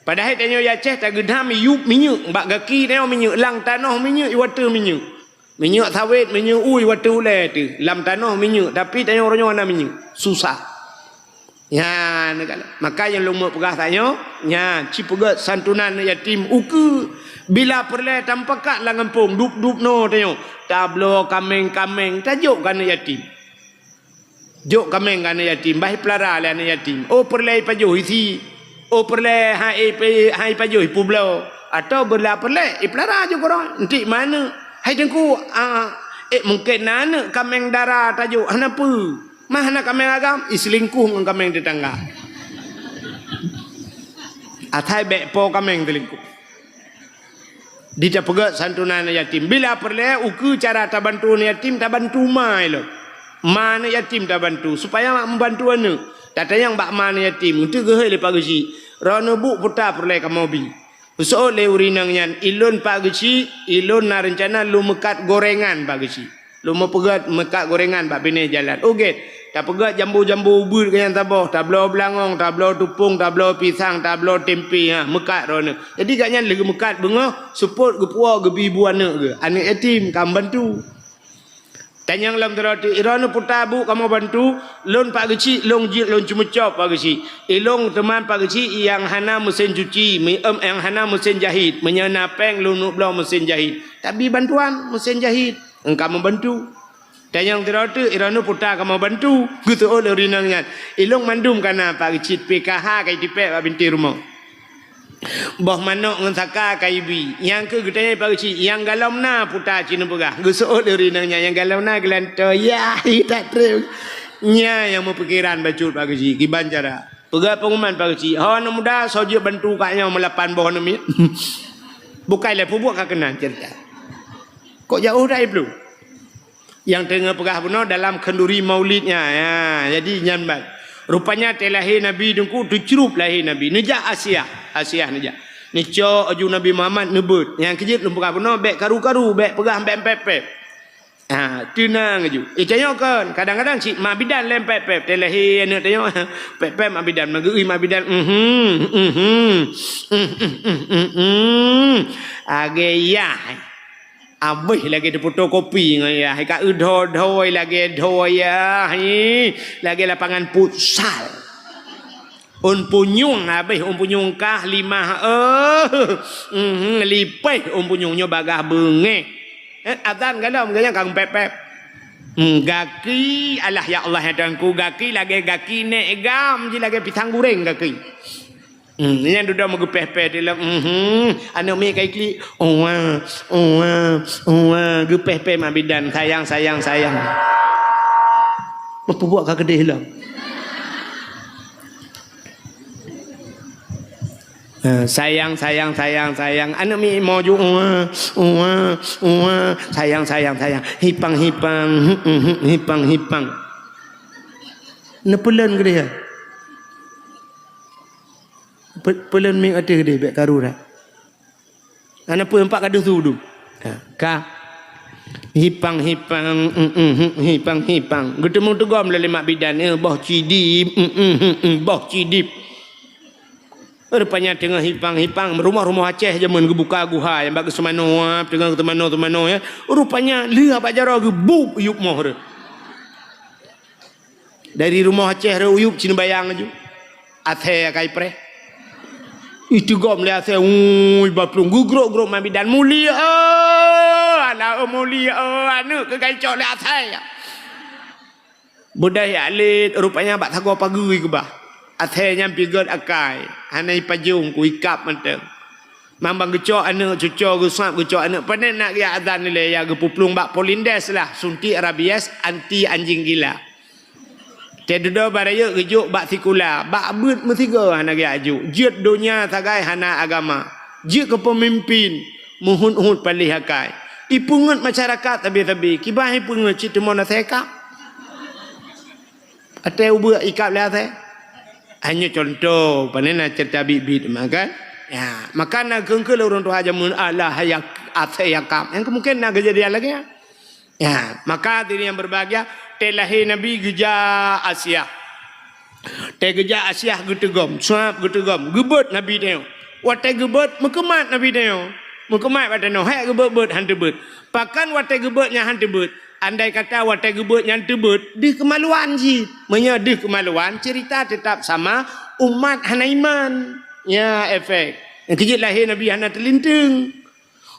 Padahai tanyoe di Aceh tageudam yup minyeuk, bak gaki tanyoe minyeuk, lam tanoh minyeuk, iwateuh minyeuk. Minyeuk sawét, minyeuk ui, wateuh ulée teuh. Lam tanoh minyeuk, tapi tanyoe uroe nyoe hana minyeuk. Susah. Nyan, maka nyang lôn meupeugah tanyoe, nyan, ci peugét santunan aneuk yatim ukeue. Bila peureulée tamupakat lam gampông, dub-dub noe tanyoe, tabloe kaméng-kaméng, tajok keu aneuk yatim. Jok kaméng keu aneuk yatim, bah ipeulara lé aneuk yatim. Oh, peureulée ipajoh isi. Oh, peureulée hai ipe-, hai ipajoh ipeubloe. Atawa bila peureulée ipeulara jok keudroe. Entik ma aneuk. Hai Teungku, ah, eh, mungken na aneuk kaméng dara tajok, hana peue. Mah hana kaméng agam, iseulingkuh ngon kaméng tetangga. Asai bék po kaméng teulingkuh. Di tapeugét santunan aneuk yatim. Bila peureulée ukeue cara tabantu aneuk yatim, tabantu ma ilôn. Ma aneuk yatim tabantu, supaya mak meubantu aneuk. Tatanyong bak ma aneuk yatim, teugeuhôi lé Pak Geuchik, "Droeneuh bu peue ta peureulée kamoe bi?" Geuseuôt lé ureuëng inong nyan, "Ilôn Pak Geuchik, ilôn na reuncana lôn meukat goréngan Pak Geuchik." Lôn meupeugét meukat goréngan bak binéh jalan. Oh gét, tapeugét jambo-jambo ubeut keu nyang saboh, tabloe beulangong, tabloe tupông, tabloe pisang, tabloe tempe, ha, meukat droeneuh. Jadi gobnyan lheueh geumeukat beungoh, seupôt geupuwoe geubi bu aneuk geuh. Aneuk yatim ka meubantu. Tanyong lom sidroe teuk, "Droeneuh peue ta bu kamoe bantu?" "Lôn Pak Geuchik, lôn jeuet lôn ceumeucok Pak Geuchik. Ilôn teuma Pak Geuchik nyang hana meusén cuci, mi-, em, nyang hana meusén jahit. Meunyoe na péng lôn neuk bloe meusén jahit." Tabi bantuan meusén jahit. Engka meubantu. Tanyong sidroe teuk, "Droeneuh peue ta kamoe bantu?" Geuseuôt lé ureuëng inong nyan, "Ilôn mandum ka na Pak Geuchik, P K H ka itipék bak bintéh rumoh. Boh manok ngon saka ka ibi." Nyang keuh geutanyong Pak Geuchik, "Nyang galom na peue ta ci neupeugah?" Geuseuôt lé ureuëng inong nyan, "Nyang galom na geulantoe." Yah, hi that treb. Nyan nyang meupikeran bacut Pak Geuchik, kiban cara. Peugah peunguman Pak Geuchik, "Ho aneuk muda, soe jeuet bantu kah nyoe meulapan boh aneuk miet?" Bukai lé peubuet ka keunan cerita. Kok jauh dah iblu? Nyang teungoh peugah bunoe dalam khanduri maulid nyan. Ya, jadi nyan ban. Rupanya watée lahé Nabi Teungku, teucrup lahé Nabi. Neujak Asiah. Asiah neujak. Neucok aju Nabi Muhammad neubeuet. Nyang keu jeuet lôn peugah bunoe, bék karu-karu, bék peugah bék pép-pép. Ha, teunang aju. Eh, tanyoe kon. Kadang-kadang cit mak bidan lé pép-pép. Watée lahé aneuk tanyoe, pép-pép mak bidan. Meugeui mak bidan. Mhm, mhm. Mhm, mhm, mhm. Agée yah. Abéh lagée teufotokopi ngon yah, ka eu dho-dho lagée dho yah, hi, lagée lapangan futsal. Ôn punyueng abéh, ôn punyueng kah limah, eh, mhm, lipéh ôn punyueng nyoe bagaih beungéh. Eh, azan galom, geunyang ka geupép-pép. Hmm, gaki, alah ya Allah ya Tuhanku, gaki lagée gaki nék gam, ji lagée pisang guréng gaki. Hmm, nyan dudoe meugeupéh-péh di lom. Mhm. Aneuk miet ka iklik. Uwa, uwa, uwa. Geupéh-péh mak bidan. Sayang, sayang, sayang. Meupubuet ka keudeh lom. Ha, sayang, sayang, sayang, sayang. Aneuk miet maju. Uwa, uwa, uwa. Sayang, sayang, sayang. Hipang, hipang. Hmm, hmm, hmm. Hipang, hipang. Neupeuleun keudeh. Pe-, peulon mieng ateueh deh, bék karu that. Hana peue, empat gadoh su dum. Ha, ka. Hipang, hipang, mm, mm, mm, hipang, hipang. Geuteumeung teugom lé mak bidan, eh, boh cidip, mm, mm, mm, mm, boh cidip. Rupanya teungoh hipang, hipang, rumoh-rumoh Aceh jameun geubuka guha nyang bak geuseumanoe, teungoh geuseumanoe-seumanoe, ya. Rupanya lheueh bak jaroe geubup yup moh reuh. Dari rumoh Aceh rhot u yup Cina Bayang laju. Asèe ka ipreh. Ih, teugom lé asèe, ui, baplueng, geugrok-grok mak bidan, "Mulia, oh, alah, oh, mulia, oh, aneuk keuh ka icok lé asèe." Beudôh jak lét, rupanya bak sagoe pageue keubah. Asèe nyan pih gèt akai, hana ipajông, ku ikab mantong. Mambang geucok aneuk, cuco geusab geucok aneuk, pane nak geujak azan ilèe, ya geupuplueng bak Polindes lah, suntik rabies, anti anjing gila. Teududoe barayek geujok bak sikula, bak beuet meusigoe hana geujak jok. Jeuet donya sagai hana agama. Jeuet keu peumimpin, meuhôt-hôt paléh akai. Ipeungét masyarakat sabe-sabe, kiban ipeungét cit teuma na seka. Watèe ubeut ikab lé asèe. Hanyoe contoh, pane na ceurita biet-biet mah kan? Ya, maka na geungkeue lé ureueng tuha jameun, alah, ya, asèe yakab. Nyang kemungkinan na keujadian lagèe nyan. Ya, maka hadirin yang berbahagia, watèe lahé Nabi geujak Asia. Watèe geujak Asia geuteugom, suab geuteugom, geubeuet Nabi tanyoe. Watèe geubeuet, meukeumat Nabi tanyoe. Meukeumat bak tanoh, hék geubeuet-beuet, han teubeuet. Pakon watèe geubeuet nyan han teubeuet? Andai kata watèe geubeuet nyan teubeuet, deuh keumaluan cit. Meunyoe deuh keumaluan, ceurita teutap sama, umat hana iman. Ya, efek. Nyang keujeuet lahé Nabi hana teulinteung.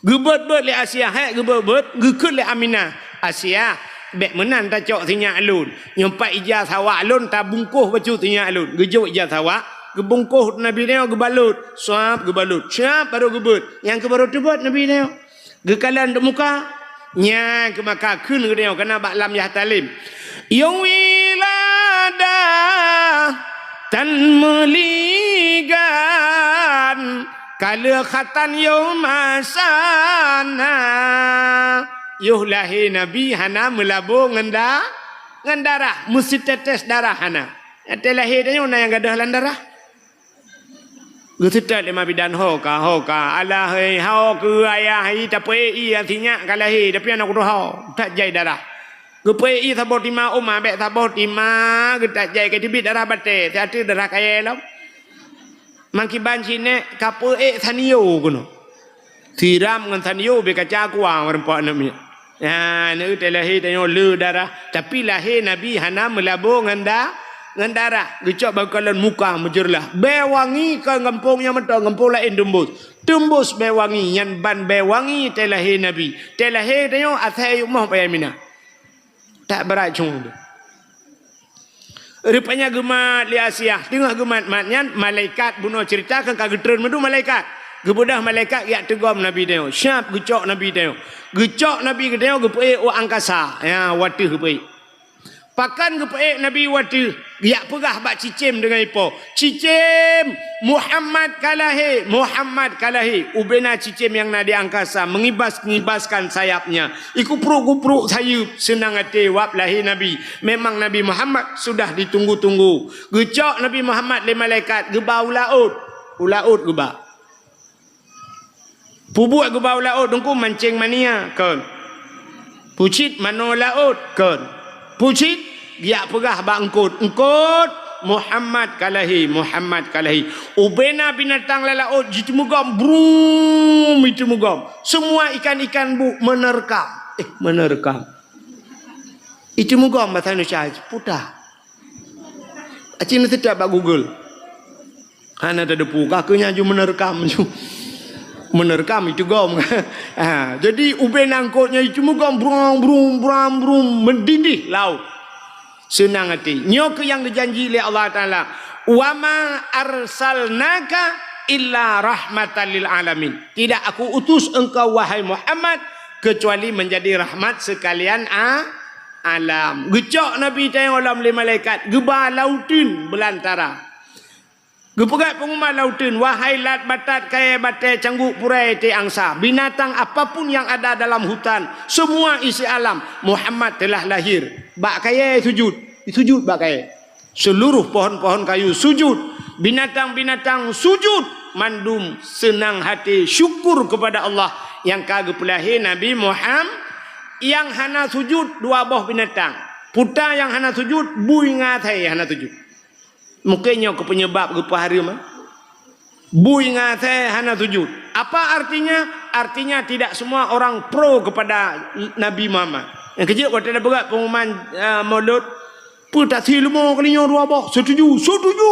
Geubeuet-beuet lé Asia, hék geubeuet-beuet, geukheun lé Aminah, "Asia, bèk meunan tacok sinyak lôn. Nyoe pat ija sawak lôn tabungkôh bacut sinyak lôn." Geujok ija sawak, geubungkôh Nabi nyoe geubalot, suab geubalot, suab barô geubeuet. Nyang keuh barô teubeuet Nabi nyoe. Geukalon di muka, nyan keuh maka kheun geutanyoe kana bak lam yah talem. Yôh wiladah tan meuligan, ka lheueh khatan yôh masana. Yôh lahé Nabi hana meulabô ngon da-, ngon darah, meusiteutes darah hana. Watèe lahé tanyoe na nyang gadôh lam darah. Geuseutôt lé mak bidan, "Ho ka, ho ka. Alah, hei, ho keu ayah, hei, tapeuék ié sinyak ka lahé, tapi aneuk kutoh ho, that jai darah." Geupeuék ié saboh tima, oma bèk saboh tima, geutat jai ka teubiet darah batèe, siat darah kayèe lom. Mangkiban sinek ka peuék sanio keunoe. Siram ngon sanio bèk kaca kuah meureumpok aneuk miet. Nyan, watèe lahé tanyoe le darah, tapi lahé Nabi hana meulabô ngon da-, ngon darah. Geucok bak geukalon muka meujeureulah. Bèe wangi kon gampông nyan mantong, gampông laén teumbôs. Teumbôs bèe wangi, nyan ban bèe wangi watèe lahé Nabi. Watèe lahé tanyoe asai u moh payah mina. Tak beuracun. Rupanya geumat lé Asia. Teungoh geumat-mat nyan, malaikat bunoe ceurita kan ka geutreun meudua malaikat. Geubeudôh malaikat geujak teugom Nabi tanyoe. Siap geucok Nabi tanyoe. Geucok Nabi geutanyoe geupeuék u angkasa. Ya, u ateueh geupeuék. Pakon geupeuék Nabi u ateueh? Geujak peugah bak cicém deungon ié po. "Cicém, Muhammad ka lahé, Muhammad ka lahé." Ubena cicém nyang na di angkasa mengibas-ngibaskan sayapnya. Ikupruek-kupruek sayeuep, seunang até wab lahé Nabi. Memang Nabi Muhammad sudah ditunggu-tunggu. Geucok Nabi Muhammad lé malaikat geuba u laôt. U laôt geuba. Pubuet geuba u laôt, Teungku, mancéng mania, kon. Pucit manoe laôt, kon. Pucit geujak peugah bak eungkôt, "Eungkôt, Muhammad ka lahé, Muhammad ka lahé." Ubena binatang lam laôt jiteumugom, brum, jiteumugom. Semua ikan-ikan bu menerkam. Eh, menerkam. Jiteumugom bahasa Indonesia, puta. Aci neuseutôt bak Google. Hana teudepu, ka keuh nyan ju meuneurkam ju. Meuneurkam jiteugom. Ha, jadi ubena eungkôt nyan jiteumugom, brong, brung, brang, brung, meudidih laôt. Seunang até. Nyoe keuh nyang geujanji lé Allah Taala, "Wa ma arsalnaka illa rahmatan lil alamin." Tidak Aku utus engkau, wahai Muhammad, kecuali menjadi rahmat sekalian a-, alam. Geucok Nabi tanyoe lom lé malaikat, geuba lam uteuen beulantara. Geupeugah pengumuman lam uteuen, "Wahai lat, batat, kayèe, batèe, cangguek, purèe, iték, angsa, binatang apapun yang ada dalam hutan, semua isi alam, Muhammad telah lahir." Bak kayèe sujud, sujud bak kayèe. Seluruh pohon-pohon kayu sujud, binatang-binatang sujud, mandum seunang até syukur kepada Allah nyang ka geupeulahé Nabi Muham-, nyang hana sujud dua boh binatang. Puta nyang hana sujud, bui ngon asèe hana sujud. Mungken nyoe keuh peunyeubab geupeuhareuem, eh. Bui ngon asèe hana sujud. Apa artinya? Artinya tidak semua orang pro kepada Nabi Muhammad. Nyang keujeuet watèe na peugah pengumuman, eh, Maulud, Peue tasie leumo kali nyoe dua boh? Setuju, setuju.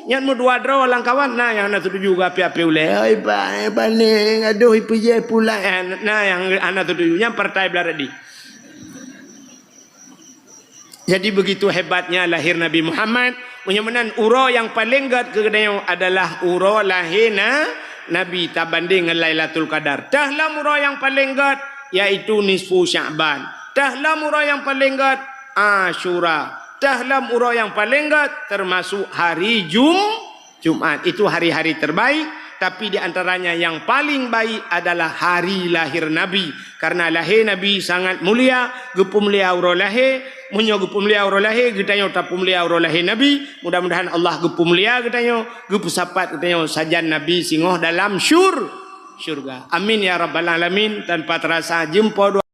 Nyan meudua droe lam kawan, na nyang hana setuju geuapi-api ulèe. Hai, ba-, eh, pané, adoh, ipeujeuet pulang. Eh, na nyang hana setuju. Nyan partai beularat di. Jadi, begitu hebatnya lahir Nabi Muhammad. Meunyoe meunan, uroe nyang paleng gèt keu geutanyoe adalah uroe lahé na-, Nabi tabandeng ngon Lailatul Qadar. Teuh lom uroe nyang paleng gèt, yaitu nisfu Sya'ban. Teuh lom uroe nyang paleng gèt, Asyura. Teuh lom uroe nyang paleng gèt, teumasok hari Jum-, Jumat. Itu hari-hari terbaik, tapi di antaranya yang paling baik adalah hari lahir Nabi. Karena lahé Nabi sangat mulia, geupeumulia uroe lahé. Meunyoe geupeumulia uroe lahé, geutanyoe tapeumulia uroe lahé Nabi. Mudah-mudahan Allah geupeumulia geutanyoe, geupeusapat geutanyoe sajan Nabi singoh dalam syur-, syurga. Amin ya rabbal alamin. Tanpa terasa, jeuem po dua